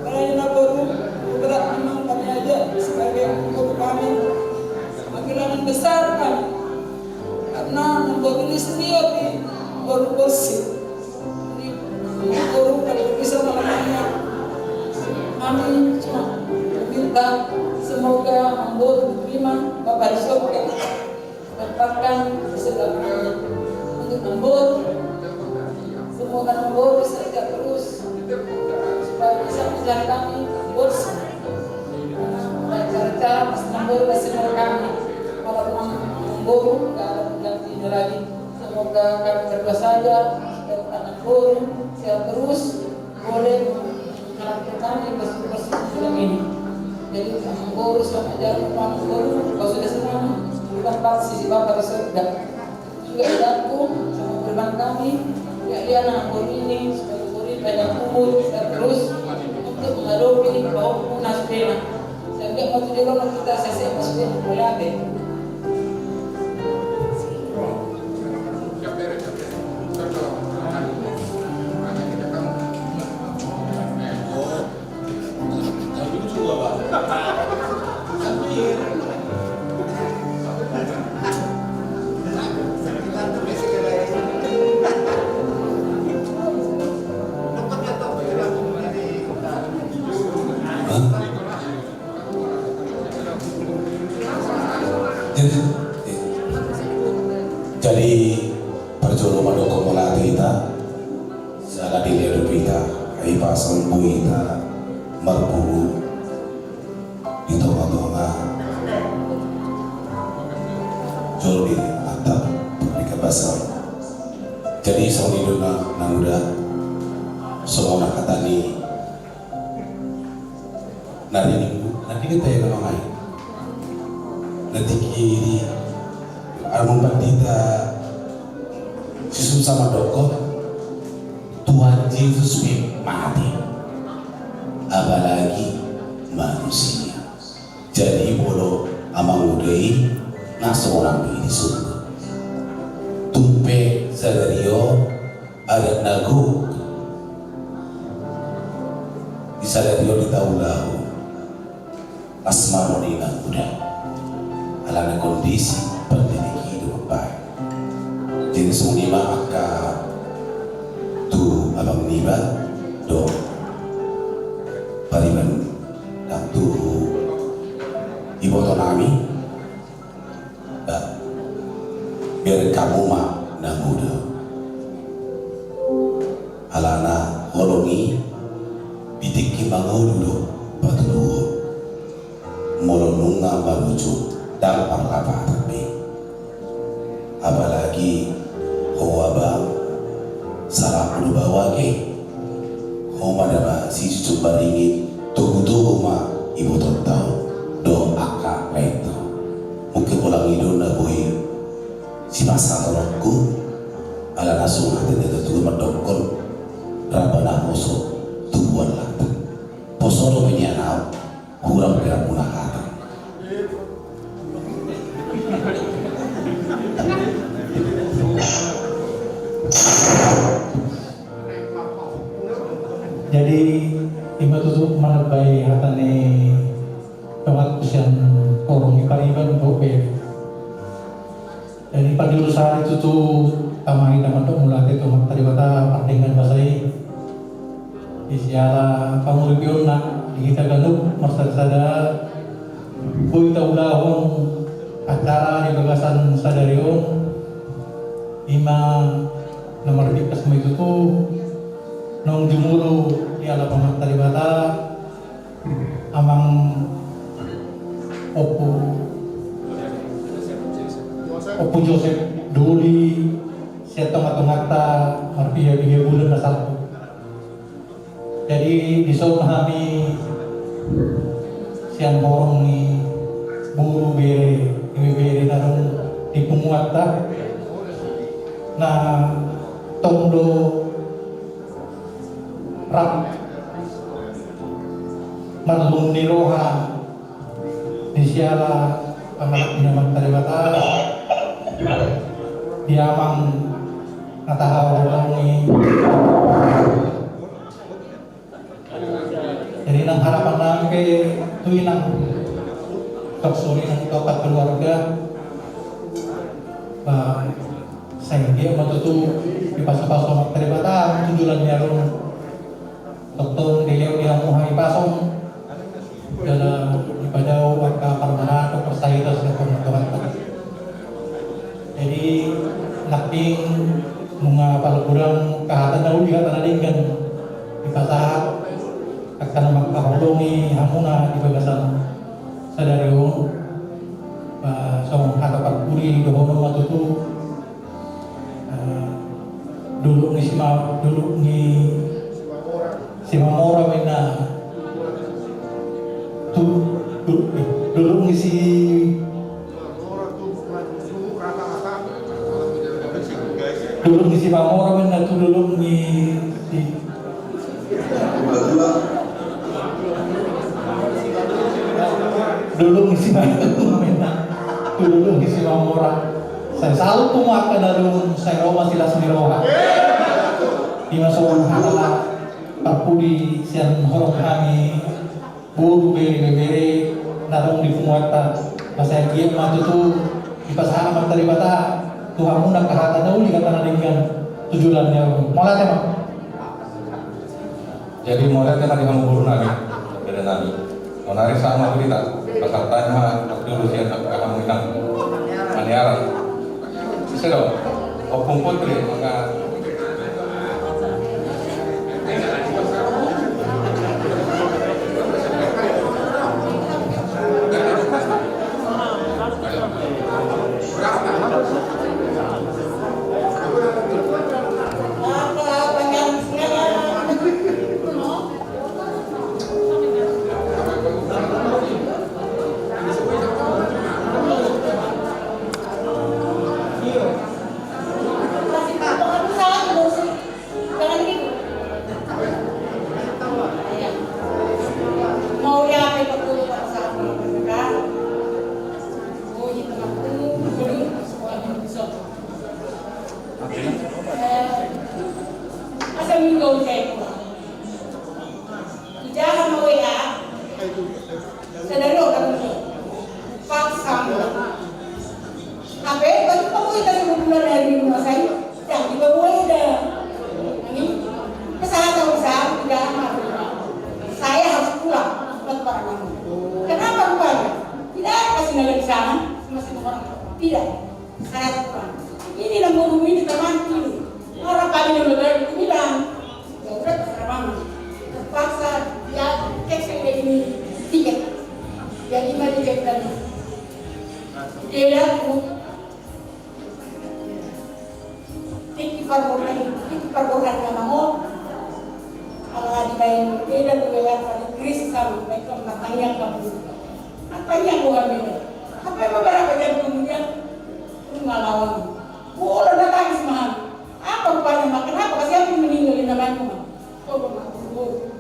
Karena boru, beberapa memang kami aja sebagai boru kami, panggilan besar kami. Karena amangboru ini senior di boru Borsi. Jadi amangboru kalau bisa malamnya, kami cuma meminta semoga amangboru diterima Bapa di surga. Dapatkan segala untuk amangboru. Semoga amangboru sehat terus supaya bisa menjalankan tugas. Karena ada cara-cara pas amangboru kasih tahu kami. Kalau memang amangboru nggak ada penggantinya lagi. Semoga kami berdua saja supaya amangboru sehat terus. Boleh, kalau kita ini bersyukur sih, ini. Jadi, amangboru, selamat jalan, amangboru, kau sudah senang, di tempat sisi Bapa di surga. Juga doaku, sama korban kami, ya, dia anak amangboru ini, supaya amangboru ini banyak umur, sehat terus, untuk menghadapi bahwa pun nasibnya. Sehingga mau tujuh orang kita sesi masuk di Mauliate. Jadi, parjolo mandok mauliate hita, siala dilehon hita, ai pasombu hita, marpungu, di tonga-tonga, jolo di mantap, di kabasa. Jadi, songon i do na, na muda, songon hata ni Na rini, na rini tahe na mangai. Na tingki di, amun pandita sisusa mandokkon, Tuhan Jesus pe mate. Apalagi manusia. Jadi molo amang uda i, na sonang be di surga. Tung pe sadari on, adat na gok di sadari on di taulahon. Las ma roha ni na uda. Alana kondisi pandemi i do mambahen. Jadi songon i ma angka tu abang niba dohot pariban nang tu iboto nami. Ba, bereng hamu ma na muda. Alana holong i, di tingki mangolu do patuduhon. Molo nunga marujung, ndang parlapatan be. Apalagi ho abang, salam do baoa ge. Ho ma da ba sijujung maringin, togu-togu ma ibotonta on dohot angka laenta on. Mungkin holan i do na boi sipasahat holongku, alana songon hata ni natuatua mandokkon, rap na poso tubuan lata. Poso do pe nian au, hurang pe rambu na hata. Jadi, ima tutu manambai hata ni donganku sian horong ni pariban dohot bere. Jadi, parjolo sahali tutu tama hita mandok mauliate tu Amanta Debata pardenggan basa i. Di siala panguripionna di hita ganup marsada-sada boi taulahon acara di bagasan sadari on, ima na marpingkas ma i tutu naung jumolo di alap Amanta Debata, amang Ompu, Ompu Josep Doli, sian tonga-tonganta marpiga-piga bulan na salpu. Jadi, dison hami sian horong ni boru, bere, ibebere na adong di punguanta, na tong do rap marlungun ni roha di siala pangalap ni Amanta Debata di amang na tahaholongi. Jadi, nang harapan nami pe tu inang, tok suri nang tokat keluarga, ba, sai dia ma tutu dipasu-pasu Amanta Debata tu joloan ni ari on. Tongtong dilehon di hamu hahipason jala dipadao angka parmaraan dohot parsahiton sian Tuhanta. Jadi, nangkin nunga pala godang angka hata na uli, hata na denggan dipasahat angka na mangkaholongi hamuna di bagasan sadari on, ba, songon hata parpudi dohonon ma tutu. Eh, dolok ni si ma-, dolok ni si Mamora ma inna. Tu, tu, eh, dolok ni si, dolok ni si Mamora ma inna tu dolok ni si Dolok ni si Mamora ma inna. Tu dolok ni si Mamora. Sai salpu ma angka na lungun, sai ro ma silas ni roha. Ima songon hata parpudi sian horong hami, boru, bere, ibebere na adong di punguanta. Ba sai anggiat ma tutu dipasahat Amanta Debata tu hamuna angka hata na uli, hata na denggan tu joloan ni ari on. Mauliate ma. Jadi, mauliate ma di hamu boru nami, bere nami. Sonari sahat ma tu hita, pasahat hami ma parjolo sian hamu inang. Niaran. Ise do? Ompung Putri, mangga. Asa minggu saya. Jaha ma W A. Sadari on kan. Paksa ma. Hape bagi pokoknya kita sebelum bulan dari rumah saya. Jangan dibawa dah. Ini kesalahan besar, jaha ma. Saya harus pulang ke tempat kamu. Kenapa rupanya? Tidak ada kasih di sana, masih orang. Tidak. Saya harus pulang. Ini lembu bumi di teman ini. Orang kami yang berbeda bilang, Ya udah, terserah mama. Terpaksa dia cancel deh ini tiket. Jadi mari cek tadi. Dia laku. Tingki parboran, tingki parboran na mamo. Ala dibaen beda dua yang pada Inggris sama mereka bertanya kamu. Apa yang gua ambil? Apa yang beberapa jam kemudian? Lu ngalawan. Bola na tangis mahal. Apa rupanya, Mak? Kenapa kasihan meninggal di namanya, Mak? Coba, Mak, dulu.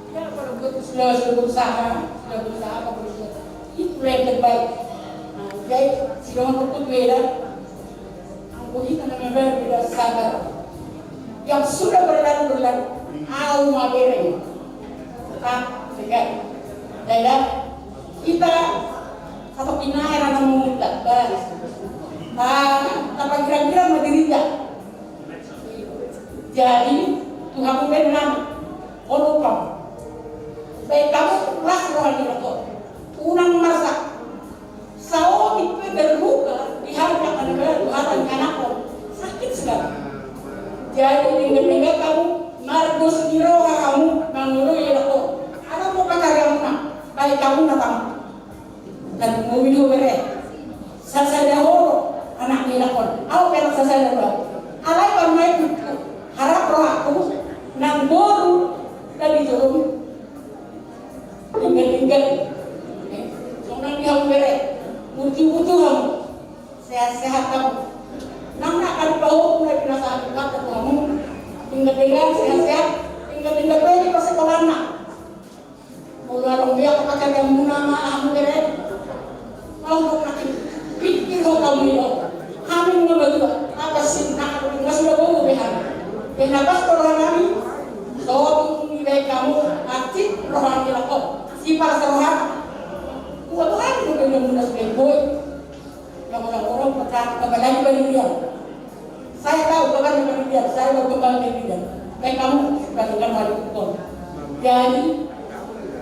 Ya, kalau gue tuh sudah, sudah berusaha, sudah berusaha, apa boleh buat? Itulah yang terbaik. Nah, jadi, si Roman Rumput beda. Anggo hita na memang beda sabar. Yang sudah berlalu, berlalu. Au ma bereng. Tetap tegak. Daerah kita satu pinae rana memutar. Bas. Nah, tanpa kira-kira mau dirinjak. Jadi, Tuhan mungkin nang, oh, lupa. Baik kamu, las roha di rokok. Unang masak. Saotik pe terluka di harga pada Tuhan dan anakku. Sakit sekali. Jadi, dengan-dengan kamu, mardos di roha kamu, mangoloi rokok. Ada mau pacar kamu, nak? Baik kamu, nak kamu. Dan mobil do bere. Sasada ho anak ni lakon. Au pe anak sasada do. Alai parmai tu harap rohaku nang boru dari jolom. Tinggal-tinggal. Sonang di hamu bere. Mutu-mutu hamu. Sehat-sehat hamu. Nang nak kali bau mulai penasaran kata hamu. Tinggal-tinggal sehat-sehat. Tinggal-tinggal bere di persekolahan nak. Molo adong be angka pacarmuna ma hamu bere. Molo na pinggir ho hamu i, hami nunga matua, apa sih na aku nunga sudah bobo be hami. Kena pas roha nami. So, baik kamu, acit roha ni lakon. Si pas roha. Kuat roha ni lakon, muna sudah boy. Yang orang-orang percaya kepada dia. Saya tahu kabarnya dia, saya baru kembali dari dia. Baik kamu, sudah dengar hal itu, Tuan. Jadi,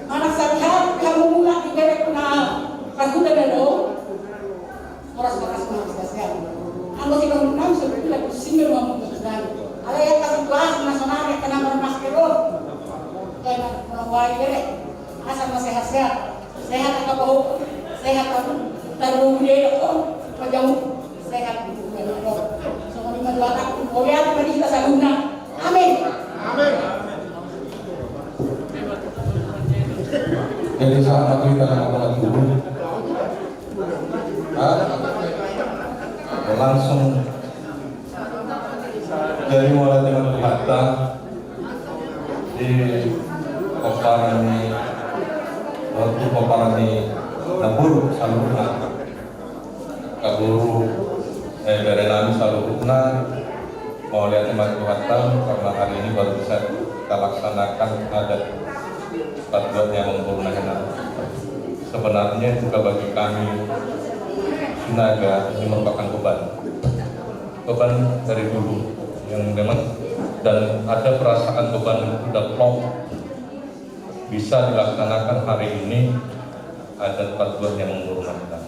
anak saya lihat kamu mulak di bere kuna. Pas sudah ada lo. Horas-horas, horas-horas. Anggo si kamu enam sebetulnya pusing dia mau memutuskan. Ada yang kasih kelas nasional yang kena bermasker lo. Kayak mau wali bere. Asal masih sehat-sehat. Sehat angka pahompu, sehat angka tarboru ni anak on, pajamu, sehat di bulan on. Songon i ma doaku, mauliate ma di hita saluhutna. Amin. Amin. Jadi, sahat ma tu hita na mangkatai tubu. Hah? Langsung. Jadi, mauliate ma tu Tuhanta di pomparan ni, waktu pomparan ni namboru saluhutna. Namboru, eh, bere nami saluhutna, mauliate ma tu Tuhanta karena hari ini baru bisa kita laksanakan adat Paduahon ni amangboru na hina. Sebenarnya juga bagi kami Sinaga ini merupakan beban. Beban dari dulu yang memang dan ada perasaan beban itu sudah plong bisa dilaksanakan hari ini adat Paduahon ni amangboru na hina.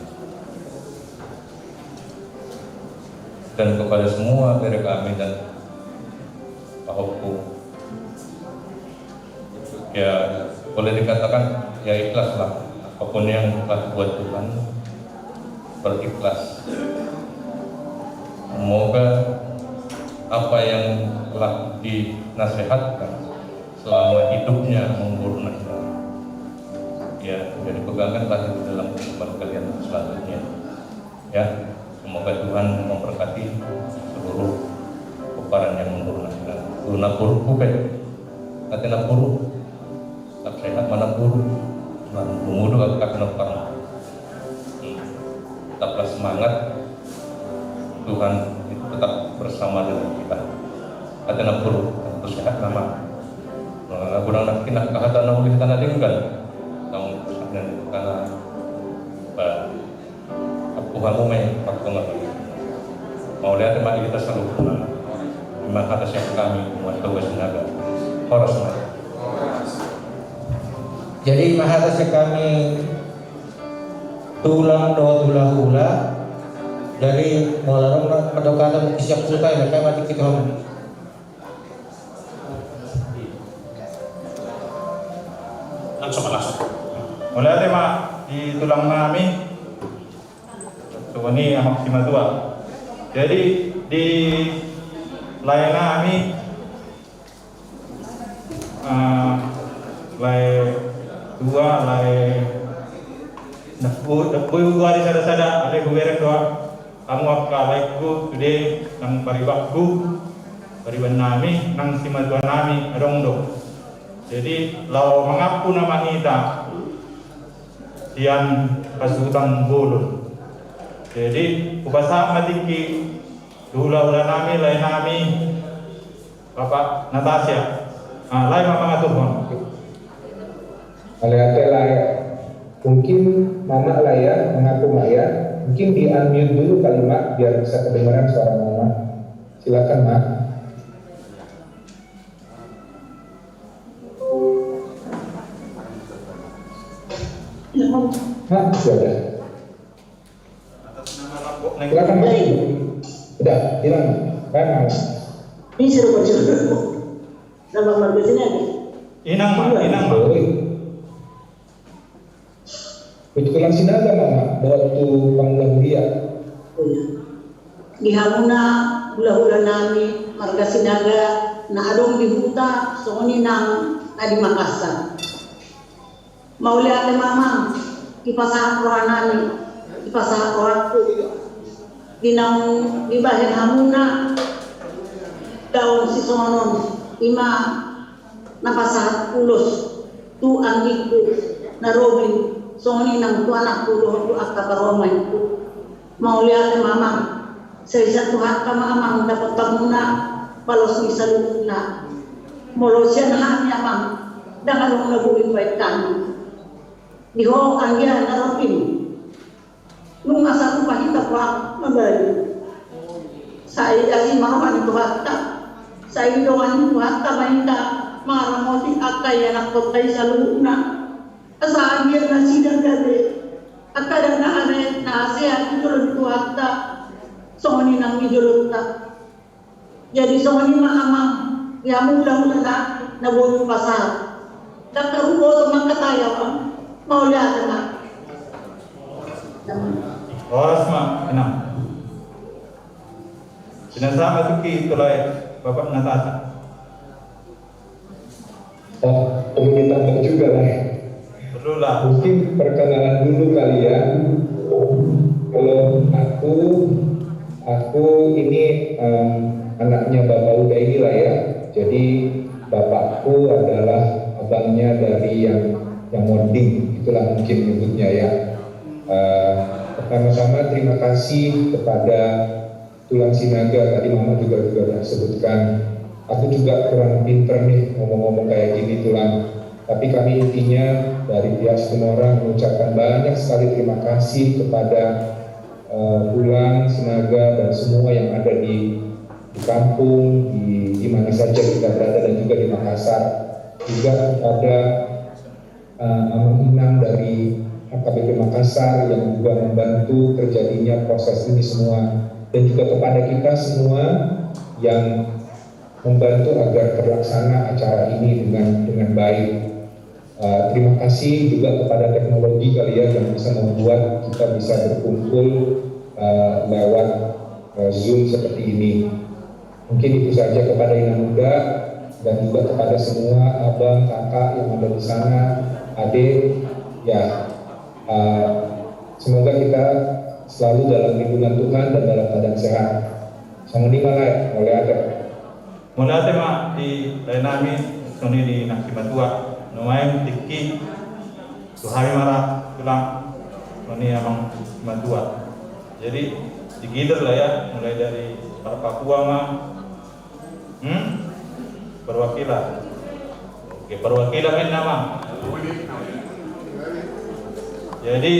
Dan kepada semua bere kami dan pahompu. Ya, boleh dikatakan, ya, ikhlaslah. Apapun yang telah dibuat Tuhan, berikhlas. Semoga apa yang telah dinasehatkan selama hidupnya memurnakan. Ya, jadi pegangkanlah itu dalam kehidupan kalian selanjutnya. Ya, semoga Tuhan memberkati seluruh pomparan yang memurnakan. Tuh, nampuru pe. Ate nampuru. Tetap sehat ma nampuru. Nah, mulu tetap nampuru. Tetaplah semangat. Tuhan itu tetap bersama dengan kita. Ate nampuru, tetap sehat nama. Nah, kurang nak kena kehatan na ulih tanah denggan. Namun, karena, Tuhan, mauliate ma. Mauliate ma di hita saluhutna. Ima hata sian hami, Muat Toga Sinaga. Horas ma. Jadi, ima hata sian hami tulang dohot hulahula. Jadi, molo adong na mandok hata mungkin siap suka ya, kayak mati kita. Langsung, langsung. Mauliate ma di tulang nami. Songon i amang simatua. Jadi di lae nami, eh, lae tua, lae na boi, na boi hugoari sada-sada, alai hubereng do hamu angka laengku sude nang paribanku, pariban nami, nang simatua nami adong do. Jadi laho mangampu nama hita sian hasuhuton bolon. Jadi hupasahat ma tingki tu hulahula nami, lae nami, Bapak Natasha. Ah, lae ma mangaturhon. Mauliate lae. Mungkin Mama lae ya, mengaku Mak ya. Mungkin di unmute dulu kali Mak, biar bisa kedengaran suara Mama. Silakan Mak. Mak, sudah. Atas nama Lambok Neng. Silakan, Mak. Udah, hilang. Kan, Mak. Ini seru, seru. Nama Marga Sinaga. Inang, Mak, inang, Mak. Oi. Itu tulang Sinaga, Mak, Mak. Bawa tu Pangula Huria. Iya. Di hamuna hulahula nami marga Sinaga na adong di huta, songon i nang na di Makassar. Mauliate ma amang, dipasahat roha nami, dipasahat rohangku. Di naung dibahen hamuna daon sisonon, ima na pasahat ulos tu anggingku na Robin, songon i nang tu anakku dohot tu angka parumaenku. Mauliate ma amang, sai sian Tuhanta ma amang dapotan muna balos ni saluhutna. Molo sian hami amang, ndang adong na boi hubahen hami. Di ho anggia na Robin, nunga sarupa hita, Pak, mabalu. Sai asi ma roha ni Tuhanta, sai dongan ni Tuhanta ma hita mangaramoti angka ianakhonta i saluhutna. Asa anggia nasida gabe angka dangka na sehat di jolo ni Tuhanta, songon i nang di jolonta. Jadi songon i ma amang, di hamu hulahula na boi hupasahat. Ndang huboto mangkatai au, mauliate ma. Horas ma, Inang. Pinasahat ma tingki tu lae, Bapak Natasha. Oh, perlu ditambah juga lah. Perlu lah. Mungkin perkenalan dulu kali ya. Kalau aku, aku ini, em, anaknya Bapak Uda inilah ya. Jadi bapakku adalah abangnya dari yang, yang monding, itulah mungkin nyebutnya ya. Eh, pertama-tama terima kasih kepada Tulang Sinaga, tadi Mama juga, juga udah sebutkan. Aku juga kurang pinter nih ngomong-ngomong kayak gini, Tulang. Tapi kami intinya dari pihak Situmorang mengucapkan banyak sekali terima kasih kepada, eh, Tulang Sinaga dan semua yang ada di, di kampung, di, di mana saja kita berada, dan juga di Makassar. Juga kepada eh, Amang Inang dari H K B P Makassar yang juga membantu terjadinya proses ini semua. dan juga kepada kita semua yang membantu agar terlaksana acara ini dengan dengan baik. Eh, terima kasih juga kepada teknologi kali ya yang bisa membuat kita bisa berkumpul eh, lewat eh, Zoom seperti ini. Mungkin itu saja kepada Ina Muda dan juga kepada semua abang, kakak yang ada di sana, adik, ya. Eh, semoga kita selalu dalam lindungan Tuhan dan dalam keadaan sehat. Songon i ma lae, mauliate. Mauliate ma di lae nami, songon i di nang simatua. Nuaeng tingki tu hami ma ra tulang, songon i amang simatua. Jadi digilir lah ya, mulai dari parpakua ma. Hmm? Perwakilan. Oke, perwakilan main nama. Jadi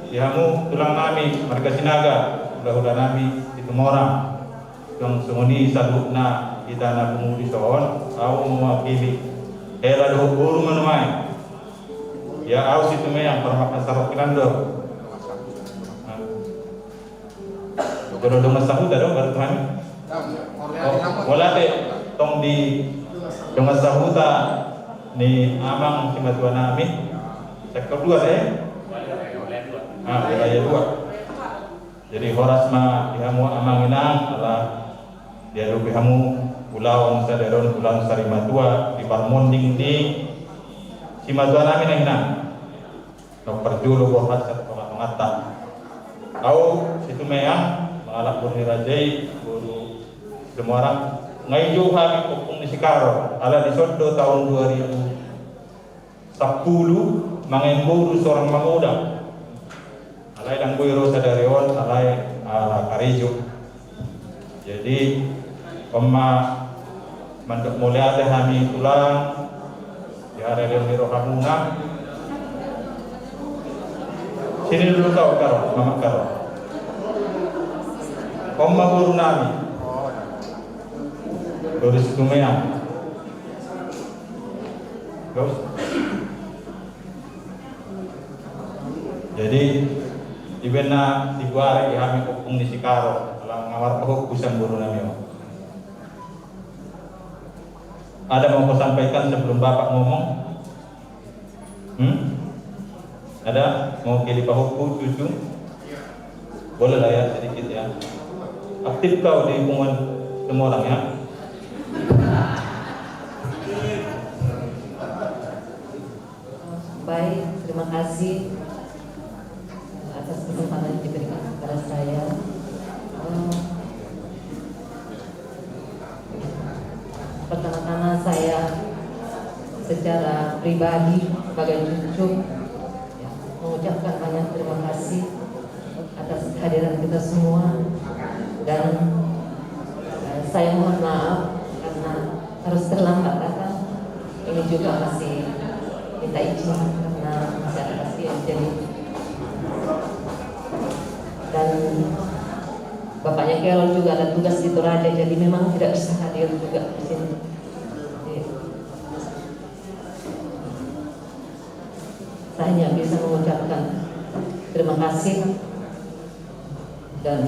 di hamu tulang nami marga Sinaga, hulahula nami Situmorang. Songon i saluhutna hita na pungu dison, au mewakili hela dohot boru ma nuaeng. Ya, au Situmeang, parmakan sarokinan do. Nah. Jolo dongan sahuta do baru kami. Mauliate tong di dongan sahuta ni amang simatua nami. Sektor dua deh. Ah, wilayah dua. Jadi horas ma di hamu amang inang, ala diadopi hamu ulaon sadari on, ulaon sarimatua di parmonding ni simatua nami na inang. Nang parjolo borhat satu tonga-tonganta. Au Situmeang mangalap boru ni raja i, boru Situmorang, nga i jou hami ompung ni Sikaro, ala dison do taon dua ribu sampulu mangaen boru sorang magodang. Alai ndang boi ro sadari on, alai ala karejo. Jadi on ma mandok mauliate hami tulang di haroro ni rohamuna. Sini dulu kau, Karo, mamak Karo. On ma boru nami, boru Situmeang. Terus? Jadi dibaen na digoari hami ompung ni Sikaro, ala nga marpahompu sian boru nami on. Ada mau kau sampaikan sebelum Bapak ngomong? Hmm? Ada mau jadi pahompu, cucu? Boleh lah ya, sedikit ya. Aktif kau di punguan Situmorang ya. Baik, terima kasih atas kesempatan yang diberikan kepada saya. Eh, pertama-tama saya secara pribadi sebagai cucu, ya, mengucapkan banyak terima kasih atas kehadiran kita semua. Dan eh, saya mohon maaf karena harus terlambat datang. Ini juga masih minta izin karena masih ada pasien. Jadi, dan bapaknya Carol juga ada tugas di Toraja, jadi memang tidak bisa hadir juga di sini. Jadi, saya hanya bisa mengucapkan terima kasih dan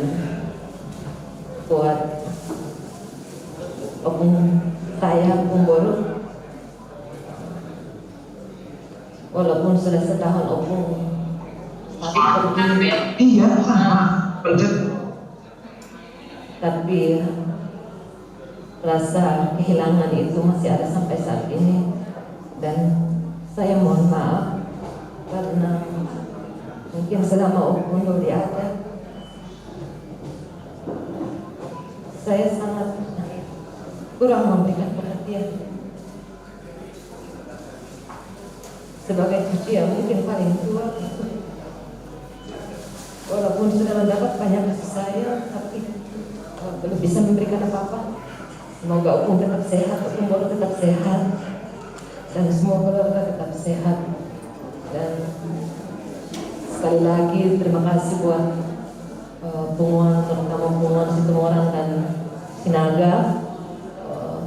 buat ompung saya, ompung boru, walaupun sudah setahun ompung, tapi pergi. Iya, sama. Tapi rasa kehilangan itu masih ada sampai saat ini. Dan saya mohon maaf karena mungkin selama ompung tidak ada, saya sangat kurang memberikan perhatian. Sebagai cucu yang mungkin paling tua, walaupun sudah mendapat banyak kasih sayang, tapi eh, belum bisa memberikan apa-apa. Semoga ompung tetap sehat, ompung boru tetap sehat, dan semua keluarga tetap sehat. Dan sekali lagi terima kasih buat eh, punguan, terutama punguan Situmorang dan Sinaga eh,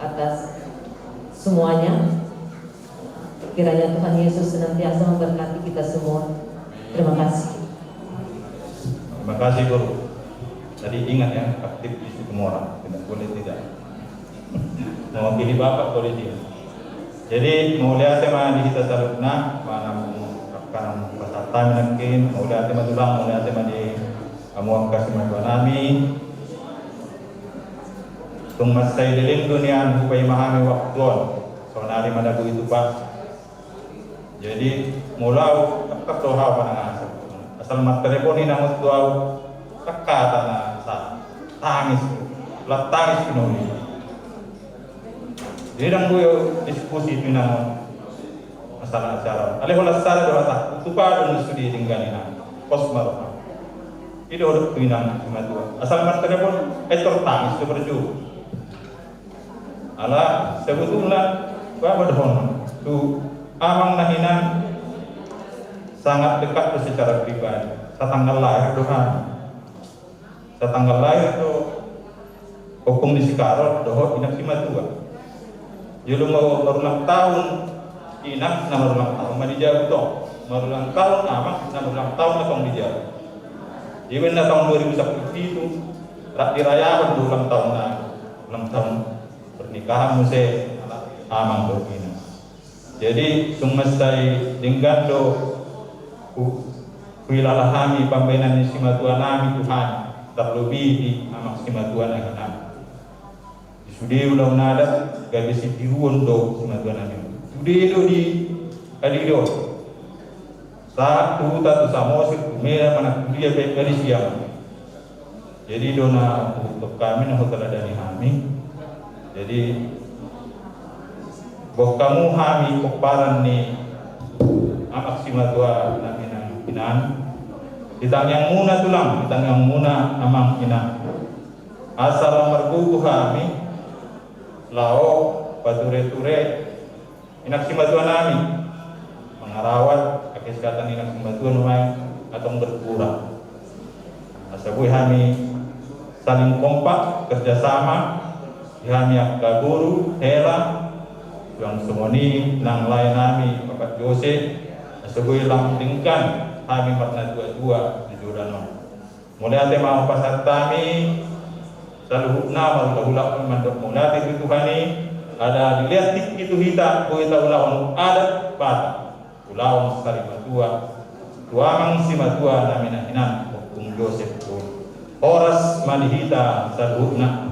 atas semuanya. Kiranya Tuhan Yesus senantiasa memberkati kita semua. Terima kasih. Terima kasih, Guru. Jadi ingat ya, aktif di Situmorang, tidak boleh tidak. Mewakili Bapak polisi. Jadi mauliate ma di hita saluhutna, mana mu akan pasahat hami nangkin, mauliate ma tulang, mauliate ma di hamu angka simatua nami. Tung mansai leleng do nian hupaima hami waktu on, saonari ma na boi tupa. Jadi molo au, tangkas do hau manang aha. Asal martelepon inang on tu au, tangkas hata na sahat. Tangis. Lam tangis pinoli. Jadi ndang boi diskusi tu inang on masalah acara. Alai holan sada do hata, tupa do na sude denggan inang. Pos ma roha. I do hudok tu inang simatua. Asal martelepon, ai tor tangis do parjolo. Ala sebetulna, ba, ba dohonon tu amang nami inang sangat dekat do secara pribadi. Satanggal lahir do hami. Satanggal lahir do Ompung ni si Karol dohot inang simatua. Jolo ma-, marulang tahun inang, na marulang tahun ma di jabu tong. Marulang tahun amang, na marulang tahun na tong di jabu. Ibaen na tahun dua ribu sapuluh pitu, rap dirayahon do ulang tahun na, ulang tahun pernikahan muse amang dohot inang. Jadi tung mansai denggan do hu-, huhilala hami pambahenan ni simatua nami tu hami, tarlobi di amang simatua nami inang. Di sude ulaon adat gabe sitiruon do simatua nami. Sude do di Kalido. Sahat tu huta, tu Samosir, tu Medan, manang tu dia pe, gabe sian. Jadi do na huhut hami, na huteladani hami. Jadi boan hamu hami pomparan ni amang simatua nami inang. Di tangiangmuna tulang, di tangiangmuna amang inang. Asa lam margogo hami laho pature-ture inang simatua nami, mangarawat kesehatan inang simatua nuaeng antong berkurang. Asa boi hami saling kompak, kerjasama, di hami angka boru, hela, suang songon i nang lae nami Bapak Jose, asa boi lam denggan hami marnatua-tua di joloan on. Mauliate ma hupasahat hami saluhutna, marhula-hula mandok mauliate tu Tuhan i, ala dilehon tingki tu hita boi taulahon adat Batak, ulaon sari matua tu amang simatua nami na hinan Ompung Josep tu. Horas ma di hita saluhutna.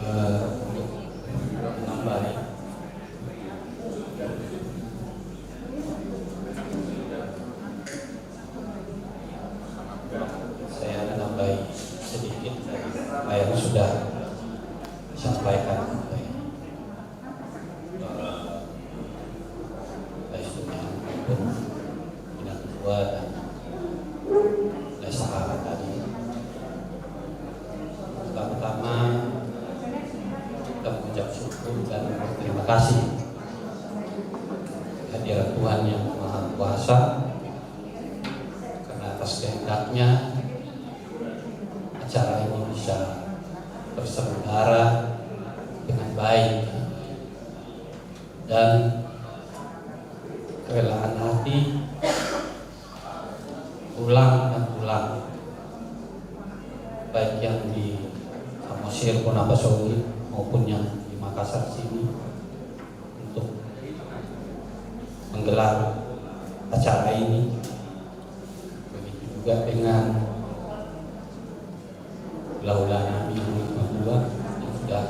Eh, nambahi. Saya nambahi sedikit dari apa yang sudah disampaikan oleh eh, Pak Istunya maupun Inang Tua dan Pak Sahara tadi. Pertama-tama kita mengucap syukur dan berterima kasih kehadirat Tuhan Yang Maha Kuasa, karena atas kehendaknya acara ini bisa terselenggara dengan baik dan kerelaan hati tulang dan tulang, baik yang di Samosir, Ponapasoli, maupun yang di Makassar sini, untuk menggelar acara ini. Begitu juga dengan hula-hula nami, yang kedua, yang sudah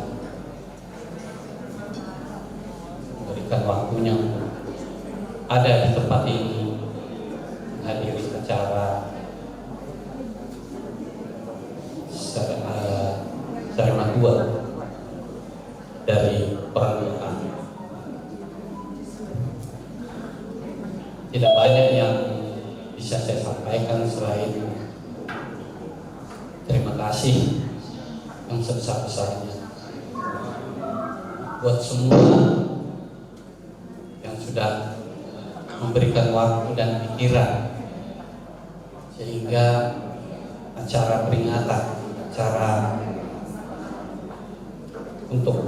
memberikan waktunya untuk ada di tempat ini, menghadiri acara sar-, eh, sari matua dari orang tua kami. Tidak banyak yang bisa saya sampaikan selain terima kasih yang sebesar-besarnya buat semua yang sudah memberikan waktu dan pikiran sehingga acara peringatan, acara untuk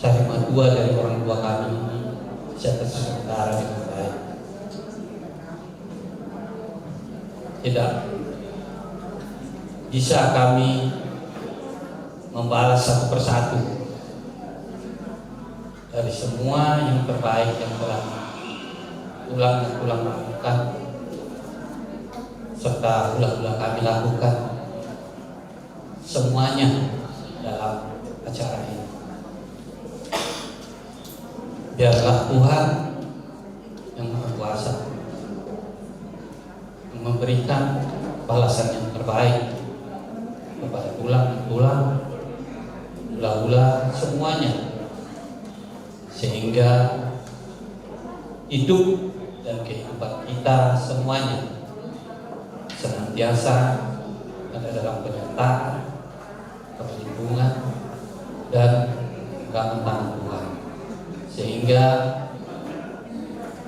Sari matua dari orang tua kami ini bisa terselenggara dengan baik. Tidak bisa kami membalas satu persatu dari semua yang terbaik yang telah tulang dan tulang lakukan serta hula-hula kami lakukan, semuanya dalam acara ini. Biarlah Tuhan yang Maha Kuasa yang memberikan balasan yang terbaik kepada tulang-tulang, hula-hula, semuanya, sehingga hidup dan kehidupan kita semuanya senantiasa ada dalam penyertaan, perlindungan, dan genggaman tangan Tuhan. Sehingga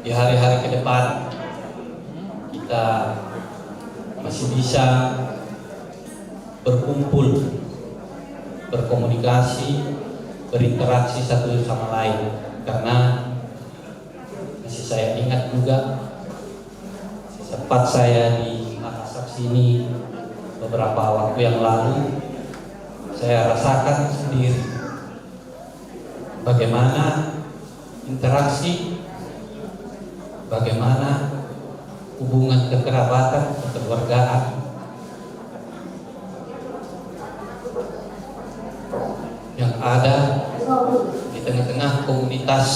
di hari-hari ke depan kita masih bisa berkumpul, berkomunikasi, berinteraksi satu sama lain. Karena masih saya ingat juga, sempat saya di Makassar sini beberapa waktu yang lalu, saya rasakan sendiri bagaimana interaksi, bagaimana hubungan kekerabatan, kekeluargaan yang ada di tengah-tengah komunitas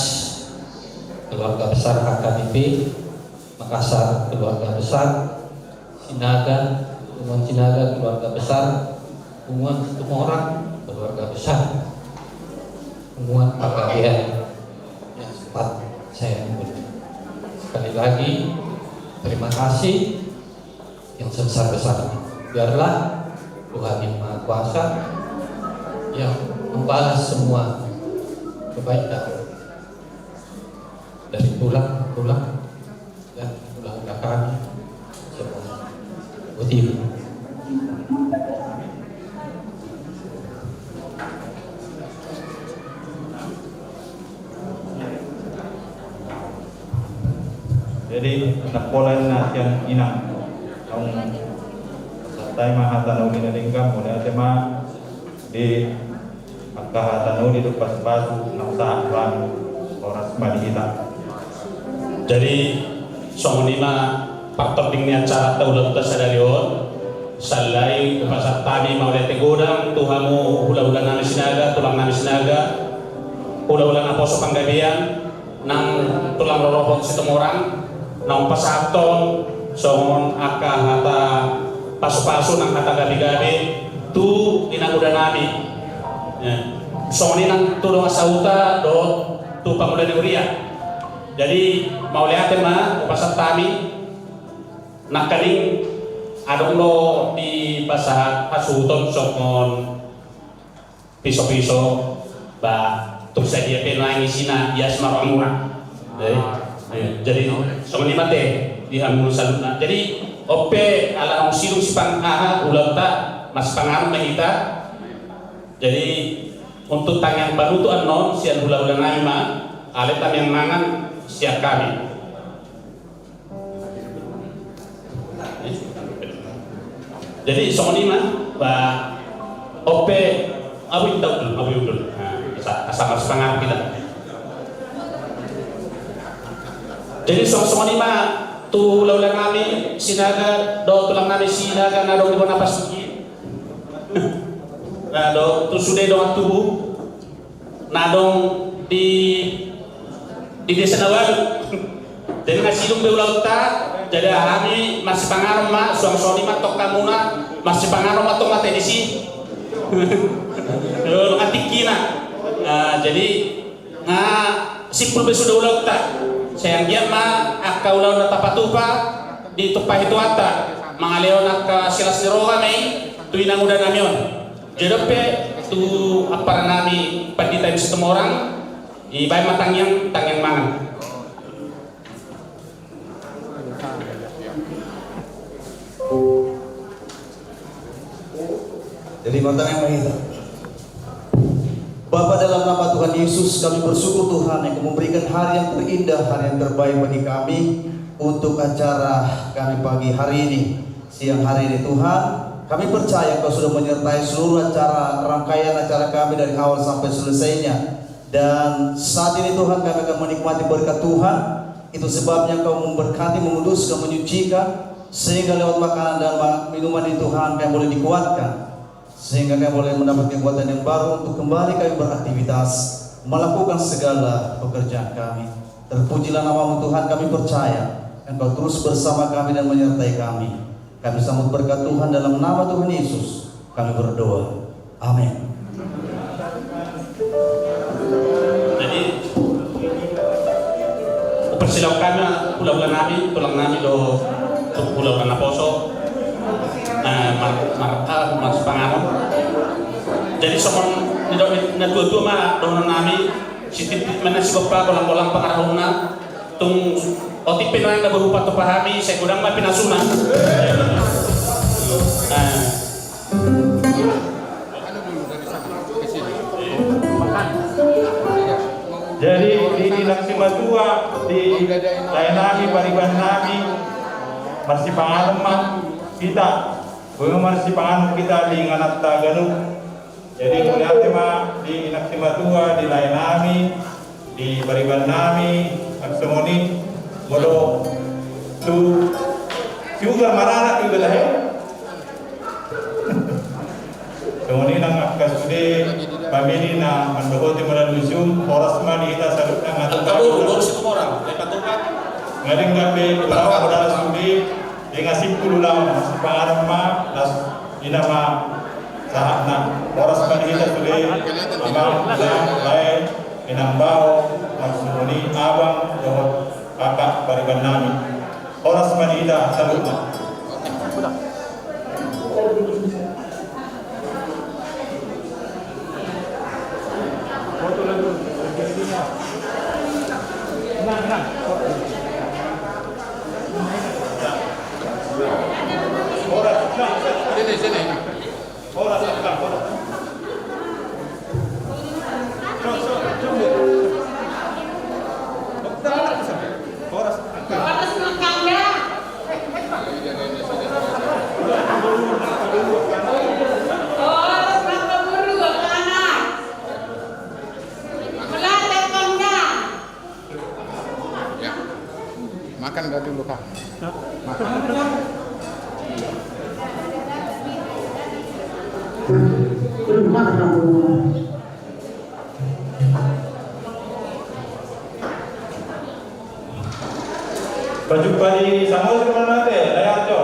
keluarga besar H K B P Makassar, keluarga besar Sinaga, Punguan Sinaga, keluarga besar Punguan Situmorang, keluarga besar Punguan Panggabean yang sempat saya sebut. Sekali lagi, terima kasih yang sebesar-besarnya. Biarlah Tuhan yang Maha Kuasa yang membalas semua kebaikan dari tulang-tulang dan hula-hula kami semua. Boti ma. Jadi, na pola na sian inang. Naung santabi ma hata na uli na denggan, mauliate ma di angka hata na uli dohot pasupasu na sahat tu hami, horas ma di hita. Jadi, songon i ma partording ni acara ta ulaonta sadari on. Sahali hupasahat hami mauliate godang tu hamu hulahula nami Sinaga, tulang nami Sinaga, hulahula naposo Panggabean, nang tulang rorobot Situmorang, naung pasahathon songon angka hata pasupasu nang hata gabegabe tu inanguda nami. Ya. Songon i nang tu dongan sahuta dohot tu pangula ni huria. Jadi, mauliate ma hupasahat hami. Nangkaning adong do dipasahat hasuhuton songon piso-piso, ba, tung sadia pe nuaeng isina, ias ma rohamuna. Jadi, jadi, songon i ma ate di hamu saluhutna. Jadi, on pe ala naung sidung sipang aha, ulaonta, marsipanganon ma hita. Jadi, untuk tangiang panutup annon, sian hulahula nami ma, alai tangiang mangan sian hami. Jadi, songon i ma, ba, on pe, abu indaun, abu indaun. Nah, asa, asa marsipanganon hita. Jadi, songon, songon i ma, tu hulahula nami Sinaga, dohot tulang nami Sinaga, na adong di bona pasiki. Na adong tu sude dongan tubu. Na adong di, di desa na ualu. Jadi na sidung be ulaonta, jadi hami marsipanganon ma, suang songon i ma tong hamuna, marsipanganon ma tong ate disi. Yo, nunga tingkina. Nah, jadi, nga simpul be sude ulaonta. Sai anggiat ma angka ulaon na tapatupa, ditumpahi Tuhanta, mangalehon angka silas ni roha ma i, tu inanguda nami on. Jadi on pe tu ampara nami pandita i Situmorang, dibaen ma tangiang, tangiang mangan. Jadi, ma tangiang mangan. Bapa, dalam nama Tuhan Yesus, kami bersyukur, Tuhan, yang Kau memberikan hari yang terindah, hari yang terbaik bagi kami untuk acara kami pagi hari ini, siang hari ini, Tuhan. Kami percaya Kau sudah menyertai seluruh acara, rangkaian acara kami dari awal sampai selesainya. Dan saat ini, Tuhan, kami akan menikmati berkat Tuhan. Itu sebabnya Kau memberkati, menguduskan, menyucikan, sehingga lewat makanan dan ma-, minuman ini, Tuhan, kami boleh dikuatkan. Sehingga kami boleh mendapat kekuatan yang baru untuk kembali kami beraktivitas, melakukan segala pekerjaan kami. Terpujilah nama-Mu, Tuhan, kami percaya Engkau terus bersama kami dan menyertai kami. Kami sambut berkat Tuhan dalam nama Tuhan Yesus. Kami berdoa. Amin. Jadi, persilakan hula-hula nami, tulang nami do, hula-hula naposo, eh, mar-, mar-, ah, marsipanganon. Jadi, songon nidok ni natua-tua ma dohonon nami, sititi ma na sigompa, golang-golang pangarahutna, tung otik pe nuaeng na berupa tu pahami, sai godang ma pinasuna. Eh. Jadi, di, di inang simatua, di lae nami, pariban nami, marsipanganon ma hita. Boi ma marsipanganon hita di ingananta ganup. Jadi, mauliate ma di inang simatua, di lae nami, di pariban nami, nang songon i, molo tu siugar maranak iba tahe. Songon i nang angka sude pamili na mandohoti melalui Zoom, horas ma di hita saluhutna. Angka boru, boru Situmorang, Patupat. Nga denggan be, ulang modal sude, denggan simpul ulang, marsipanganon ma, las, ina ma sahatna. Horas ma di hita sude, amang, inang, lae, inang bao, nang songon i abang dohot kakak pariban nami. Horas ma di hita saluhutna. Horas. Sini, sini. Ya. Makan dah dulu, Kak. Makan. Pajumpa di Samosir ma ate, layar jo.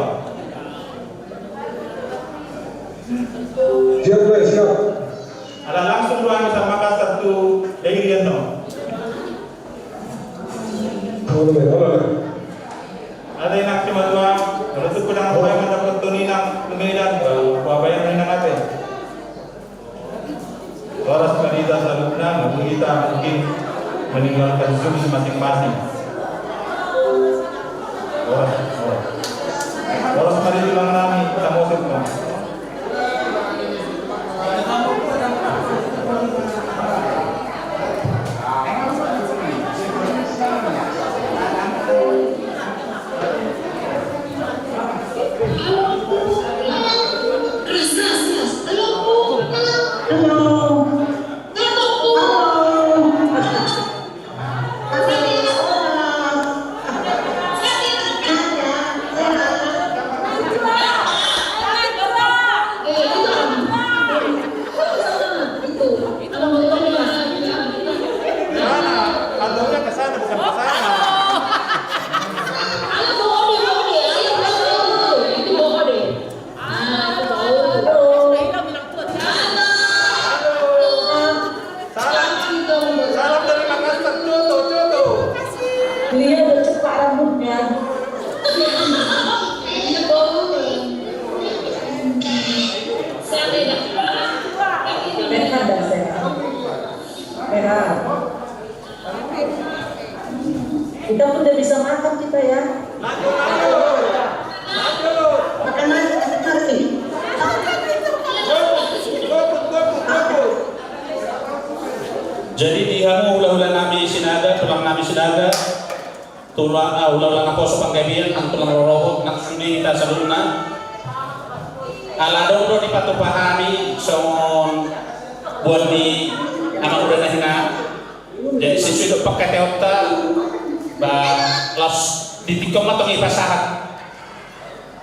Siap, Bray, siap. Ala langsung do hami sian Makassar tu Dairi annon. Halo, halo. Ate, inang simatua, molo tung godang, halo, paima mandapothon inang tu Medan, eh, paima inang ate. Horas ma di hita saluhutna, nunga hita mungkin meninggalkan Zoom masing-masing. Horas, horas. Horas ma di tulang nami, Samosir ma. Sana, pantatnya ke sana, bukan ke sana. Halo. Salam, salam dari Makassar, Coto, Coto. Dia udah cepak rambutnya. Sehat dah saya. Sehat. Kita pun udah bisa makan kita ya. Makan lagi, makan lagi. Goput, goput, goput. Jadi di hamu hulahula nami Sinaga, tulang nami Sinaga, tulang, ah, hulahula naposo Panggabean, nang tulang rorobot, nang sude hita saluhutna. Ala adong do dipatupa hami songon boan ni amang uda na hina. Jadi sesuai dohot pangkataionta, ba, laos di tingki on ma tong i pasahat.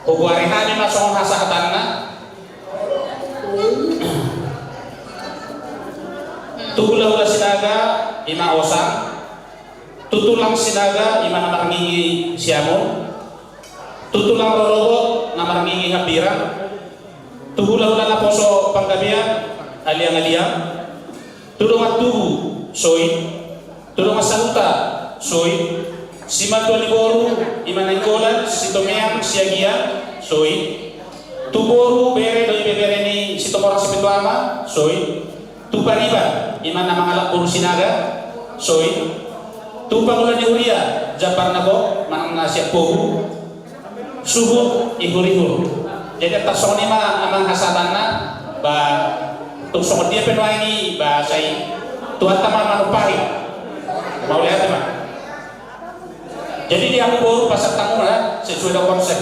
Hugoari hami ma songon hasahatanna. Tu hulahula Sinaga, i ma Osang. Tu tulang Sinaga, i ma na marngingi siamun. Tu tulang rorobot, na marngingi hambirang. Tu hulahula naposo Panggabean, aliangaliang. Tu dongan tubu, soi. Tu dongan sahuta, soi. Simatua ni boru, i ma Nainggolan, Sitomeang, Siagian, soi. Tu boru, bere dohot ibebere ni Situmorang Sipitu Ama, soi. Tu pariban, i ma na mangalap boru Sinaga, soi. Tu pangula ni huria, jambar na gok, manang na sian pogu. Suhut ihur-ihur. Jadi antar songon i ma amang hasahatanna, ba, tung songon dia pe nuaeng i, ba, sai Tuhanta ma manumpahi. Mauliate ma. Jadi di hamu boru pasahat hamu ma sesuai dohot konsep.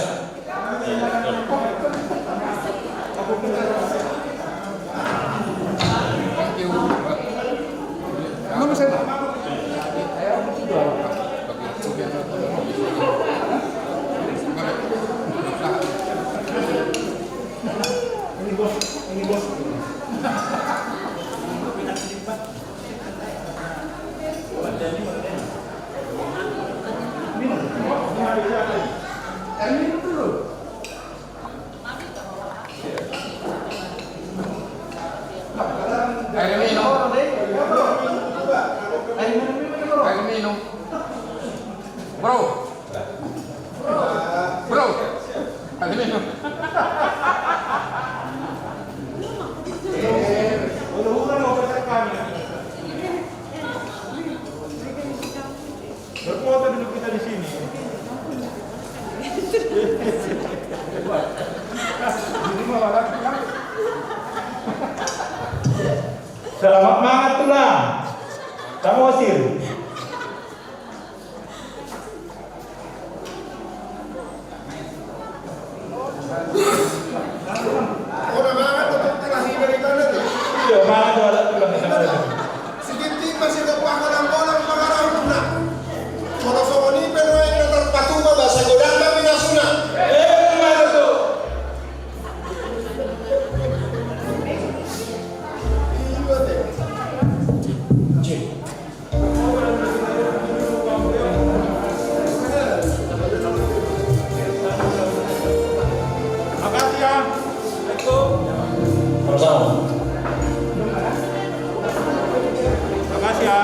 Air minum. Air minum. Bro. Bro. Air minum. Berfoto dulu kita di sini. Ini mah malah. Selamat mangan, Tulang. Samosir. Ora mangan do, Tulang, i beritana, Tulang. Iya, mangan do, Tulang. Sitintin masih ada panggolang-golang pangarahutna. Molo songon i pe nuaeng na tarpatupa, ba sai godang ma pinasuna. Eh, mangan do. Makasih ya. Sama-sama. Makasih ya.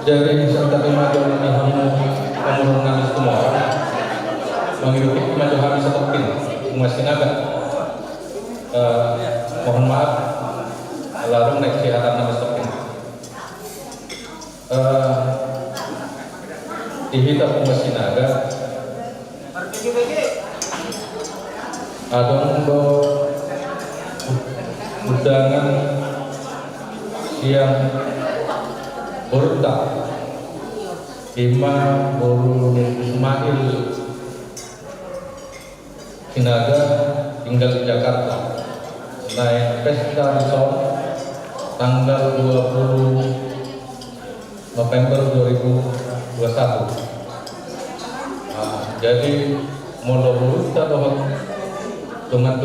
Jadi, santabi ma jolo ni hamu, hamu na di Sumorang. Mangido tingki ma jo hami satongkin, Bunga Sinaga. Eh, mohon maaf, ala adong na sihataan nama satongkin. Eh, di hita Bunga Sinaga, adong do undangan sian borunta, ima boru Ismail Sinaga, tinggal di Jakarta. Naeng pesta dison tanggal dua puluh November dua ribu dua satu. Nah, jadi molo borunta dohot dongan